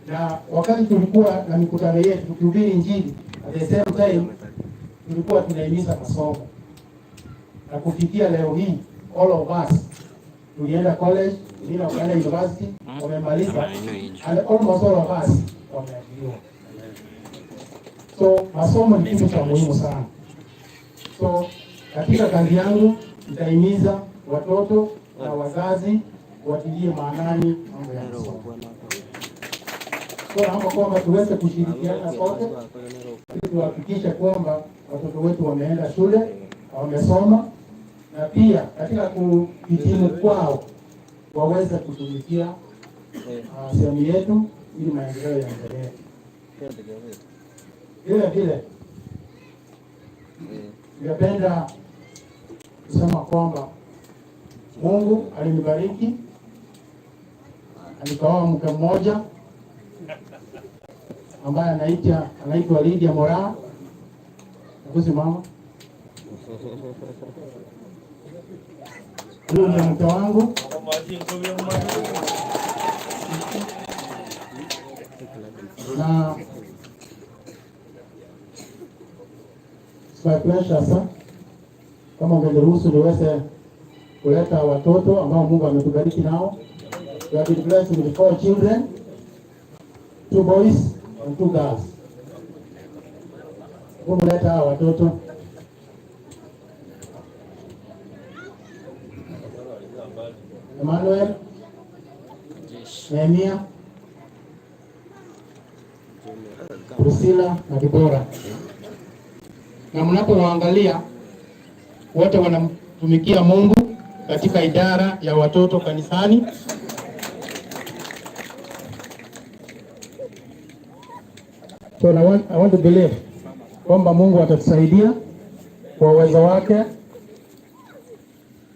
na wakati tulikuwa na mikutano yetu tukihubiri Injili, at the same time tulikuwa tunahimiza masomo, na kufikia leo hii all of us tulienda college, wengine wakaenda university, wamemaliza, and almost all of us wameajiriwa. So masomo ni kitu cha muhimu sana. So katika kazi yangu nitahimiza watoto na wazazi watilie maanani mambo ya masomo. So naomba kwamba tuweze kushirikiana sote ili tuhakikishe kwamba watoto wetu wameenda shule, wamesoma, na pia katika kuhitimu kwao waweze kutumikia sehemu yetu ili maendeleo yaendelee. Vile vile ningependa kusema kwamba Mungu alinibariki, nikaoa mke mmoja ambaye anaitwa Lydia Moraa. Kusimama. Huyu ni mke wangu. Na it's my pleasure sir, kama ungeniruhusu niweze kuleta watoto ambao Mungu ametubariki nao. We have been blessed with 4 children, 2 boys and 2 girls. Kumleta hawa watoto. Emmanuel, Nehemia, Priscilla na Dibora. Na mnapowaangalia wote wanamtumikia Mungu katika idara ya watoto kanisani. So I want to believe kwamba Mungu atatusaidia kwa uwezo wake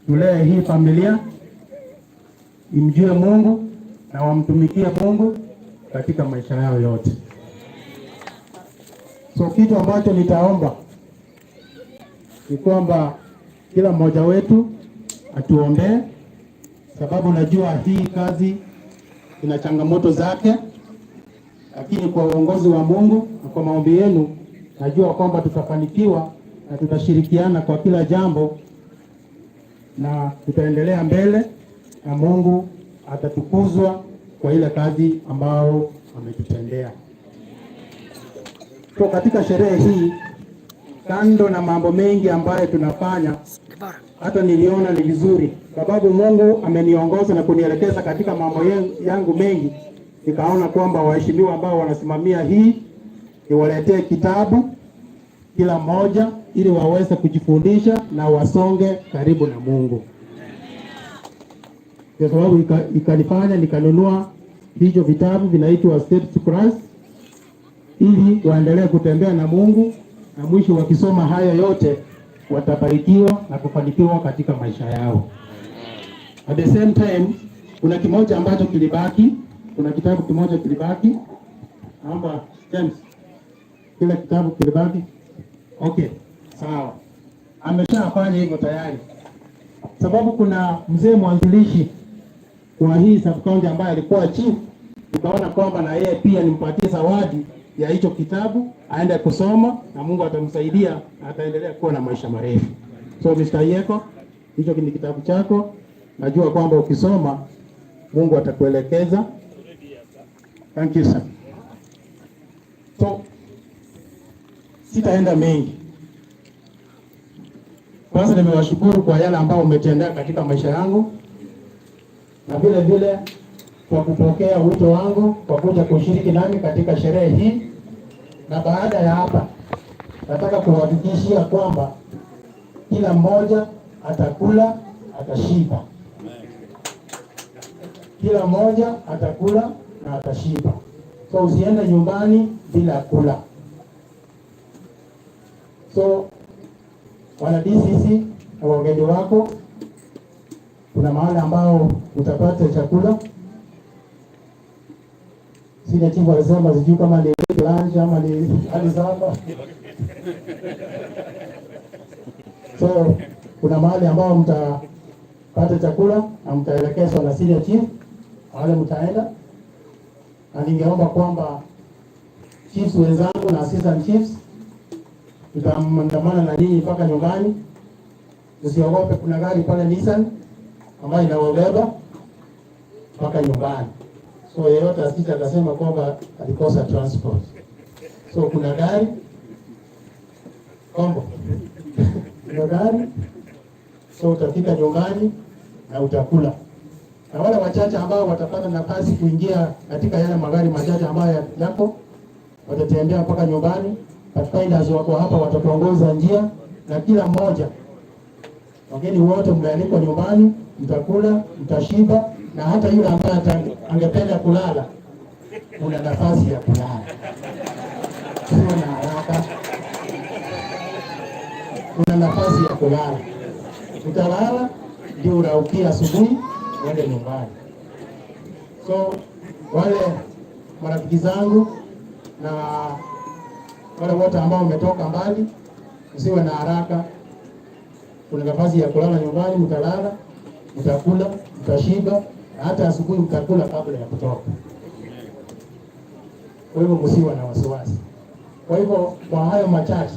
tulee hii familia imjue Mungu na wamtumikie Mungu katika maisha yao yote. So kitu ambacho nitaomba ni kwamba kila mmoja wetu atuombee, sababu najua hii kazi ina changamoto zake, lakini kwa uongozi wa Mungu na kwa maombi yenu najua kwamba tutafanikiwa na tutashirikiana kwa kila jambo na tutaendelea mbele na Mungu atatukuzwa kwa ile kazi ambao ametutendea. So katika sherehe hii, kando na mambo mengi ambayo tunafanya, hata niliona ni vizuri sababu Mungu ameniongoza na kunielekeza katika mambo yangu mengi, nikaona kwamba waheshimiwa ambao wanasimamia hii niwaletee kitabu kila mmoja ili waweze kujifundisha na wasonge karibu na Mungu. Kwa sababu ikanifanya nikanunua hicho vitabu vinaitwa Steps to Christ ili waendelee kutembea na Mungu, na mwisho wakisoma haya yote watabarikiwa na kufanikiwa katika maisha yao. At the same time, kuna kimoja ambacho kilibaki, kuna kitabu kimoja kilibaki. Naomba James, kile kitabu kilibaki. Okay, sawa. Ameshafanya hivyo tayari. Sababu kuna mzee mwanzilishi wa hii sub-county ambaye alikuwa chief, tukaona kwamba na yeye pia nimpatie zawadi ya hicho kitabu aende kusoma na Mungu atamsaidia na ataendelea kuwa na maisha marefu. So Mr. Yeko, hicho ni kitabu chako. Najua kwamba ukisoma Mungu atakuelekeza. Thank you sir. So sitaenda mengi. Kwanza nimewashukuru kwa yale ambao umetendea katika maisha yangu, na vile vile kwa kupokea wito wangu kwa kuja kushiriki nami katika sherehe hii. Na baada ya hapa nataka kuhakikishia kwamba kila mmoja atakula atashiba. Kila mmoja atakula na atashiba. So usiende nyumbani bila kula. So wana DCC na wageni wako, kuna mahali ambao utapata chakula. Senior chief alisema sijui kama ni lunch ama ni hali saba. So kuna mahali ambao mtapata chakula na mtaelekezwa na senior chief wale mtaenda, na ningeomba kwamba chiefs wenzangu na assistant chiefs tutaandamana na nyinyi mpaka nyumbani. Msiogope, kuna gari pale Nissan ambayo inawabeba mpaka nyumbani. So yeyote asije akasema kwamba alikosa transport. So kuna gari kombo, kuna gari, so utafika nyumbani na utakula. Na wale wachache ambao watapata nafasi kuingia katika yale magari machache ambayo yako, watatembea mpaka nyumbani. Pathfinders wako hapa, watatuongoza njia, na kila mmoja, wageni wote mmealikwa nyumbani, mtakula, mtashiba, na hata yule ambaye angependa kulala, kuna nafasi ya kulala. Sio na haraka, kuna nafasi ya kulala. Utalala ndio uraukia asubuhi uende nyumbani. So wale marafiki zangu na wale wote ambao wametoka mbali, msiwe na haraka. Kuna nafasi ya kulala nyumbani, mtalala, mtakula, mtashiba, na hata asubuhi mtakula kabla ya kutoka. Kwa hivyo msiwe na wasiwasi. Kwa hivyo kwa hayo machache,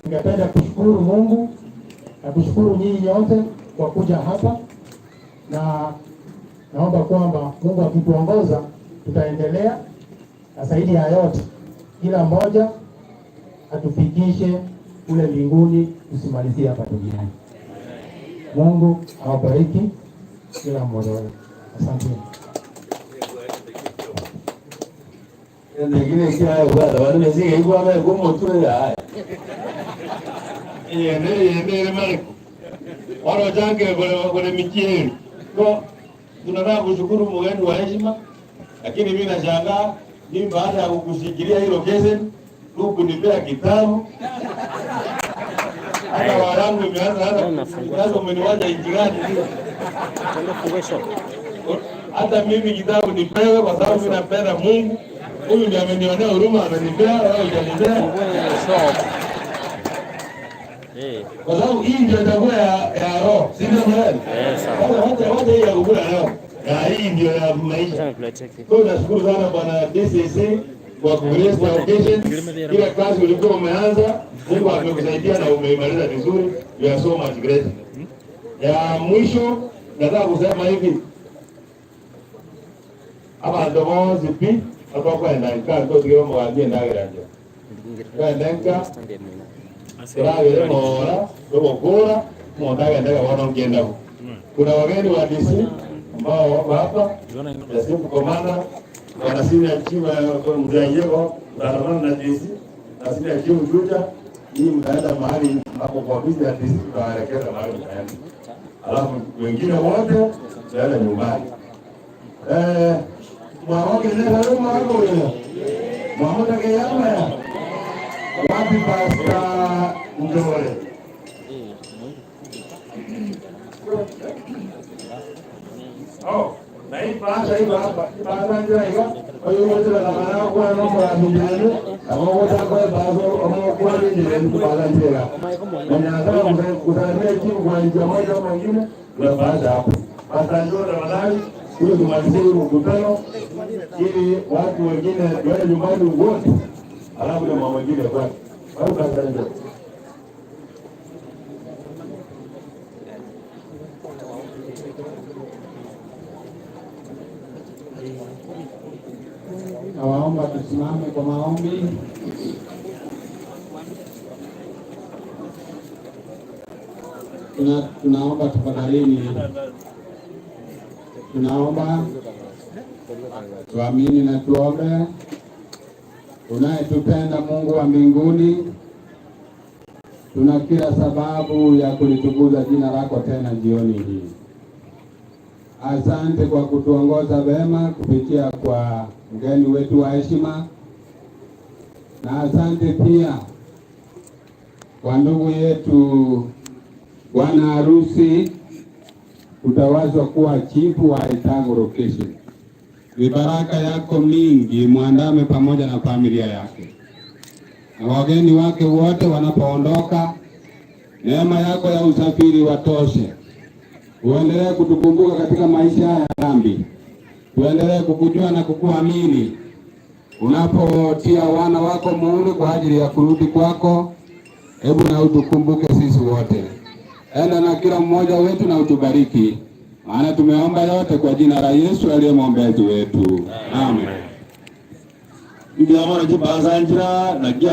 ningependa kushukuru Mungu na kushukuru nyinyi nyote kwa kuja hapa, na naomba kwamba Mungu akituongoza tutaendelea, na zaidi ya yote kila mmoja atufikishe kule mbinguni, tusimalizie hapa duniani. Mungu awabariki kila mmoja wenu. Asante. Tunataka kushukuru mgeni wa heshima, lakini mimi nashangaa mimi baada ya kukushikilia hilo kesi hukunipea kitabu hata warangu imeanza hata sasa umeniwacha nchi gani? Hata mimi kitabu nipewe kwa sababu mimi napenda Mungu. Huyu ndiye amenionea huruma, amenipea, wewe hujanipea. Kwa sababu hii ndio itakuwa ya roho, si ndio mradi? Sasa wacha hii ya kukula leo. Na hii ndio ya maisha. Kwa hiyo nashukuru sana bwana DCC kwa kugrace the occasion. Ile kazi ulikuwa umeanza, Mungu amekusaidia na umeimaliza vizuri. You are so much grateful. Ya mwisho nataka kusema hivi. Abantu bonse pi abakwenda nka ntotigire omogambia endagera nje. Kwenda nka turagere mora tugukura omonto agendege bono nkiendako. Kuna wageni wa DC ambao wako hapa, the chief commander, wana senior chief mzee Yego, mtaandamana na DC na senior chief Juja. Hii mtaenda mahali hapo kwa ofisi ya DC, tutawaelekeza mahali mtaenda, alafu wengine wote tutaenda nyumbani. Wapi Pastor Njore? Oh, na hii bahasha iko hapa. Bahasha ndio hiyo. Kwa hiyo wote wanataka kuwa na mambo ya mijane, ambao wote kwa bahasha ambao kwa nini ni bahasha ndio. Na nataka kusalimia timu kwa njia moja au nyingine, kuna bahasha hapo. Pastor Njore tafadhali, huyo tumalizie huu mkutano ili watu wengine waende nyumbani wote. Alafu na mambo mengine kwake. Au Pastor Njore. Nawaomba tusimame kwa maombi. Tunaomba tafadhalini, tunaomba tuamini na tuombe. Unayetupenda Mungu wa mbinguni, tuna kila sababu ya kulitukuza jina lako tena jioni hii. Asante kwa kutuongoza vema kupitia kwa mgeni wetu wa heshima, na asante pia Kwa ndugu yetu bwana harusi kutawazwa kuwa chifu wa Etago location. Ni baraka yako mingi mwandame pamoja na familia yake na wageni wake wote wanapoondoka. Neema yako ya usafiri watoshe. Uendelee kutukumbuka katika maisha haya ya dhambi, tuendelee kukujua na kukuamini. Unapotia wana wako muhuri kwa ajili ya kurudi kwako, hebu na utukumbuke sisi wote. Enda na kila mmoja wetu na utubariki, maana tumeomba yote kwa jina la Yesu aliye mwombezi wetu, amen. Ndiamona chibansanjira nagia.